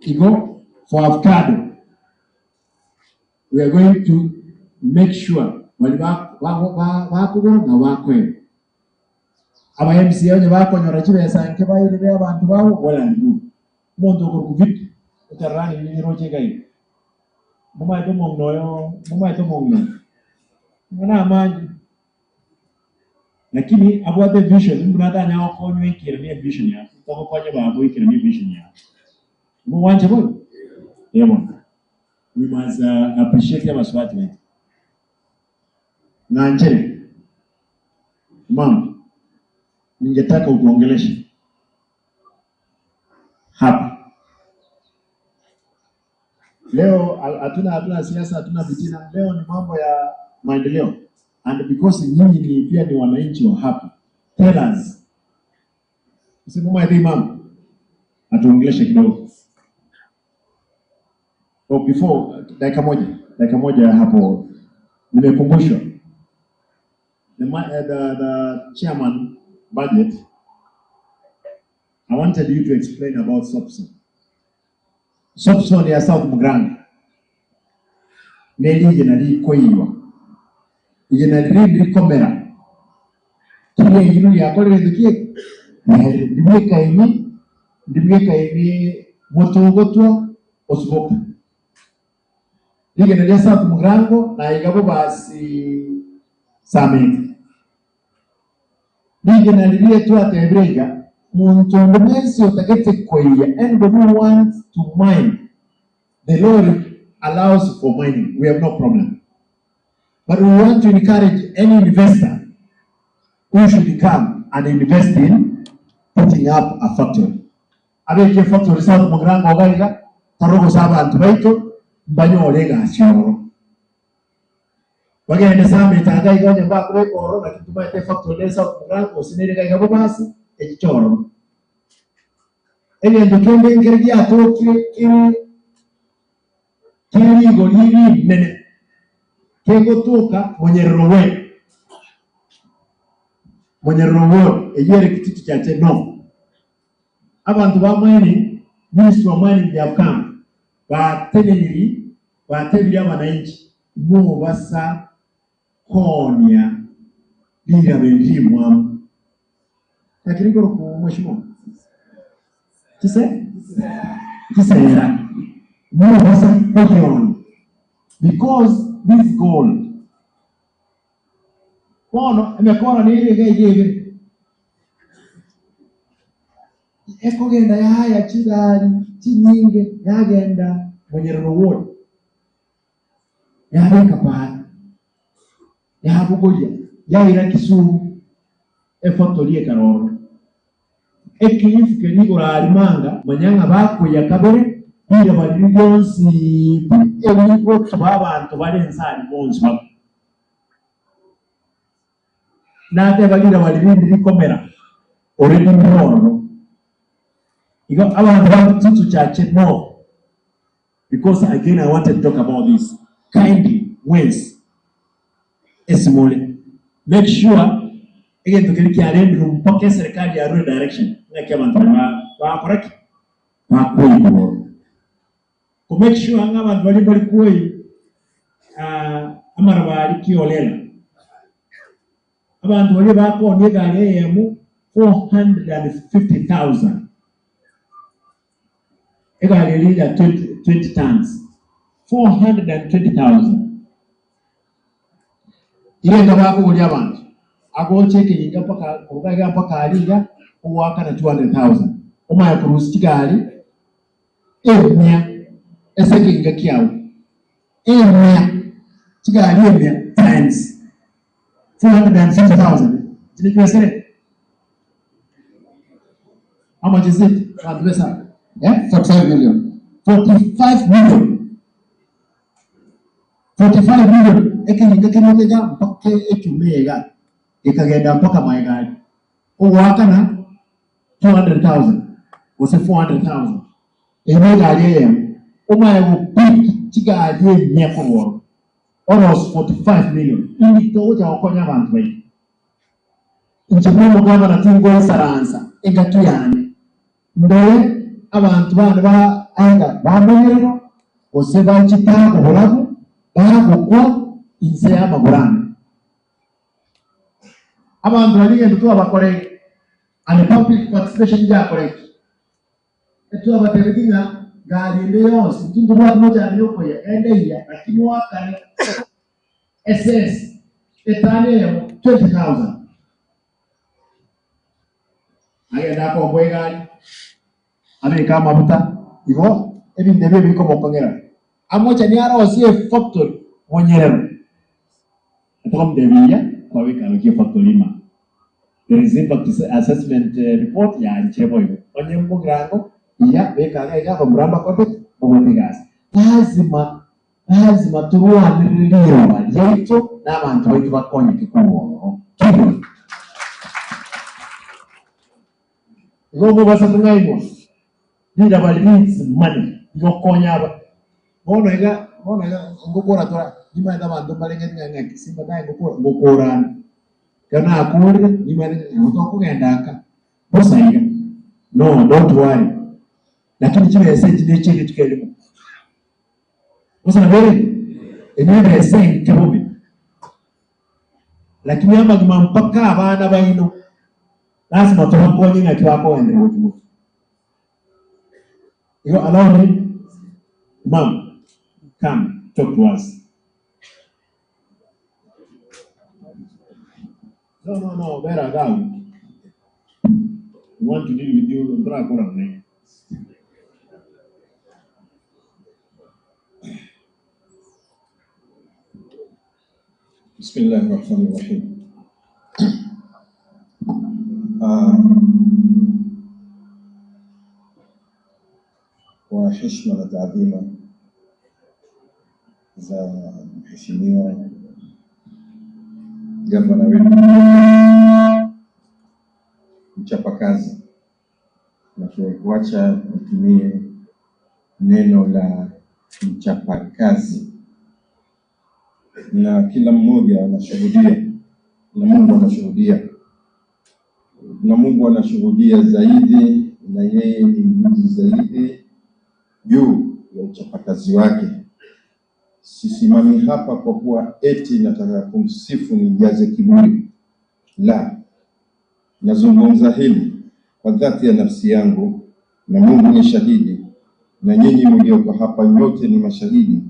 Igo for avocado we are going to make sure wali bakugura na bakwe aba MCA onye bakonyora chibesa nke bayirire abantu babo wala ngu omuntu okuri kuvit utarani niroche gai Mumaito mong'noyo, mumaito mong'no. Ng'ana amanyi. Lakini abwate vision, mnada nyao konywe ikirani vision ya. Toko konye babu ikirani vision ya. Muwanje boy. Yebo. We must appreciate them as what we. Nanjere. Mama, ningetaka utuongeleshe hapa. Leo hatuna siasa, hatuna fitina. Leo ni mambo ya maendeleo. And because nyinyi ni pia ni wananchi wa hapa, tell us. Usimama hivi mama, atuongeleshe kidogo. Oh, before dakika moja hapo nimekumbushwa. The chairman budget, I wanted you to explain about Sopson. Sopson ya South Mugirango. Neli yenali koiwa. Yenali rikomera. Kile iru ya kore ndukie. Ndibwe kaimi motogotwa osboka. Lige ya South Mugirango na igabo basi Samiti. Lige na lilie tu atebrega muntu mwensi utagete koiya anybody who wants to mine, the law allows for mining, we have no problem, but we want to encourage any investor who should come and invest in putting up a factory. Abeke factory South Mugirango gaiga tarogo sabantu baito mbanyole gasioro bagende samita gaiga nyamba kure oro na kituma te factory South Mugirango sinere gaiga bobasi ekichoro egendo kende ngeri atokire kiri kiri goliri nene kegotoka monyerero eyere kititu chache no abantu ba mining, ministry of mining, they have come bateniri batebiri abananchi mu basa konya bira benjimwa lakini koro ku mheshimiwa kise kisera mu basa konya because this gold kono emekora ni ile gege ekogenda yaya chigari chinyinge yagenda mwenyerero wodi yareka pale yabugolia yaira Kisumu efactory ekaroro ekilifu keligora alimanga manyanga bako ya kabere bira bali byonsi ebigo abantu bali ensali bonsi bako nate bagira bali bindi likomera already moro igo abantu batutu chache no, because again I wanted to talk about this kindly ways esimole make sure again to kiri kiarendru mpaka serikali ya rural direction ngaki abantu ba correct ba kuyi ko make sure nga abantu bali bali kuyi amarabali kiolela abantu bali bako negale yemu 450,000 egale lila 20 tons 420,000 ile ndabako kuli abantu agocheke yinga mpaka kurugaga mpaka aliga uwaka na 200,000 umaya kurusi kigali emia eseke inga kiawo emia kigali emia times 450,000 zilikwesere. How much is it? Yeah, 45 million. 45 million. 45 million. Eke kemotega mpaka echumega. Ikagenda mpaka maigari. Uwaka na 200,000. Wose 400,000. Emega yeye. Umaye upiki chigali nyeko. Almost 45 million. Ili toja okonya abantu bayi. Nchimumu gavana tingo saransa. Engatuyane. Ndole abantu bana ba anga bamenyero ose bachita kuholaku bagukwa inse y'amagurane abantu baligenda tuabakore and public participation jakoreki etuabateretinga Gari ende yonsi ntindu bwa moja yoko ya ende ya lakini wakane SS etane ya 20,000 agenda ko bwegari abeka mabuta igo ebinde bebe biko mokongera amocha ni arosie factory monyerero Atoka kwa wika wikia factory ma. There is impact assessment report ya nchebo hiyo. Onye mbugirango iya beka ga ga muramba kote obwe gas. Lazima lazima turuwanirire yetu n'abantu baitu bakonye kikuwo. Kibo. Ngobo basa tungaimwa. Nida bali needs money. Yokonya ba. Bono iga ngokora tora nyuma n'abantu balenge ng'ang'aki simba naye ngokora ngokorana. Kana akurire nyuma ngokugenda bosa iga. No, don't worry. Lakini chile essence ni chile tukelimo. Bosa na bere enye essence kibubi. Lakini ama mpaka abana baino lazima tubakonye na tubakonye wotu. You allow me, Mom, come talk to us. No, no, no, better go. We want to deal with you. Bismillahirrahmanirrahim. Kwa heshima na taadhima za mheshimiwa gavana wetu mchapakazi, na kuacha nitumie neno la mchapakazi, na kila mmoja anashuhudia, na Mungu anashuhudia, na Mungu anashuhudia zaidi, na yeye ni mjuzi zaidi juu ya uchapakazi wake. Sisimami hapa kwa kuwa eti nataka kumsifu nijaze kiburi, la, nazungumza hili kwa dhati ya nafsi yangu, na Mungu ni shahidi, na nyinyi mlioko hapa nyote ni mashahidi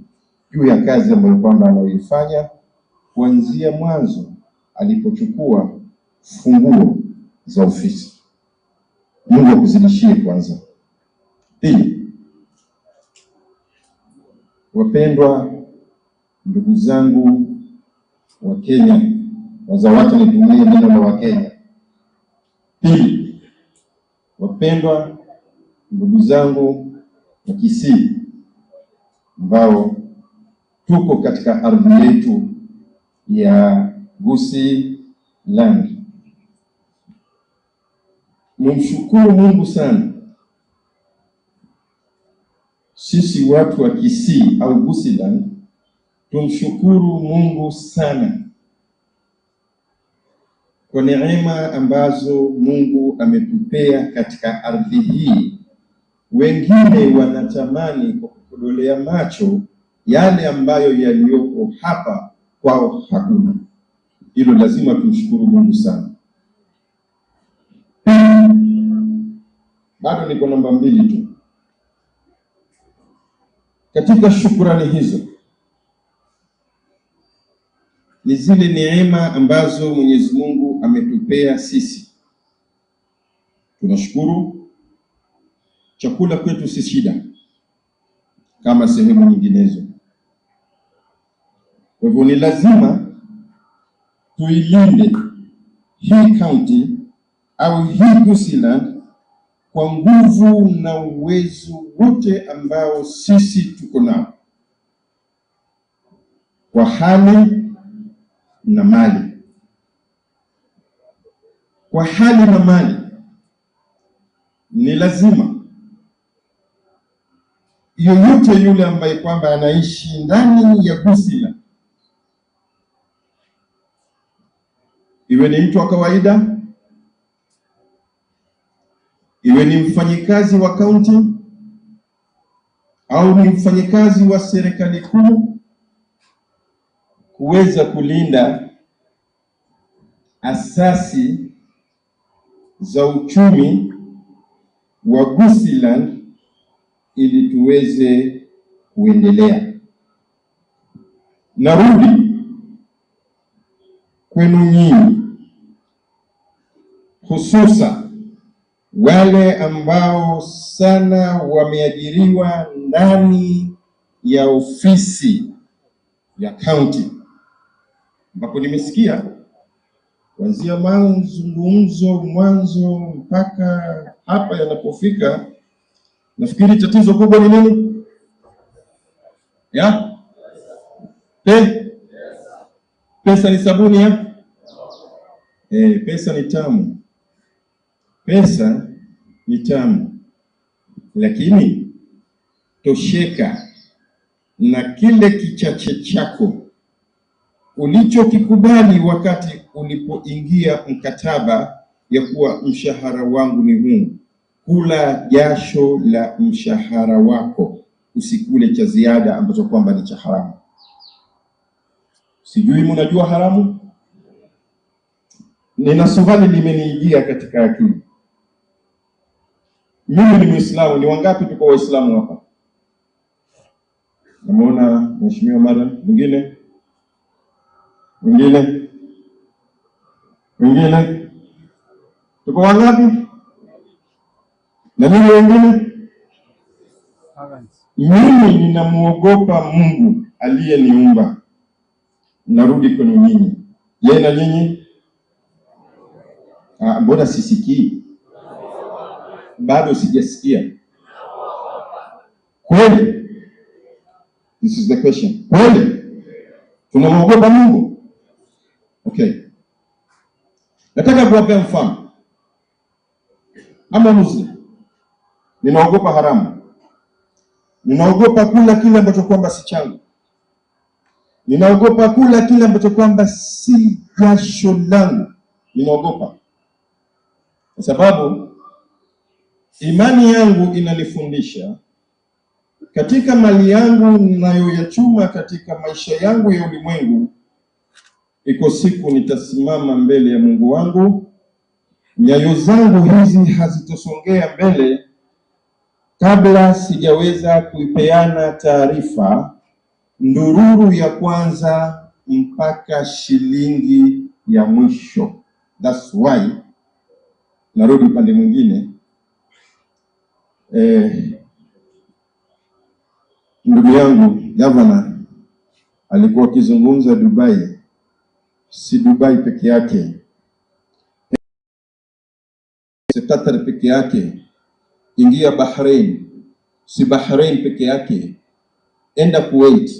juu ya kazi ambayo kwamba anayoifanya kuanzia mwanzo alipochukua funguo za ofisi. Mungu akuzidishie kwanza. Pili, wapendwa ndugu zangu wa Kenya, wazawati nitumie neno la wa Kenya. Pili, wapendwa ndugu zangu wa Kisii ambao tuko katika ardhi yetu ya Gusii Land, mumshukuru Mungu sana. Sisi watu wa Kisii au Gusii Land tumshukuru Mungu sana kwa neema ambazo Mungu ametupea katika ardhi hii. Wengine wanatamani kwa kukodolea macho yale ambayo yaliyoko hapa kwao hakuna. Hilo lazima tumshukuru Mungu sana. Bado niko namba 2 tu. Katika shukurani hizo ni zile neema ambazo Mwenyezi Mungu ametupea sisi. Tunashukuru. Chakula kwetu si shida kama sehemu nyinginezo. Kwa hivyo ni lazima tuilinde hii county au hii Gusii Land kwa nguvu na uwezo wote ambao sisi tuko nao, kwa hali na mali. Kwa hali na mali ni lazima yoyote yule ambaye kwamba anaishi ndani ya Gusii Land, iwe ni mtu wa kawaida, iwe ni mfanyikazi wa kaunti au ni mfanyikazi wa serikali kuu, kuweza kulinda asasi za uchumi wa Gusii Land ili tuweze kuendelea. Narudi kwenu nyinyi, hususa wale ambao sana wameajiriwa ndani ya ofisi ya county, ambapo nimesikia kuanzia mazungumzo mwanzo mpaka hapa yanapofika, nafikiri tatizo kubwa ni nini? Ya? Pesa ni sabuni ya? Pesa ni tamu. Pesa ni tamu, lakini tosheka na kile kichache chako ulichokikubali wakati ulipoingia mkataba ya kuwa mshahara wangu ni huu. Kula jasho la mshahara wako, usikule cha ziada ambacho kwamba ni cha haramu. Sijui mnajua haramu? Nina swali limenijia katika akili. Mimi ni Muislamu, ni wangapi tuko Waislamu hapa? Namuona Mheshimiwa Madam, mwingine? Mwingine? Mwingine? Tuko wangapi? Na mimi wengine? Mimi ninamuogopa Mungu aliyeniumba. Narudi kwenu nyinyi. Yeye na nyinyi? Mbona sisikii? Bado sijasikia. Kweli? This is the question. Kweli? Tunamuogopa Mungu? Okay. Nataka kuwapea mfano. Ama Muslim. Ninaogopa haramu. Ninaogopa kula kile ambacho kwamba si changu. Ninaogopa kula kile ambacho kwamba si jasho langu. Ninaogopa. Kwa sababu imani yangu inanifundisha katika mali yangu ninayoyachuma katika maisha yangu ya ulimwengu, iko siku nitasimama mbele ya Mungu wangu, nyayo zangu hizi hazitosongea mbele kabla sijaweza kuipeana taarifa ndururu ya kwanza mpaka shilingi ya mwisho. That's why narudi upande mwingine. Ndugu yangu governor alikuwa akizungumza Dubai, si Dubai peke yake, si Qatar peke yake, ingia Bahrain, si Bahrain peke yake, enda Kuwait,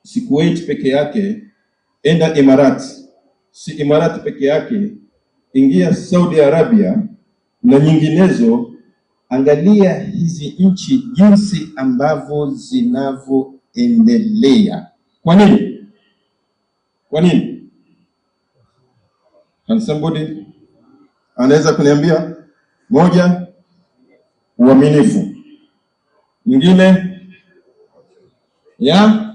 si Kuwait peke yake, enda Emirat, si Emirat peke yake, ingia Saudi Arabia na nyinginezo. Angalia hizi nchi jinsi ambavyo zinavyoendelea. Kwa nini? Kwa nini? Can somebody anaweza kuniambia? Moja, uaminifu. Nyingine ya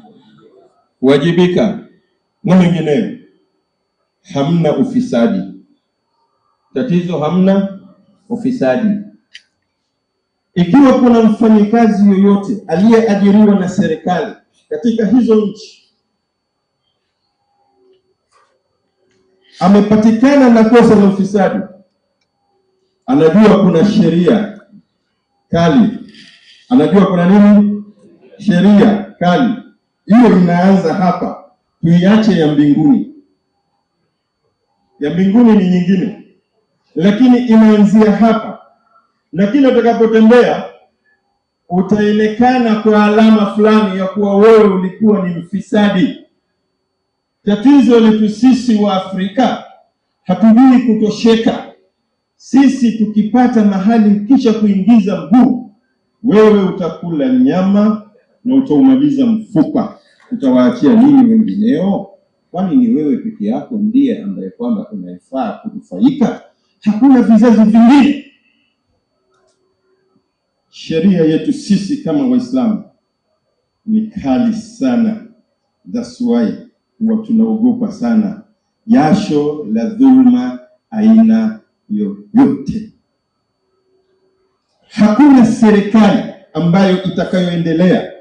kuwajibika na mengineyo. Hamna ufisadi. Tatizo hamna ufisadi. Ikiwa kuna mfanyikazi yoyote aliyeajiriwa na serikali katika hizo nchi amepatikana na kosa la ufisadi, anajua kuna sheria kali, anajua kuna nini? Sheria kali. Hiyo inaanza hapa, tuiache ya mbinguni. Ya mbinguni ni nyingine, lakini inaanzia hapa. Na kila utakapotembea utaonekana kwa alama fulani ya kuwa wewe ulikuwa ni mfisadi. Tatizo letu sisi wa Afrika hatujui kutosheka. Sisi tukipata mahali kisha kuingiza mguu, wewe utakula nyama na utaumaliza mfupa. Utawaachia nini wengineo? Kwani ni wewe peke yako ndiye ambaye kwamba unayefaa kunufaika? Hakuna vizazi vingine. Sheria yetu sisi kama Waislamu ni kali sana. That's why huwa tunaogopa sana jasho la dhulma aina yoyote. Hakuna serikali ambayo itakayoendelea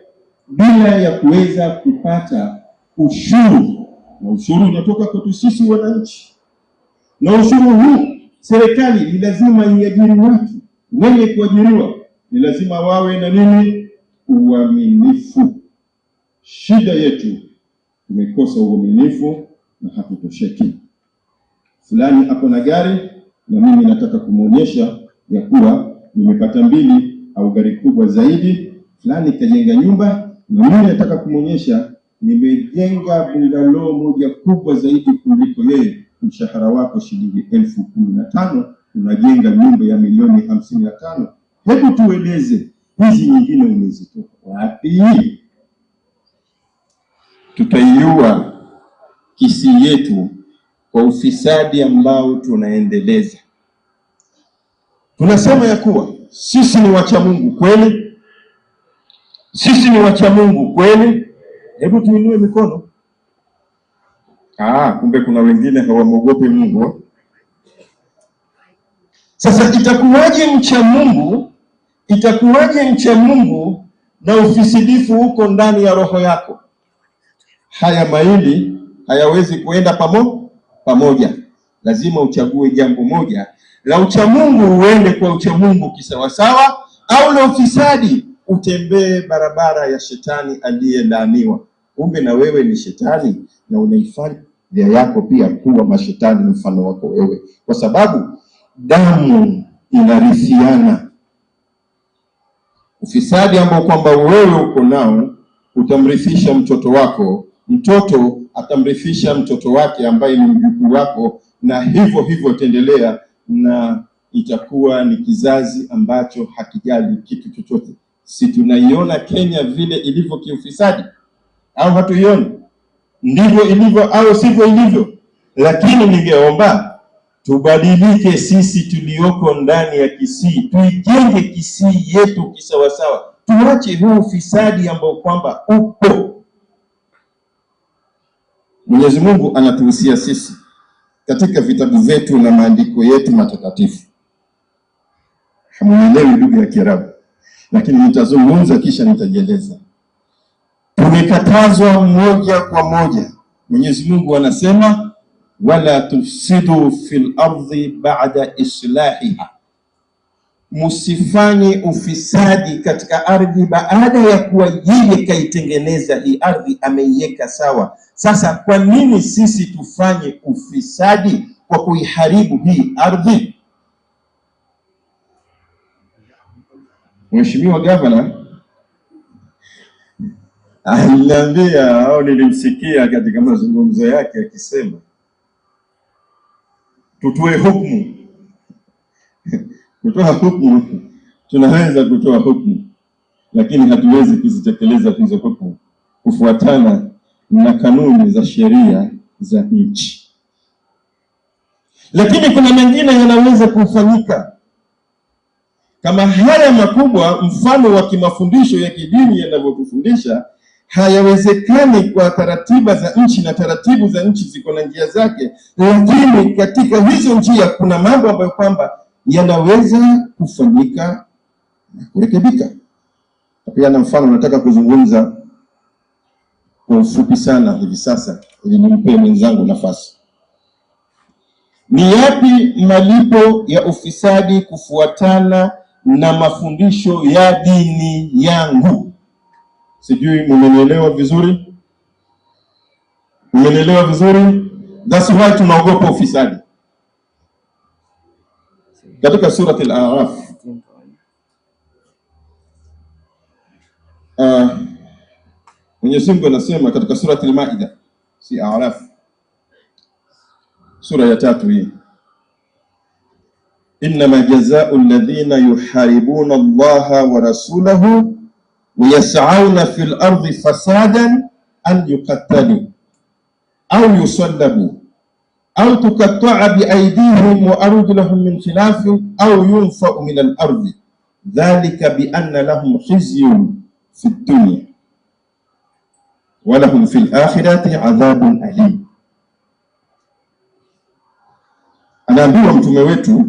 bila ya kuweza kupata ushuru, na ushuru unatoka kwetu sisi wananchi, na ushuru huu serikali ni lazima iajiri watu. Wenye kuajiriwa ni lazima wawe na nini? Uaminifu. Shida yetu tumekosa uaminifu na hatutosheki. Fulani ako na gari na mimi nataka kumwonyesha ya kuwa nimepata mbili au gari kubwa zaidi. Fulani kajenga nyumba na mimi nataka kumwonyesha nimejenga bungalow moja kubwa zaidi kuliko yeye. Mshahara wako shilingi 15,000, unajenga nyumba ya milioni 55. Hebu tueleze hizi nyingine umezitoa wapi? Tutaiua Kisii yetu kwa ufisadi ambao tunaendeleza. Tunasema ya kuwa sisi ni wacha Mungu kweli, sisi ni wacha Mungu kweli. Hebu tuinue mikono. Kumbe kuna wengine hawamwogopi Mungu. Sasa itakuwaje mcha Mungu? Itakuwaje mcha Mungu na ufisidifu huko ndani ya roho yako? Haya maili hayawezi kuenda pamoja. Lazima uchague jambo moja, la ucha Mungu uende kwa ucha Mungu kisawasawa, au la ufisadi utembee barabara ya shetani aliyelaaniwa. Kumbe na wewe ni shetani na unaifanya yako pia kuwa mashetani mfano wako wewe, kwa sababu damu inarithiana. Ufisadi ambao kwamba wewe uko nao utamrithisha mtoto wako, mtoto atamrithisha mtoto wake ambaye ni mjukuu wako, na hivyo hivyo itaendelea, na itakuwa ni kizazi ambacho hakijali kitu chochote. Si tunaiona Kenya vile ilivyo kiufisadi, au hatuioni? Ndivyo ilivyo au sivyo ilivyo? Lakini ningeomba tubadilike sisi tulioko ndani ya Kisii, tuijenge Kisii yetu kisawasawa, tuache huu ufisadi ambao kwamba upo. Mwenyezi Mungu anatuhusia sisi katika vitabu vyetu na maandiko yetu matakatifu. Hamuelewi lugha ya Kiarabu, lakini nitazungumza kisha nitajieleza. Tumekatazwa moja kwa moja. Mwenyezi Mungu anasema wala tufsidu fil ardhi ba'da islahiha, musifanye ufisadi katika ardhi baada ya kuwa yeye kaitengeneza hii ardhi, ameiweka sawa. Sasa kwa nini sisi tufanye ufisadi kwa kuiharibu hii ardhi? Mheshimiwa Gavana aliniambia au nilimsikia katika mazungumzo yake akisema tutoe hukumu. Kutoa hukumu, tunaweza kutoa hukumu, lakini hatuwezi kuzitekeleza hizo hukumu kufuatana na kanuni za sheria za nchi. Lakini kuna mengine yanaweza kufanyika kama haya makubwa, mfano wa kimafundisho ya kidini yanavyotufundisha, hayawezekani kwa taratiba za nchi, na taratibu za nchi ziko na njia zake, lakini katika hizo njia kuna mambo ambayo kwamba yanaweza kufanyika na kurekebika. Pia na mfano nataka kuzungumza kwa ufupi sana hivi sasa ili nimpe mwenzangu nafasi. Ni yapi malipo ya ufisadi kufuatana na mafundisho ya dini yangu? Sijui mmenielewa vizuri? Mmenielewa vizuri? That's why tunaogopa ufisadi. Katika surati Al-A'raf, Mwenyezi Mungu anasema katika surati Al-Maida, si A'raf, sura ya 3 hii, innama jazaa'u alladhina yuharibuna Allaha wa rasulahu wa yas'auna fil ardi fasadan an yuqattalu au yusallabu au tuqatta'a biaydihim wa arjuluhum min khilafin au yunfa'u min al-ardi dhalika bi anna lahum khizyun fi dunya wa lahum fil akhirati adhabun alim. Anaambiwa mtume wetu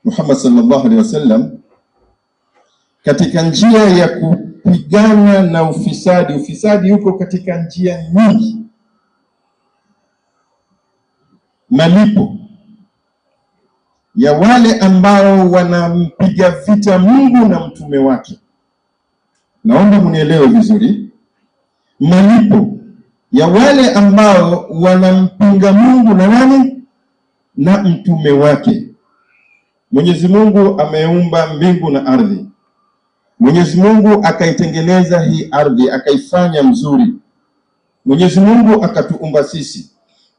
Muhammad sallallahu alaihi wasallam, katika njia ya kupigana na ufisadi. Ufisadi uko katika njia nyingi. Malipo ya wale ambao wanampiga vita Mungu na mtume wake. Naomba mnielewe vizuri. Malipo ya wale ambao wanampinga Mungu na nani? Na mtume wake. Mwenyezi Mungu ameumba mbingu na ardhi. Mwenyezi Mungu akaitengeneza hii ardhi, akaifanya mzuri. Mwenyezi Mungu akatuumba sisi,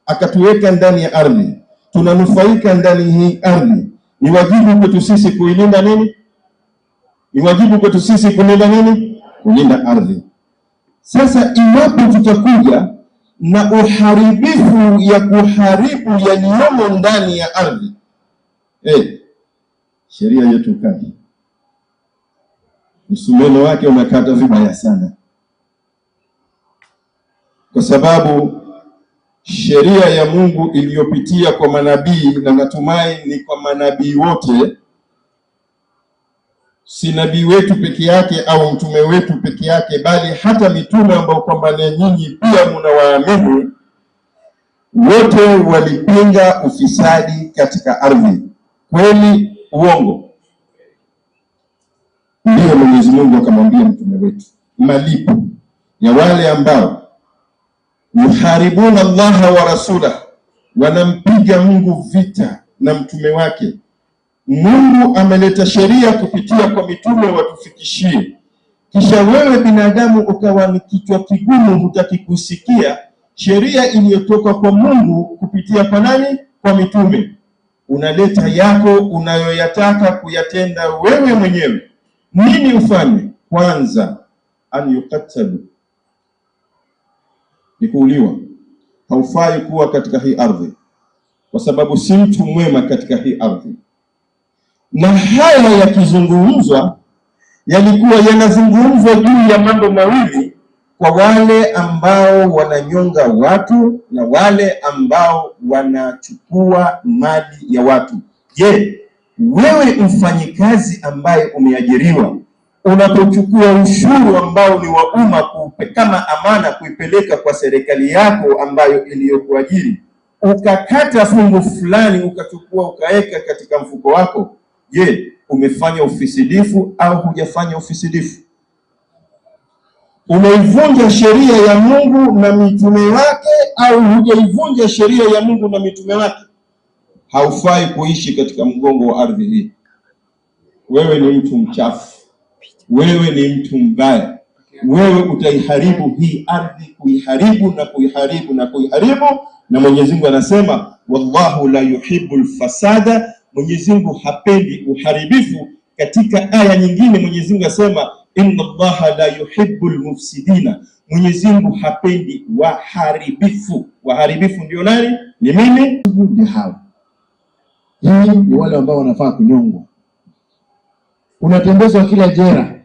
akatuweka ndani ya ardhi, tunanufaika ndani hii ardhi. Ni wajibu kwetu sisi kuilinda nini? Ni wajibu kwetu sisi kulinda nini? Kulinda ardhi. Sasa iwapo tutakuja na uharibifu ya kuharibu yaliyomo ndani ya ardhi, sheria yetu kali, msumeno wake unakata vibaya sana, kwa sababu sheria ya Mungu iliyopitia kwa manabii, na natumai ni kwa manabii wote, si nabii wetu peke yake au mtume wetu peke yake, bali hata mitume ambao kwamba ni nyinyi pia mnawaamini, wote walipinga ufisadi katika ardhi. Kweli uongo? Ndiyo Mwenyezi Mungu akamwambia mtume wetu, malipo ya wale ambao yuharibuna Allaha wa rasulah, wanampiga Mungu vita na mtume wake. Mungu ameleta sheria kupitia kwa mitume watufikishie, kisha wewe binadamu ukawa ni kichwa kigumu, hutaki kusikia sheria iliyotoka kwa Mungu kupitia kwa nani? Kwa mitume. Unaleta yako unayoyataka kuyatenda wewe mwenyewe. Nini ufanye? Kwanza, an yuqtalu, ni kuuliwa. Haufai kuwa katika hii ardhi, kwa sababu si mtu mwema katika hii ardhi. Na haya yakizungumzwa, yalikuwa yanazungumzwa juu ya mambo mawili, kwa wale ambao wananyonga watu na wale ambao wanachukua mali ya watu. Je, wewe mfanyikazi ambaye umeajiriwa, unapochukua ushuru ambao ni wa umma kama amana kuipeleka kwa serikali yako ambayo iliyokuajiri, ukakata fungu fulani ukachukua ukaweka katika mfuko wako, je, umefanya ufisidifu au hujafanya ufisidifu? Umeivunja sheria ya Mungu na mitume wake au hujaivunja sheria ya Mungu na mitume wake? Haufai kuishi katika mgongo wa ardhi hii. Wewe ni mtu mchafu, wewe ni mtu mbaya, wewe utaiharibu hii ardhi, kuiharibu na kuiharibu na kuiharibu. Na Mwenyezi Mungu anasema wallahu la yuhibbul fasada, Mwenyezi Mungu hapendi uharibifu. Katika aya nyingine Mwenyezi Mungu asema inna Allaha la yuhibbul mufsidina, Mwenyezi Mungu hapendi waharibifu. Waharibifu ndio nani? Ni mimi. Ndio hao. Hii ni wale ambao wanafaa kunyongwa. Unatembezwa kila jera,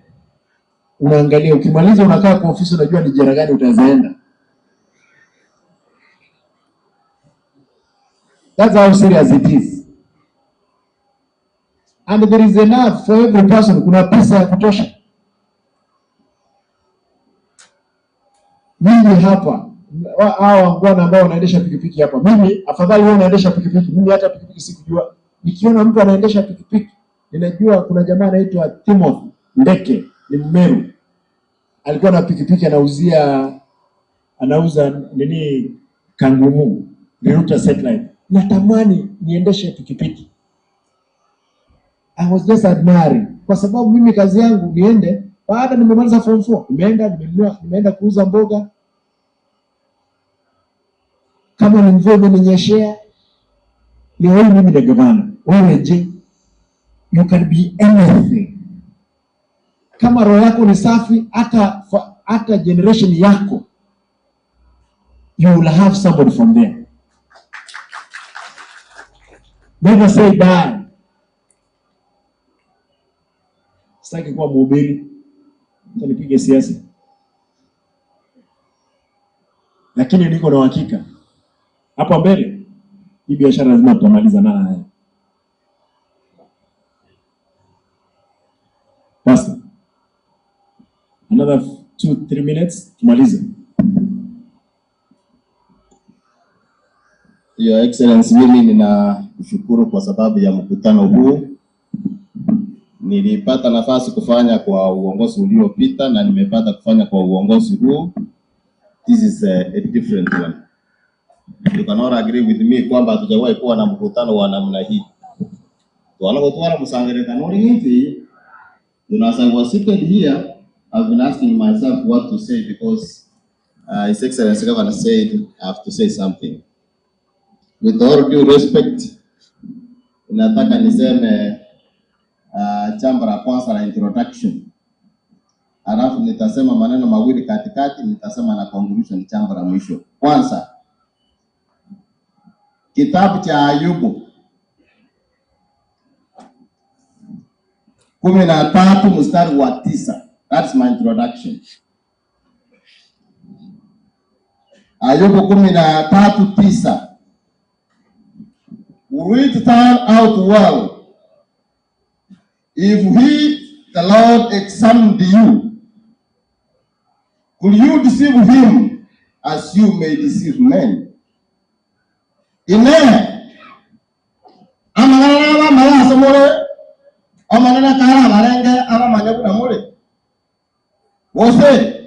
unaangalia, ukimaliza unakaa kwa ofisi, unajua ni jera gani utazaenda. That's how serious it is. And there is enough for every person. Kuna pesa ya kutosha. Mimi hapa, hao wangwana ambao wanaendesha pikipiki hapa, mimi afadhali wewe unaendesha pikipiki, mimi hata pikipiki sikujua. Nikiona mtu anaendesha pikipiki, ninajua kuna jamaa anaitwa Timothy Ndeke, ni Mmeru. Alikuwa na pikipiki anauza nini Kangumu, Riruta Satellite. Natamani niendeshe pikipiki. I was just admiring, kwa sababu mimi kazi yangu niende, baada nimemaliza form 4, nimeenda nimenunua, nimeenda kuuza mboga. Kama ni mvua imeninyeshea, leo hii mimi ni gavana. Wewe je? You can be anything. Kama roho yako ni safi, hata generation yako, you will have somebody from there. Never say die. Sitaki kuwa mhubiri, acha nipige siasa, lakini niko na uhakika hapa mbele hii biashara lazima tutamaliza nayo. Pastor, Another 2 3 minutes tumalize. Your Excellency, mimi ninakushukuru kwa sababu ya mkutano huu. Nilipata nafasi kufanya kwa uongozi uliopita na nimepata kufanya kwa uongozi huu. This is a different one. You cannot agree with me kwamba hatujawahi kuwa na mkutano wa namna hii. Twalagotwara musangirekano ringi. You as I was seated here, I've been asking myself what to say because His Excellency Governor said I have to say something. With all due respect, nataka niseme jambo la kwanza la introduction, alafu nitasema maneno mawili katikati, nitasema na conclusion, jambo la mwisho. Kwanza, kitabu cha Ayubu 13 mstari wa 9. That's my introduction. Ayubu 13:9. Will it turn out well if he, the Lord, examined you? Could you deceive him as you may deceive men? Ine amanana maya more amanana kara marenge amamanya buna more wose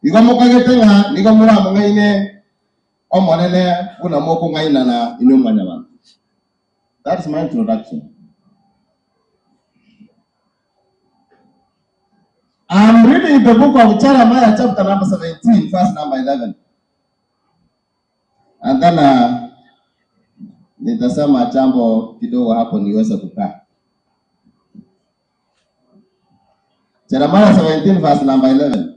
igo mukagete nga nigo muramung'aine omonene buna mokung'ainana inwe mwanyabanto. That's my introduction. I'm reading the book of Jeremiah chapter number 17, verse number 11. And then nitasema jambo kidogo hapo niweze kukaa. Jeremiah 17 verse number 11.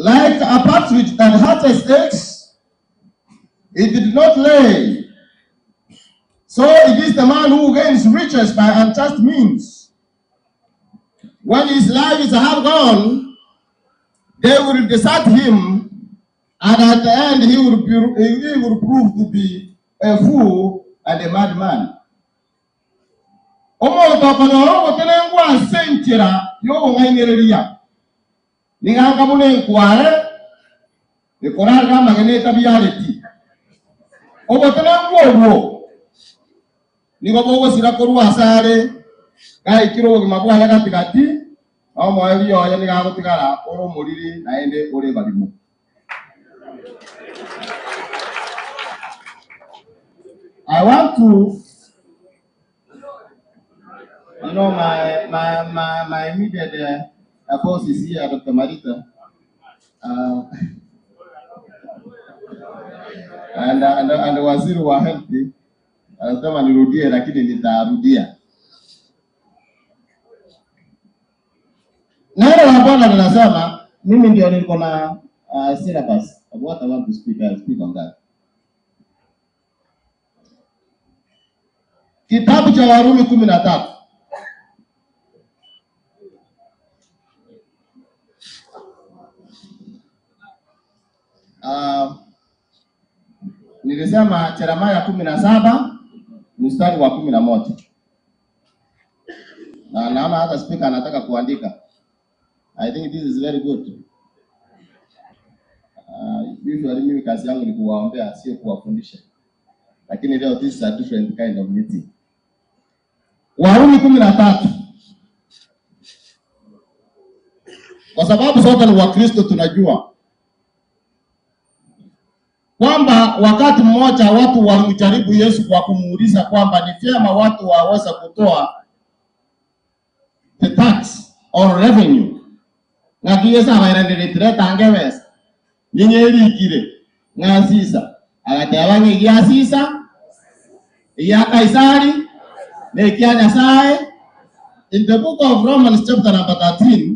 Like a partridge that hatches eggs, it did not lay. So it is the man who gains riches by unjust means. When his life is half gone, they will desert him, and at the end he will prove to be a fool and a madman. Nigo bogosira korwa asare gaikire obogima bwaye gatigati omoebi oye nigagotigara ore omoriri naende ore barimo. I want to, you know, my immediate boss is here, Dr. Marita, and waziri wa health anasema nirudie, lakini nitarudia. Neno la Bwana linasema, mimi ndio niko na syllabus of what I want to speak. I'll speak on that. Kitabu cha Warumi 13. Nilisema Yeremia 17 mstari wa 11. Na naona hata speaker anataka kuandika. I think this is very good. Usually mimi kazi yangu ni kuwaombea, sio kuwafundisha. Lakini leo this is a different kind of meeting. Warumi 13. Kwa sababu sote ni Wakristo, tunajua kwamba wakati mmoja watu walimjaribu Yesu kwa kumuuliza kwamba ni vyema watu waweza kutoa the tax or revenue. Ngaki Yesu abaerenderetire tangeweza. Nyenyerikire ngasisa agateba ng'igiasisa iya Kaisari nekia Nyasaye. In the book of Romans chapter number 13,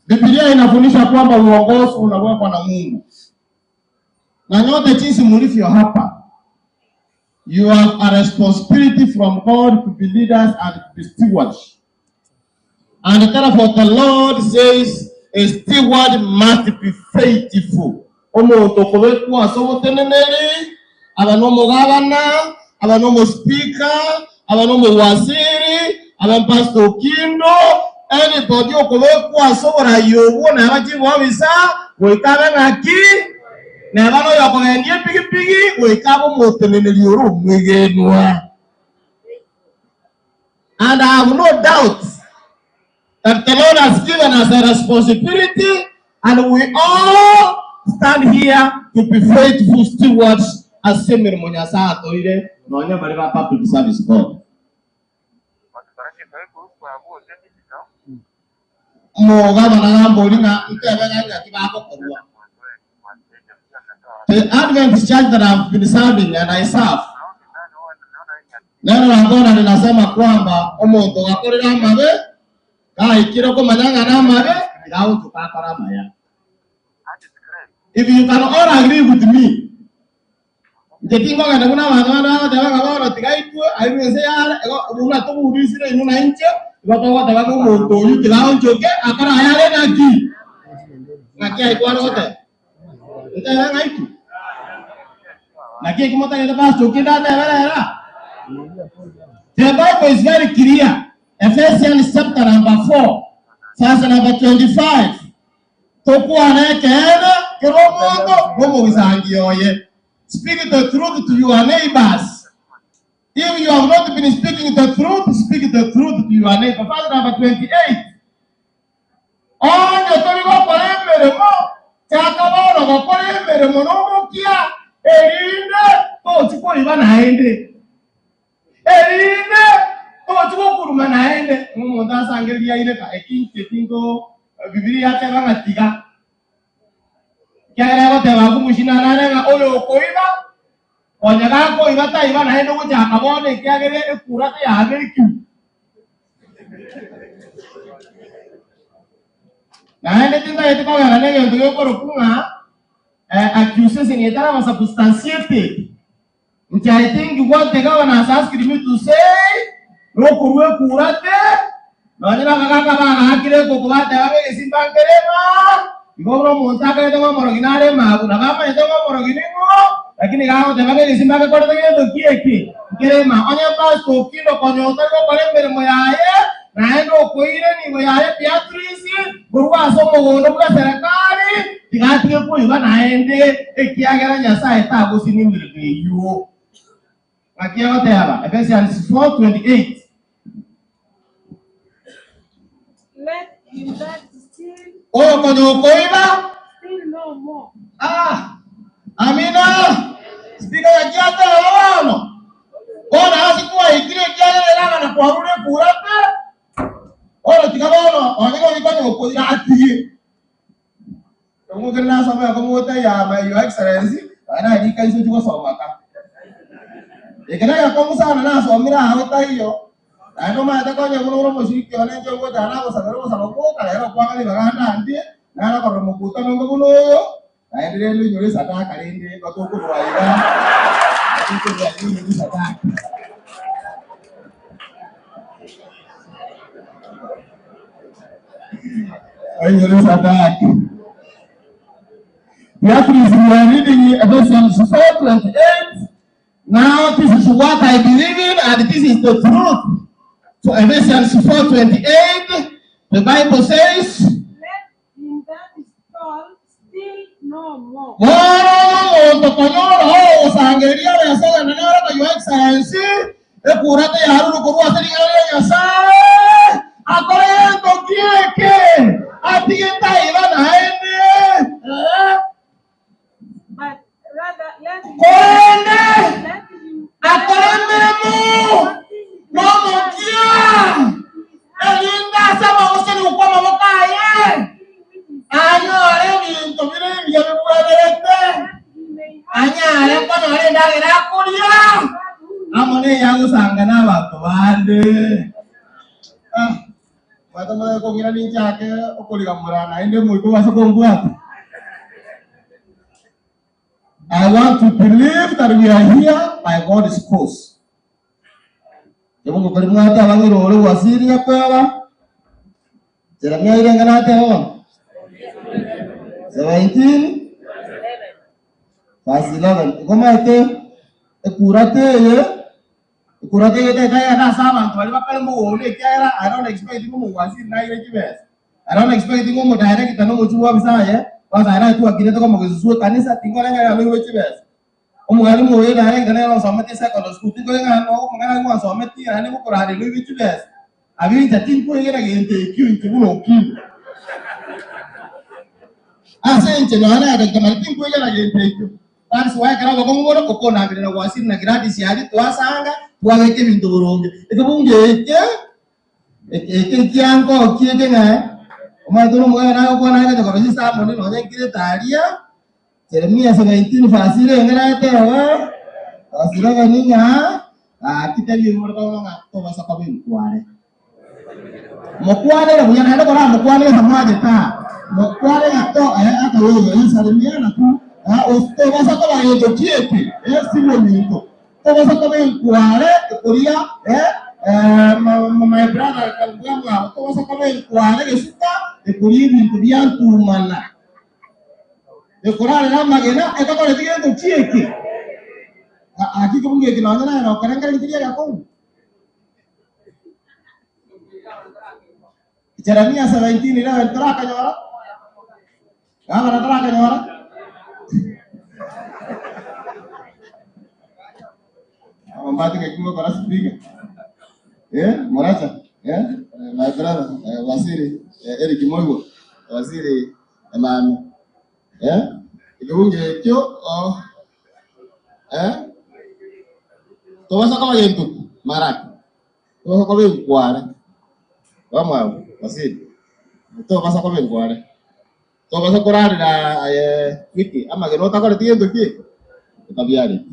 Biblia inafundisha kwamba uongozi unawekwa na Mungu. Na nyote jinsi mlivyo hapa, you have a responsibility from God to be leaders and to be stewards. And therefore the Lord says a steward must be faithful. Omuntu okubekwa asoboteneneri aba n'omugabana, aba n'omusipiika, aba n'omuwaziri, aba Pastor Okindo, anybody okuba okwasobola yobwo nabakibwabisa goikabe ng'aki neba noyo okogendia epigipigi goikabe omoteneneri ore omwegenwa. And I have no doubt that the Lord has given us a responsibility, and we all stand here to be faithful stewards as emirimo Nyasaye atoire nonya bari ba Public Service Board. Mugabana gambori ng'a ntebe ng'aki bagokorwa. The Adventist church that I've been serving and I serve, neno la Bwana linasema kwamba omuntu gakorera amabe kahikire okomanya ng'a amabe irautukakora amaya. If you can all agree with me, nje tingogenda buna abanto bande bagoteba ng'a bono tigaitwe airwe ense yare buna toburisire inwe na inche igo togoteba ng'a omonto oyu tigaonchoke akora ayare naki ng'aki aikwane goteba ntebe ng'aitu naki eki motagete Pastor Okindo ateberera. The Bible is very clear. Ephesians chapter number 4, verse number 25. Tokwana ekeene kero omonto nomogisangi oye. Speak the truth to your neighbors. If you have not been speaking the truth, speak the truth to your neighbor. Verse number 28. Onye tori gokora emeremo, chaka bono gokora emeremo nomokia, erinde tochikoiba naende. Erinde tochikokuruma naende. Omonto asangereria aireka ekinche tingo Biblia ateba ng'atiga. Kiagera goteba kumushina ng'a oyo okoiba onya gakoiba taiba naende ogochaka bono ekiagere ekura teyabekiu. Naende tintagete kogera na egento gekorokwa ng'a accusation etaraba substantiated. Nti I think what the governor has asked me to say, nokorwa ekura te, nonye nakagaka bagakire kokobateba begesimba nkerema, igo buna omonto akerete ng'omorogi nare mabu, nabamanyete ng'omorogi ning'o, lakini gagoteba begesimba gekorete gento ki eki, nkerema. Onye Pastor Okindo konya otari gokora emeremo yaye, naende okoire nigo yaye Beatrice, korwa ase omogondo bwa serikali, tigatige koiba naende ekiagera Nyasaye tagosini emeremo eywo. Ng'aki egoteba Ephesians 4:28. Let him that steal Oyo konya okoiba steal no more. Ah, amina. Spika yakiateba bono bono ase kwaikire ekiagera na kwarure ekura pe ono tiga bono onye gokonya okoira atige. Omogere nasoma yakomote ya my Your Excellency ana rika iso tigosomaka. Ekera yakomusana nasomire aho taiyo. Naende omanyete konya buna ore omoshiriki one inche ogotara nagosabera ogosaba gwoka rero kwang'ani baganda ndie nara korora mokutano onge buna oyo naende rende oinyore esadaka rende batokorwa iga batokorwa iga oinyore esadaka. Oinyore esadaka. Beatrice, we are reading Ephesians 4:28. Now this is what I believe in and this is the truth. So Ephesians 4:28, the Bible says, Let him that stole steal no more. Bono omonto konyora ogosangereria abayasaga nanyora ka Your Excellency, ekura teyaru korwa ase ring'ana ria Nyasaye, akore gento ki eke, atige taiba naende. But rather let him Korende let him akore emeremo nomokia erinde ase amagoseni gokwa amaboko aye anyore ebinto bire ebiya bibwenerete anyare konyora endagera akoria amo neyagosanga na abanto bande. Mwatomanye kogira ninchake okorigamura naende moiko base kombwata. I want to believe that we are here by God's cause. Mungu kali mwata wangiro ore wasiri yakwaba. Jeremiah irengana ate ho. 17 verse 11. Gomaite Ekurate kurate yete kaya na sama twali bakale mu ne kaya I don't expect you mu wasi na ile kibes. I don't expect you mu direct no mu chuwa bisaye. Kwanza era tu akire to como que kanisa tingo lenga ya lu kibes. Omwalimu oyo direct na no someti secondary school tingo lenga no mwana ngo someti ani ko korari lu kibes. Abinja tingo yera gente kyu intuno kyu. Asente no ana da kamar tingo yera gente kyu. That's why kara ko ngoro ko na ngire na wasiri na gradi siari twasanga twabeke bintu burungi ekebunge eke eke kiango kieke nga omaduru mwana na ko na ko resista mo no ne kire taria Jeremia 17 fasire ngara tewa asira ganinya a kitabi murto nga to basa ko bin kware mokware na bunya na ko na mokware na mwaje ta mokware to aka wewe Jeremia na tu usted vas a tomar el chiete, es simonito. Tú vas a tomar el cuare, kuria, my brother, tú vas a comer el cuare que está, de kuria, de tu mana. De coral, la máquina, esta con el tigre de chiete. Aquí como que no anda no, creen que el tigre ya con. Jeremías 17, la entrada que ahora. Ah, la entrada que ahora. Mambati ke kwa speaker. Moracha, my brother, Waziri Eric Moiwo, Waziri Emmanuel. Ikebunge kyo To basa kama yentu maraki. To basa kama nkware. Vamos, Waziri. To basa kama nkware. To basa korari na wiki ama ke nota kore tiendo ki. Tabiari.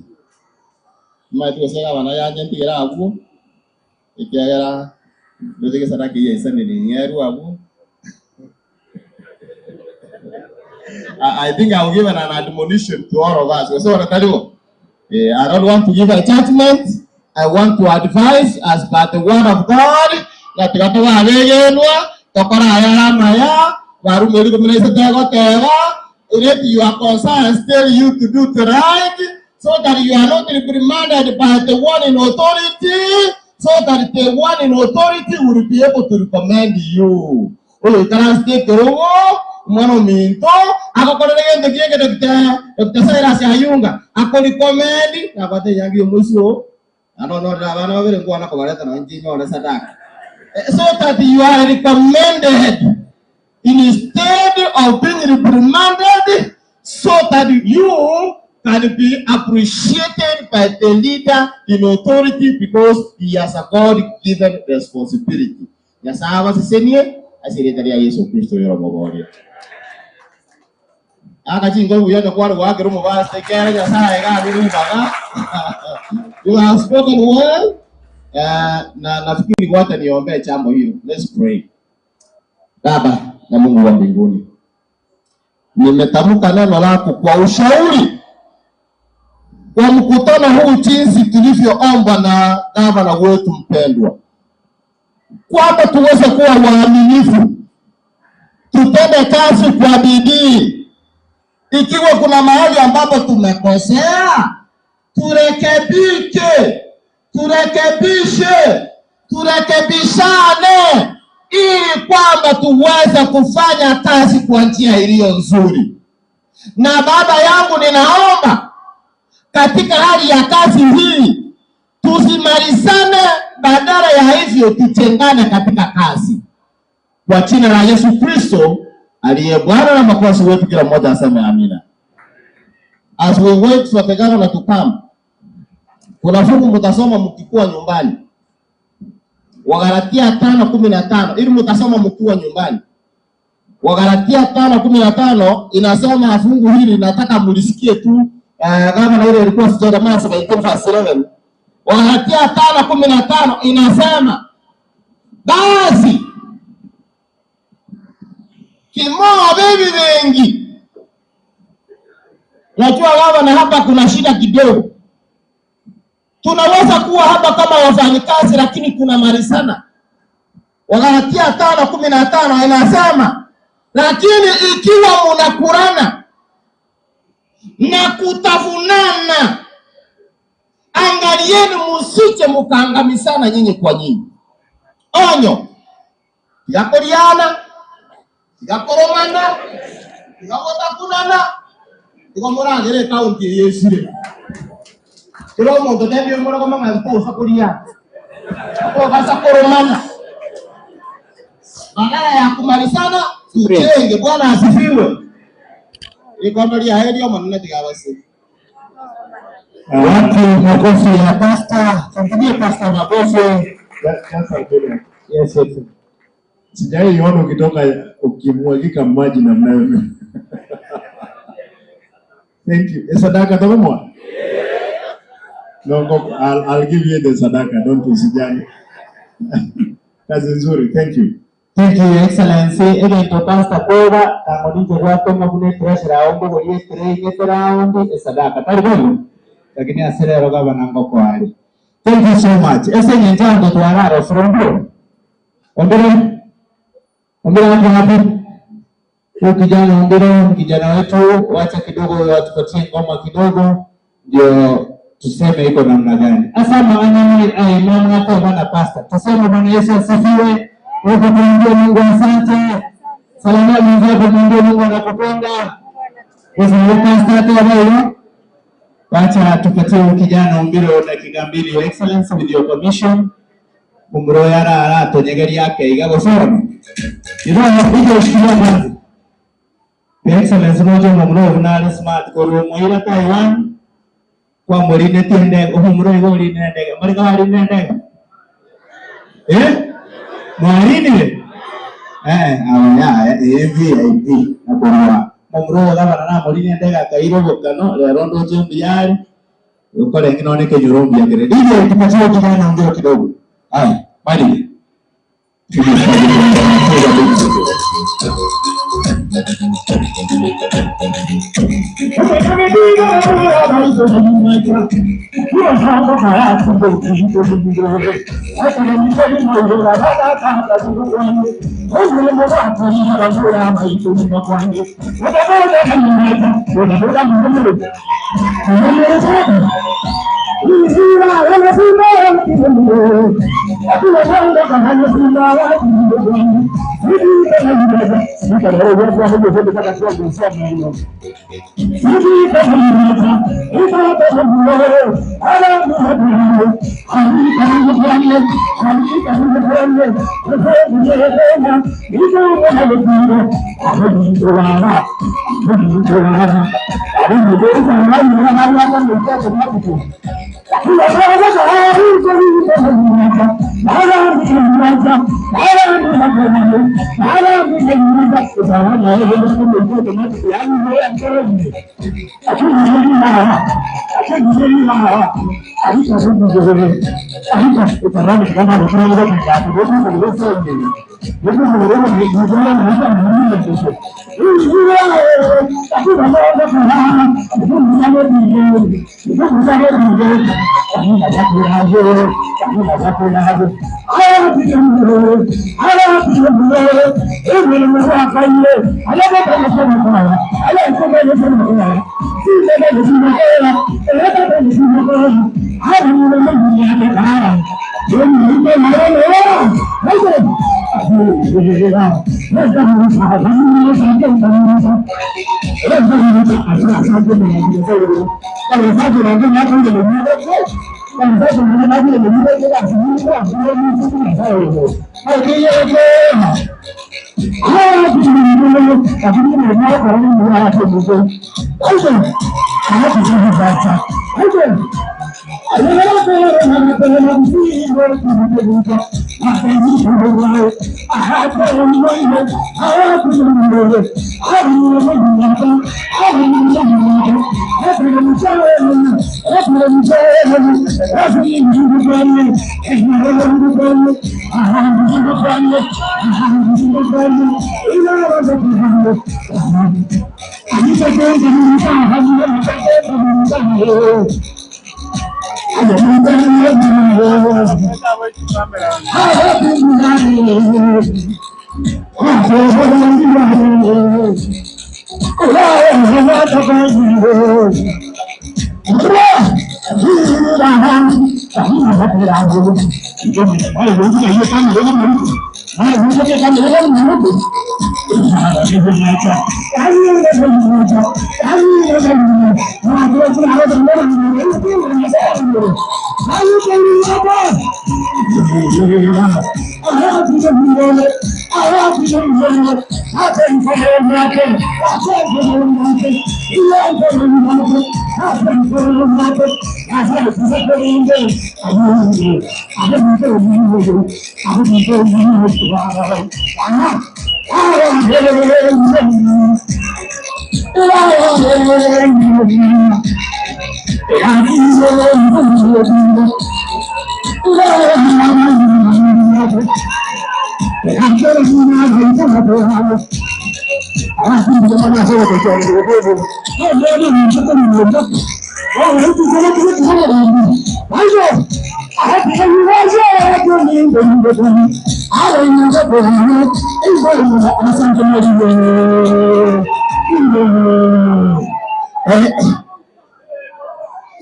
Maitugosega bana yanje ntigera aguo ikiagera nduthige sadaka iya isaniri ng'eru aguo. I think I will give an admonition to all of us. So I don't want to give a judgment. I want to advise as by the word of God. If you are concerned, tell you to do the right, so that you are not reprimanded by the one in authority, so that the one in authority will be able to recommend you. Oh, translate mwana minto akokorere kienge Dr. Cyrus Ayunga akoricommend na bate yangi omusio ano no abana babere ngwana kobareta na njinyo na sadaka, so that you are recommended instead of being reprimanded, so that you can be appreciated by the leader in authority because he has a God-given responsibility. Yasaba sisenie asiretaria Yesu Kristo yoromoboria. Akachingo huyo kwa wake rumo basi kera Nyasaye ga birubaga. You have spoken well. Na nafikiri wote niombee jambo hilo. Let's pray. Baba na Mungu wa mbinguni, nimetamka neno lako kwa ushauri kwa mkutano huu jinsi tulivyoombwa na gavana wetu mpendwa, kwamba tuweze kuwa waaminifu, tutende kazi kwa bidii. Ikiwa kuna mahali ambapo tumekosea, turekebike, turekebishe, turekebishane, ili kwamba tuweze kufanya kazi kwa njia iliyo nzuri. Na baba yangu, ninaomba katika hali ya kazi hii tusimalizane, badala ya hivyo tutengane katika kazi. Kwa jina la Yesu Kristo aliye Bwana na Mwokozi wetu, kila mmoja aseme amina. As we wait for the governor to come, kuna fungu mtasoma mkikuwa nyumbani. Wagalatia 5:15, ili mtasoma mkiwa nyumbani. Wagalatia 5:15 inasema fungu hili nataka mlisikie tu. Gavana ile ilikuwa Jeremiah 17:11. Wagalatia 5:15 inasema, basi kimoa bibi wengi. Najua gavana hapa kuna shida kidogo. Tunaweza kuwa hapa kama wafanyikazi lakini kuna mali sana. Wagalatia 5:15 inasema, lakini ikiwa mnakurana na kutafunana, Msije mkaangamizana nyinyi kwa nyinyi. Onyo. Tigakoriana, tigakoromana, tigagotakunana, tigamoragere kaunti yesire. Kiro omonto tebio morogo mama mposa kuria. Kwa koromana. Badala ya kumalizana tujenge. Bwana asifiwe. Ikwambalia heri omonene tigabase. Wapi makofi ya pasta? Tampigie pasta makofi. Yes, yes. Sijai iona ukitoka ukimwagika maji namna hiyo. Thank you. Sadaka tokomwa? No, go, I'll give you the sadaka. Don't usijali. Kazi nzuri. Thank you. Thank you, Excellency. Egento pasta kwega tangoninje gwatoma bune treasure aombo gorie trei round sadaka. Tari lakini aserero gavana ngoko ali. Thank you so much. Ese nyenjando twararo from Ombiro. Ombiro hapo hapo. Huyu kijana Ombiro, kijana wetu, wacha kidogo watupatie ngoma kidogo ndio tuseme iko namna gani. Asa maana ni ai mama hata bana pasta. Tuseme Bwana Yesu asifiwe. Wewe tuambie Mungu asante. Salamia mwenzako mwambie Mungu anakupenda. Wewe pasta hata wewe. Wacha tupatie kijana Ombiro dakika mbili. Your Excellency, with your permission. Umro yara ara tonyegeria yake igagosora. Iro ushikilia kwanza. Your Excellency mojo mumro unale smart koru moira Taiwan kwa morine tiende umro igo orine ndege. Mari ka orine ndege. Eh? Mwarine? Eh, awaya VIP nakorwa. Mumro gabana na morine ndege akairo bokano lero ndoje mbiyari. Ukore ngino ke nyurumbi akere. DJ tupatie kijana ongeo kidogo. Haya, mali.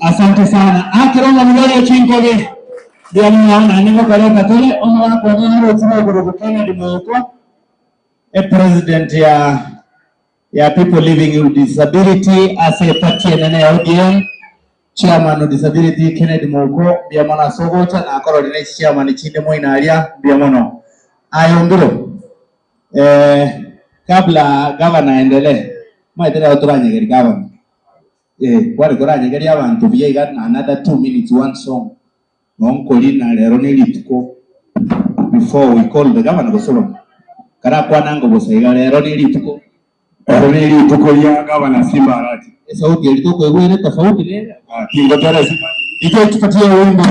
Asante sana. Akiroma mulole chinkoge. Ndio mnaona niko kaleka tole ono wako nero tuna kurukana dimoko. E president ya people living with disability ase party nene ya ODM chairman of disability Kennedy Moko bia mwana sogota na akoro ni chairman chinde moina alia bia mono. Ayo ndiro. Kabla governor endelee. Mwaitera oturanye governor. Kwari koranye abantu bya another 2 minutes one song. Nonkolina lero nilituko before we call the governor gosolo. Kara kwanango bosaiga lero nilituko. Lero nilituko ya governor Simba Arati. Sauti ilituko igwere tofauti lera. Kingo tare Simba. Ije tupatie wimbo.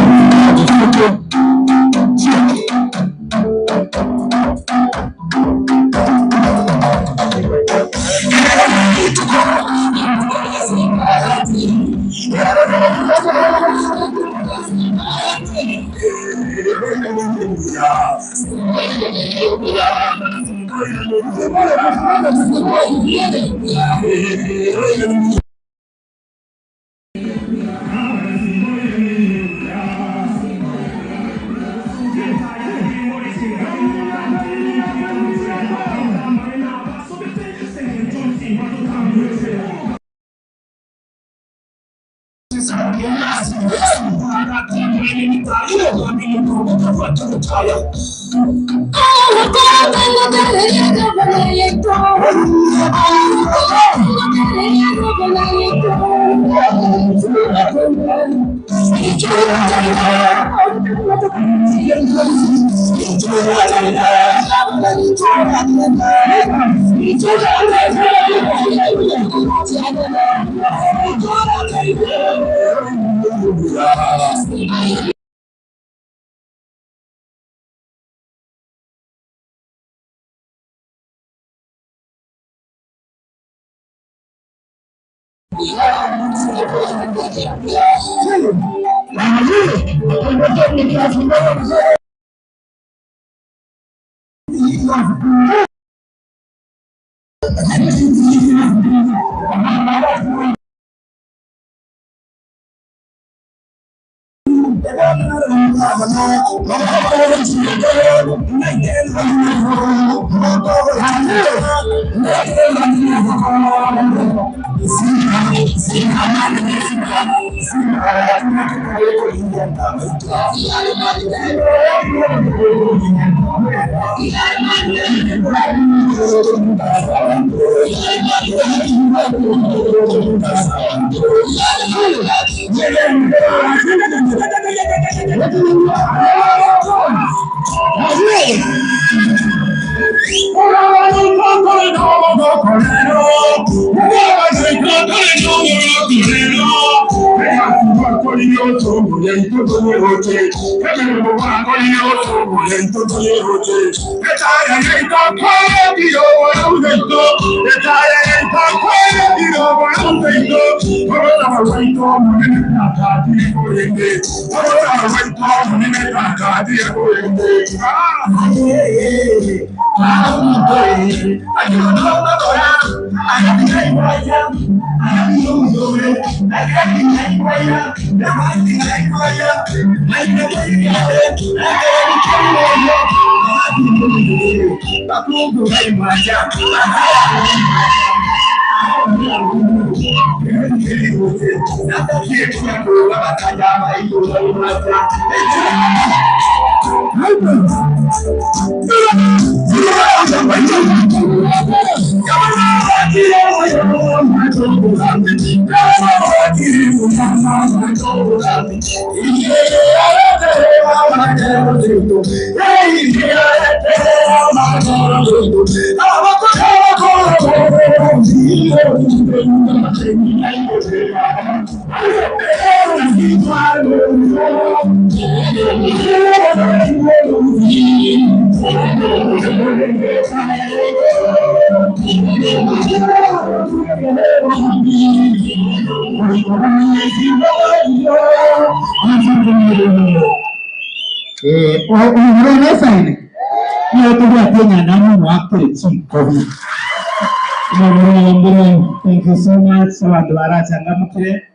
Thank you so much. Abantu barachangamukire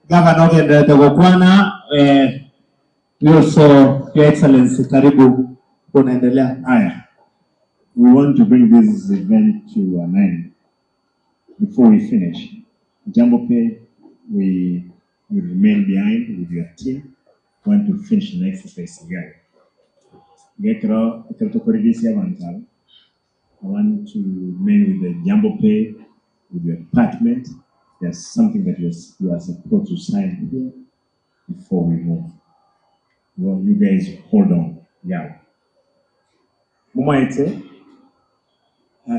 gavana ogenderete gukwana also Your Excellency, karibu unaendelea. Haya, we want to bring this event to an end. Before we finish, Jambo Pay, we will remain behind with your team. We want to finish the exercise here. I want to remain with the Jambo Pay, with your department. There's something that you are supposed to sign here before we move. Well, you guys hold on. Yeah. Mumaite,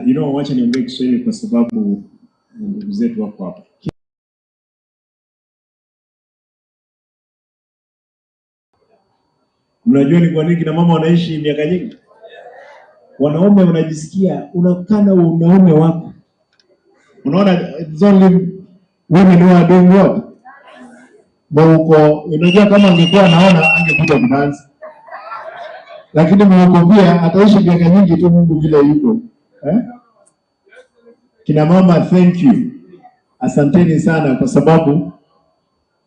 you know, wacha niongee Kiswahili kwa sababu ndugu zetu wako hapa. Mnajua ni kwa nini kina mama wanaishi miaka nyingi? Wanaume unajisikia unakana unaume wako. Unaona, it's only women who are doing what? Mwuko, unajua kama angekuwa anaona angekuja kudansi. Lakini mwuko pia ataishi miaka nyingi tu Mungu vile yuko. Eh? Kina mama, thank you. Asanteni sana kwa sababu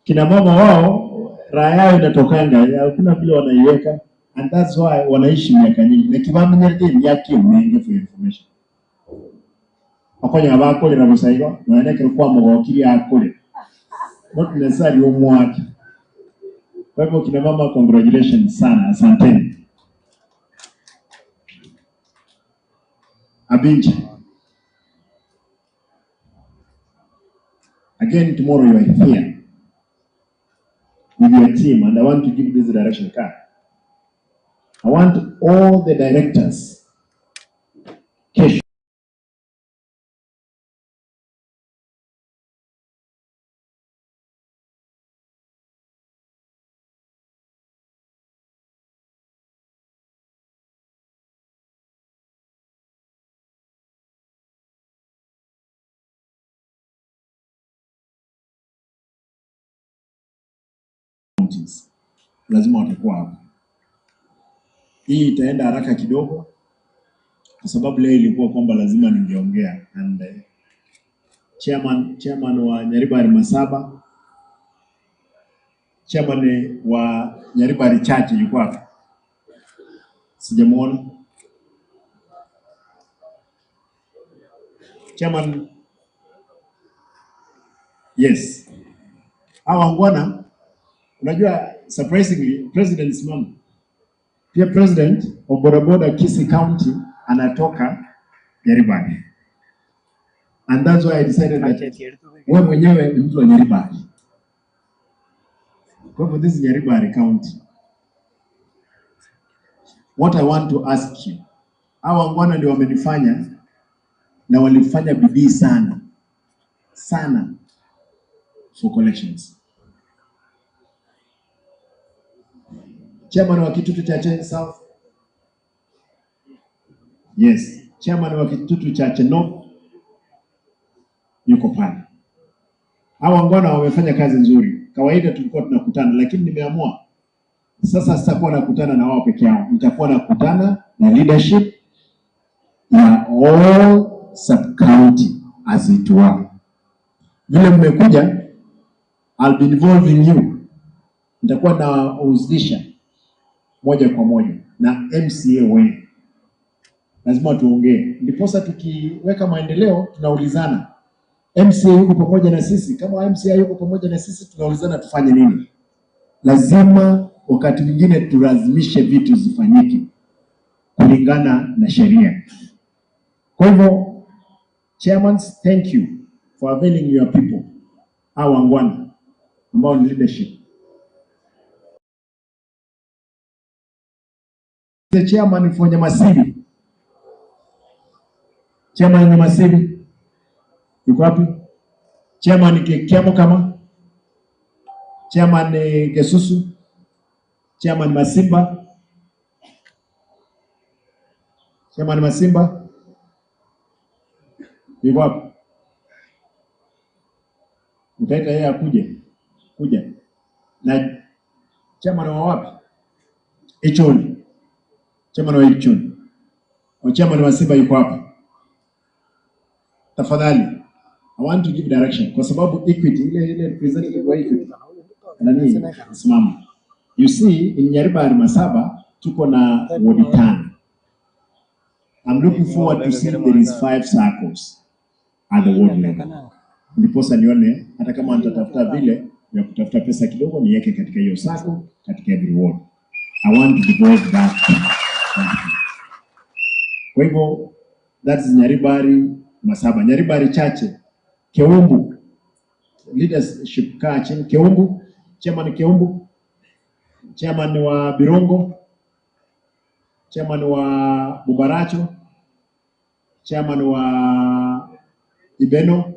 kina mama wao raha yao inatokanga, hakuna vile wanaiweka, and that's why wanaishi miaka nyingi. Na kibamenyerede myaka mingi for information. Akonya abakolera busaigo, naenekera kwa mugokiri akole. Not necessarily umwaki. Kwa hivyo kina mama, congratulations sana, asanteni. Abinja. Again, tomorrow you are here with your team, and I want to give this direction card. I want all the directors, kesho, counties lazima watakuwa hapa. Hii itaenda haraka kidogo kwa sababu leo ilikuwa kwamba lazima ningeongea, and chairman wa Nyaribari Masaba, chairman wa Nyaribari Chache yuko hapa, sijamuona. Chairman, yes, hawa ngwana. Unajua, surprisingly, President simama. Pia President of Bodaboda Kisii County anatoka Nyaribari. And that's why I decided that wewe mwenyewe ni mtu wa Nyaribari. Kwa hivyo this is Nyaribari County. What I want to ask you, hawa ngwana ndio wamenifanya na walifanya bidii sana sana for collections. Chairman wa Kitutu Chache South. Yes, chairman wa Kitutu Chache North yuko pale. Hawa ngwana wamefanya kazi nzuri. Kawaida tulikuwa tunakutana, lakini nimeamua sasa sitakuwa nakutana na wao peke yao. Nitakuwa nakutana na leadership ya all sub-county as it were. Vile mmekuja, I'll be involving you. Nitakuwa nahusisha moja kwa moja na MCA wenu, lazima tuongee, ndiposa tukiweka maendeleo tunaulizana, MCA yuko pamoja na sisi? Kama MCA yuko pamoja na sisi, tunaulizana tufanye nini. Lazima wakati mwingine tulazimishe vitu zifanyike kulingana na sheria. Kwa hivyo, chairmans, thank you for availing your people, hawa wangwana ambao ni leadership. The chairman for Nyamasiri, chairman Nyamasiri yuko wapi? Chairman Kiamokama, chairman Gesusu, chairman Masimba, chairman Masimba yuko wapi? Utaita yeye akuje kuja na chairman wa wapi? Ichoni, chairman wa Ichoni, o chairman wa Simba yuko wapi? Tafadhali, I want to give direction kwa sababu Equity ile ile representative wa Equity nani simama. You see, in Nyaribari Masaba tuko na ward 5. I'm looking forward to see there is five circles at the ward level. Ndiposa nione hata kama nitatafuta vile vya kutafuta pesa kidogo niweke katika hiyo sacco katika every ward. I want to develop that. Kwa hivyo that is Nyaribari Masaba. Nyaribari Chache, Keumbu, leadership kaa chini. Keumbu, chairman Keumbu, chairman wa Birongo, chairman wa Bubaracho, chairman wa Ibeno,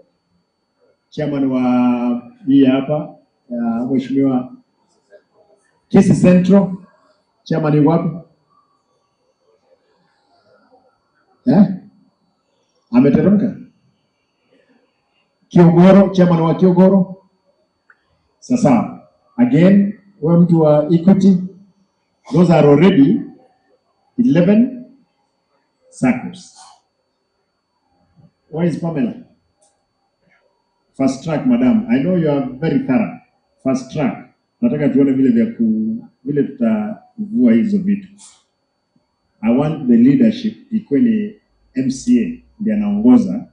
chairman wa hii hapa mheshimiwa Kisii Central, chairman yuko wapi? Eh? Ameteremka. Kiogoro, chairman wa Kiogoro. Sasa again, wewe mtu wa Equity, those are already 11 circles. Where is Pamela? Fast track, madam. I know you are very thorough. Fast track. Nataka tuone vile vya ku vile tutavua hizo vitu. I want the leadership ikuwe ni MCA ndiye anaongoza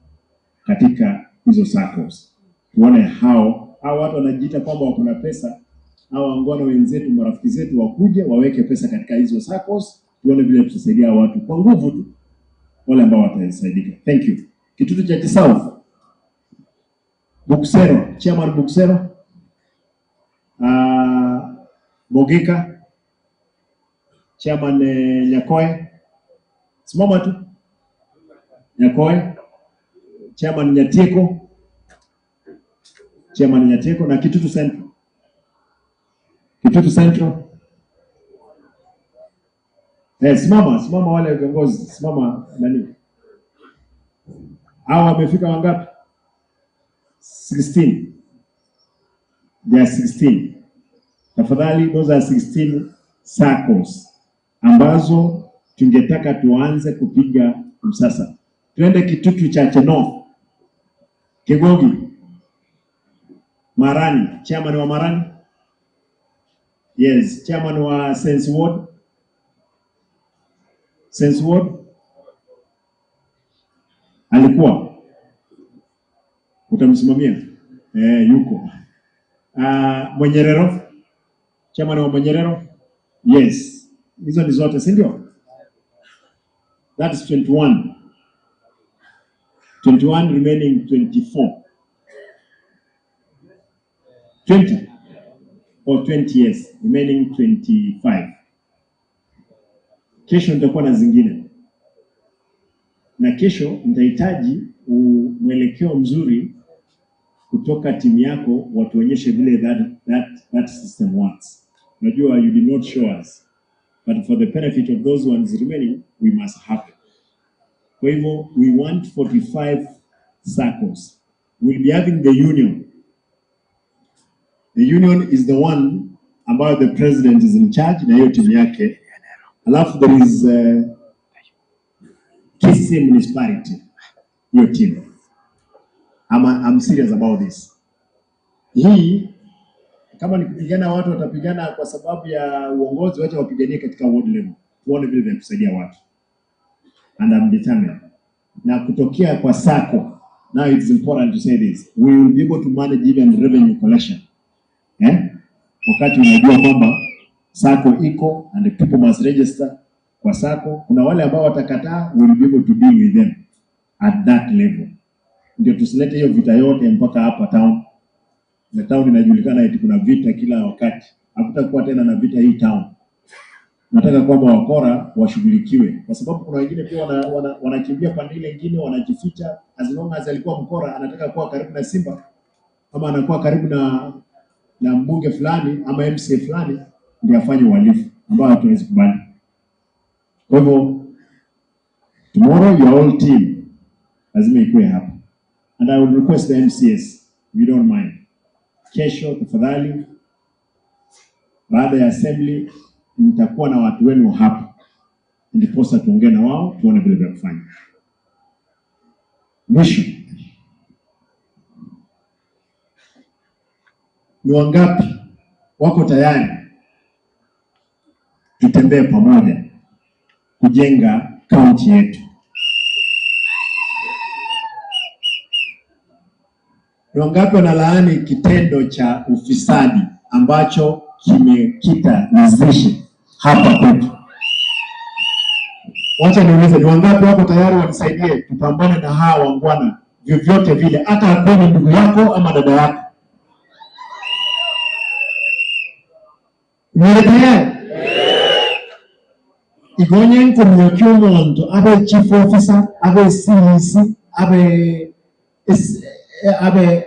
katika hizo circles. Tuone hao watu wanajiita kwamba wako na pesa, hao wangwana wenzetu, marafiki zetu wakuje waweke pesa katika hizo circles, tuone vile tutasaidia watu kwa nguvu tu, wale ambao watasaidika. Thank you. Kitutu cha South, Buksero, chairman Buksero, Mogika, chairman Nyakoe, simama tu Nyakoe, chairman Nyatieko, chairman Nyatieko na Kitutu Central. Kitutu Central. Simama, simama wale viongozi, simama nani? Hawa wamefika wangapi? 16. They are 16. Tafadhali, those are 16 circles ambazo tungetaka tuanze kupiga msasa. Tuende Kitutu Chache North, Kegogi, Marani, chairman wa Marani. Yes, chairman wa Sense Ward. Sense Ward alikuwa utamsimamia yuko Mwenyerero, chairman wa Mwenyerero. Yes, hizo ni zote, si ndio? That is 21. 21 remaining 24. 20 or 20 years remaining 25. Kesho nitakuwa na zingine, na kesho nitahitaji mwelekeo mzuri kutoka timu yako, watuonyeshe vile that system works. Unajua, you did not show us, but for the benefit of those ones remaining, we must have it. Kwa hivyo we want 45 circles. We'll be having the union. The union is the one ambayo the president is in charge na hiyo timu yake. Alafu there is Kisii Municipality, hiyo team. I'm serious about this. Hii Kama ni kupigana, watu watapigana kwa sababu ya uongozi, wacha wapiganie katika ward level, tuone vile vya kusaidia watu. And I'm determined. Na kutokea kwa SACCO, now it's important to say this, we will be able to manage even revenue collection. Eh? Wakati unajua kwamba SACCO iko and the people must register kwa SACCO, kuna wale ambao watakataa, we will be able to deal with them at that level. Ndio tusilete hiyo vita yote mpaka hapa town. Na town inajulikana eti kuna vita kila wakati. Hakutakuwa tena na vita hii town. Nataka kwamba wakora washughulikiwe, kwa sababu kuna wengine pia wanakimbia pande ile ingine, wanajificha. As long as alikuwa mkora, anataka kuwa karibu na Simba ama anakuwa karibu na mbunge fulani ama MCA fulani, ndio afanye uhalifu ambao hatuwezi kubali. Kwa hivyo tomorrow your whole team lazima ikuwe hapa, and I will request the MCAs if you don't mind, kesho tafadhali, baada ya assembly nitakuwa na watu wenu hapa, ndiposa tuongee na wao tuone vile vya kufanya. Mwisho, ni wangapi wako tayari tutembee pamoja kujenga kaunti yetu? Ni wangapi wanalaani kitendo cha ufisadi ambacho kimekita mizizi hapa kwetu? Wacha niulize, ni wangapi wako tayari wanisaidie tupambane na hawa wangwana vyovyote vile, hata akuwe ni ndugu yako ama dada yako? Mwere tayari? Igonye nkomyoki omuntu abe chief officer, abe CEC, abe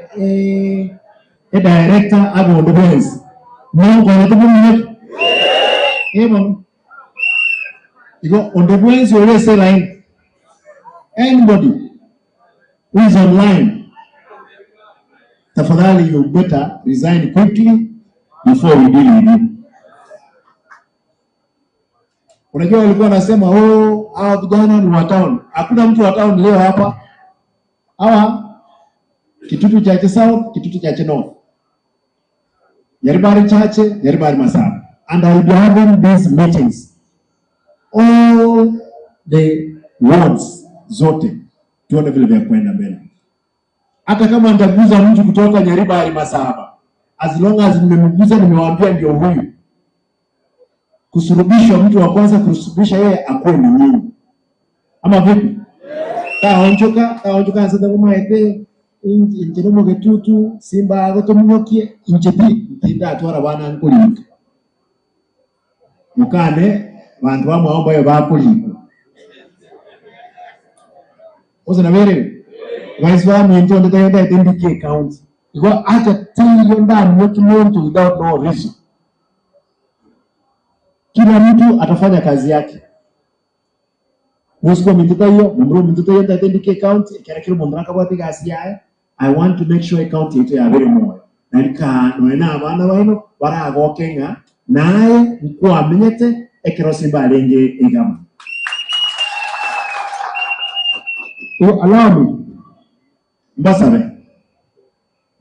director, abe ondobenzi. Mungu anatubu Ebo. Igo ondobwenzi always say line. Anybody who is online, tafadhali you better resign quickly before we deal with you. Unajua walikuwa wanasema oh, hawa vijana ni wa town. Hakuna mtu wa town leo hapa. Hawa Kitutu Chache South, Kitutu Chache North, Nyaribari Chache, Nyaribari Masaba. And I will be having these meetings all the wards zote, tuone vile vya kwenda mbele. Hata kama nitaguza mtu kutoka Nyaribari Masaba, as long as nimemguza, nimewaambia ndio huyu. Kusurubishwa, mtu wa kwanza kusurubisha yeye akuwe ni nyinyi, ama vipi? Taonchoka nsada kumaete inje no mugetutu Simba agotomunyokie inje pi ntinda atwara bana nkulika mukane bantu bamwe ambayo bakulikwa oza na bere vice wa minto ndetenda ndike county iko acha tiyo ndani yokimuntu without no reason. Kila mtu atafanya kazi yake. Musiko mintuta hiyo, mumru mintuta hiyo ndatendike county, kera kila mundu akabwati gasi yaye. I want to make sure county yetu ya bere moyo. Nalika noena abana baino baragokenga naye nkwamenyete ekero Simba alenge egama. O allow me. Mbasabe.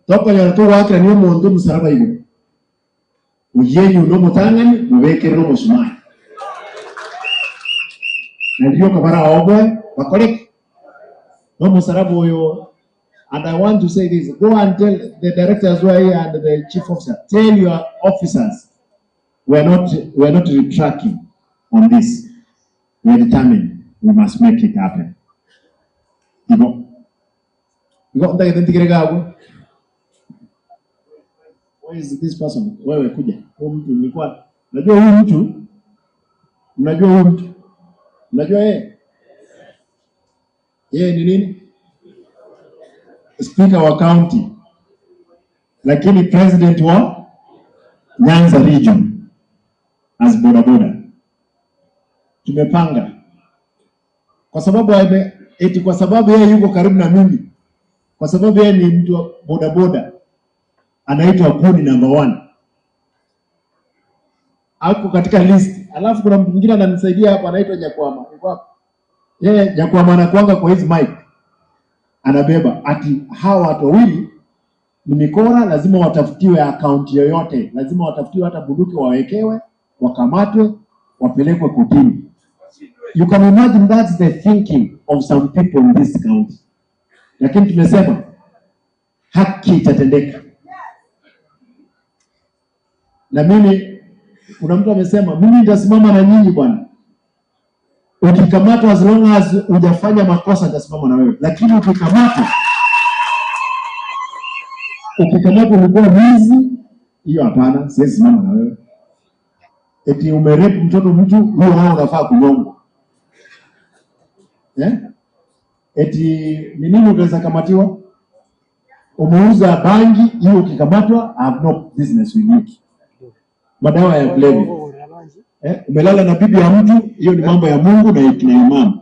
Toko ya tu wakra ni mundu musaraba igo. Uyenyu no mutangani mubekere no musumai. Na ndio kabara obwe bakore no musaraba oyo. And I want to say this, go and tell the directors who are here and the chief officer, tell your officers we are not retracting on this. We are determined. We must make it happen. Igo ndagete. Where is this person? Wewe kuja. Huyu mtu nilikuwa najua huyu mtu. Unajua huyu mtu? Unajua yeye? Yeye ni nini? Speaker wa county. Lakini president wa Nyanza region as boda boda. Tumepanga. Kwa sababu eti kwa sababu yeye yuko karibu na mimi. Kwa sababu yeye ni mtu wa boda boda. Anaitwa kuni number 1. Ako katika list. Alafu kuna mtu mwingine ananisaidia hapa anaitwa Nyakwama. Yuko hapa. Yeye Nyakwama anakuanga kwa hizi mic. Anabeba ati hawa watu wawili Ni mikora, lazima watafutiwe akaunti yoyote, lazima watafutiwe hata bunduki wawekewe, wakamatwe, wapelekwe kotini. You can imagine that's the thinking of some people in this county. Lakini tumesema haki itatendeka. Na mimi, kuna mtu amesema mimi nitasimama na nyinyi bwana. Ukikamatwa, as long as hujafanya makosa, nitasimama na wewe, lakini ukikamatwa ulikuwa mwizi, hiyo hapana, siwezi simama na wewe. Eti umerape mtoto mtu, huyo hao unafaa kunyongwa. Eh? Eti ni nini utaweza kamatiwa? Umeuza bangi, hiyo ukikamatwa, I have no business with you. Madawa ya kulevya. Eh? Umelala na bibi ya mtu, hiyo ni mambo ya Mungu na imani.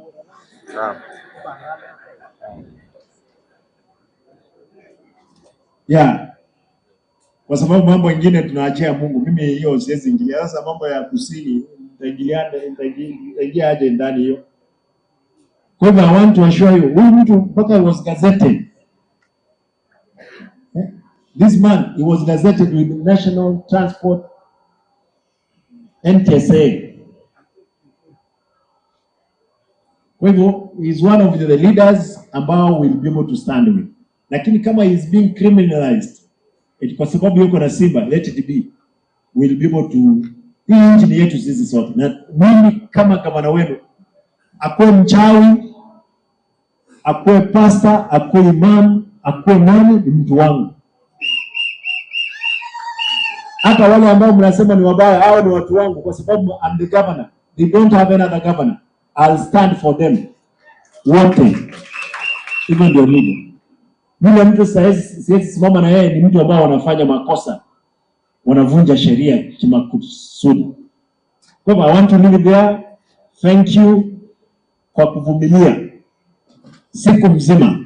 Yeah. Kwa sababu mambo mengine tunaachia Mungu. Mimi hiyo siwezi ingilia. Sasa mambo ya kusini nitaingia aje ndani hiyo? Kwa hivyo I want to assure you, huyu mtu mpaka was gazetted. Eh? This man, he was gazetted with the National Transport NTSA. Kwa hivyo he is one of the leaders ambao will be able to stand with. Lakini kama he is being criminalized, kwa sababu yuko na Simba, let it be. We'll be able to, hii nchi ni yetu sisi sote. Na mimi kama gavana wenu, akuwe mchawi, akuwe pasta, akuwe imam, akuwe nani, ni mtu wangu. Hata wale ambao mnasema ni wabaya, hao ni watu wangu, kwa sababu I'm the governor. They don't have another governor. I'll stand for them wote. Hivyo ndio leader. Yule mtu siwezi simama na yeye, ni mtu ambao wanafanya makosa, wanavunja sheria kimakusudi. Kwa hivyo I want to leave it there. Thank you kwa kuvumilia siku mzima.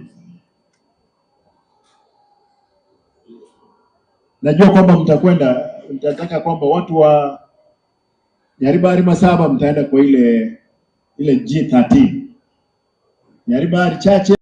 Najua kwamba mtakwenda, mtataka kwamba watu wa Nyaribari Masaba mtaenda kwa ile G13. Nyaribari chache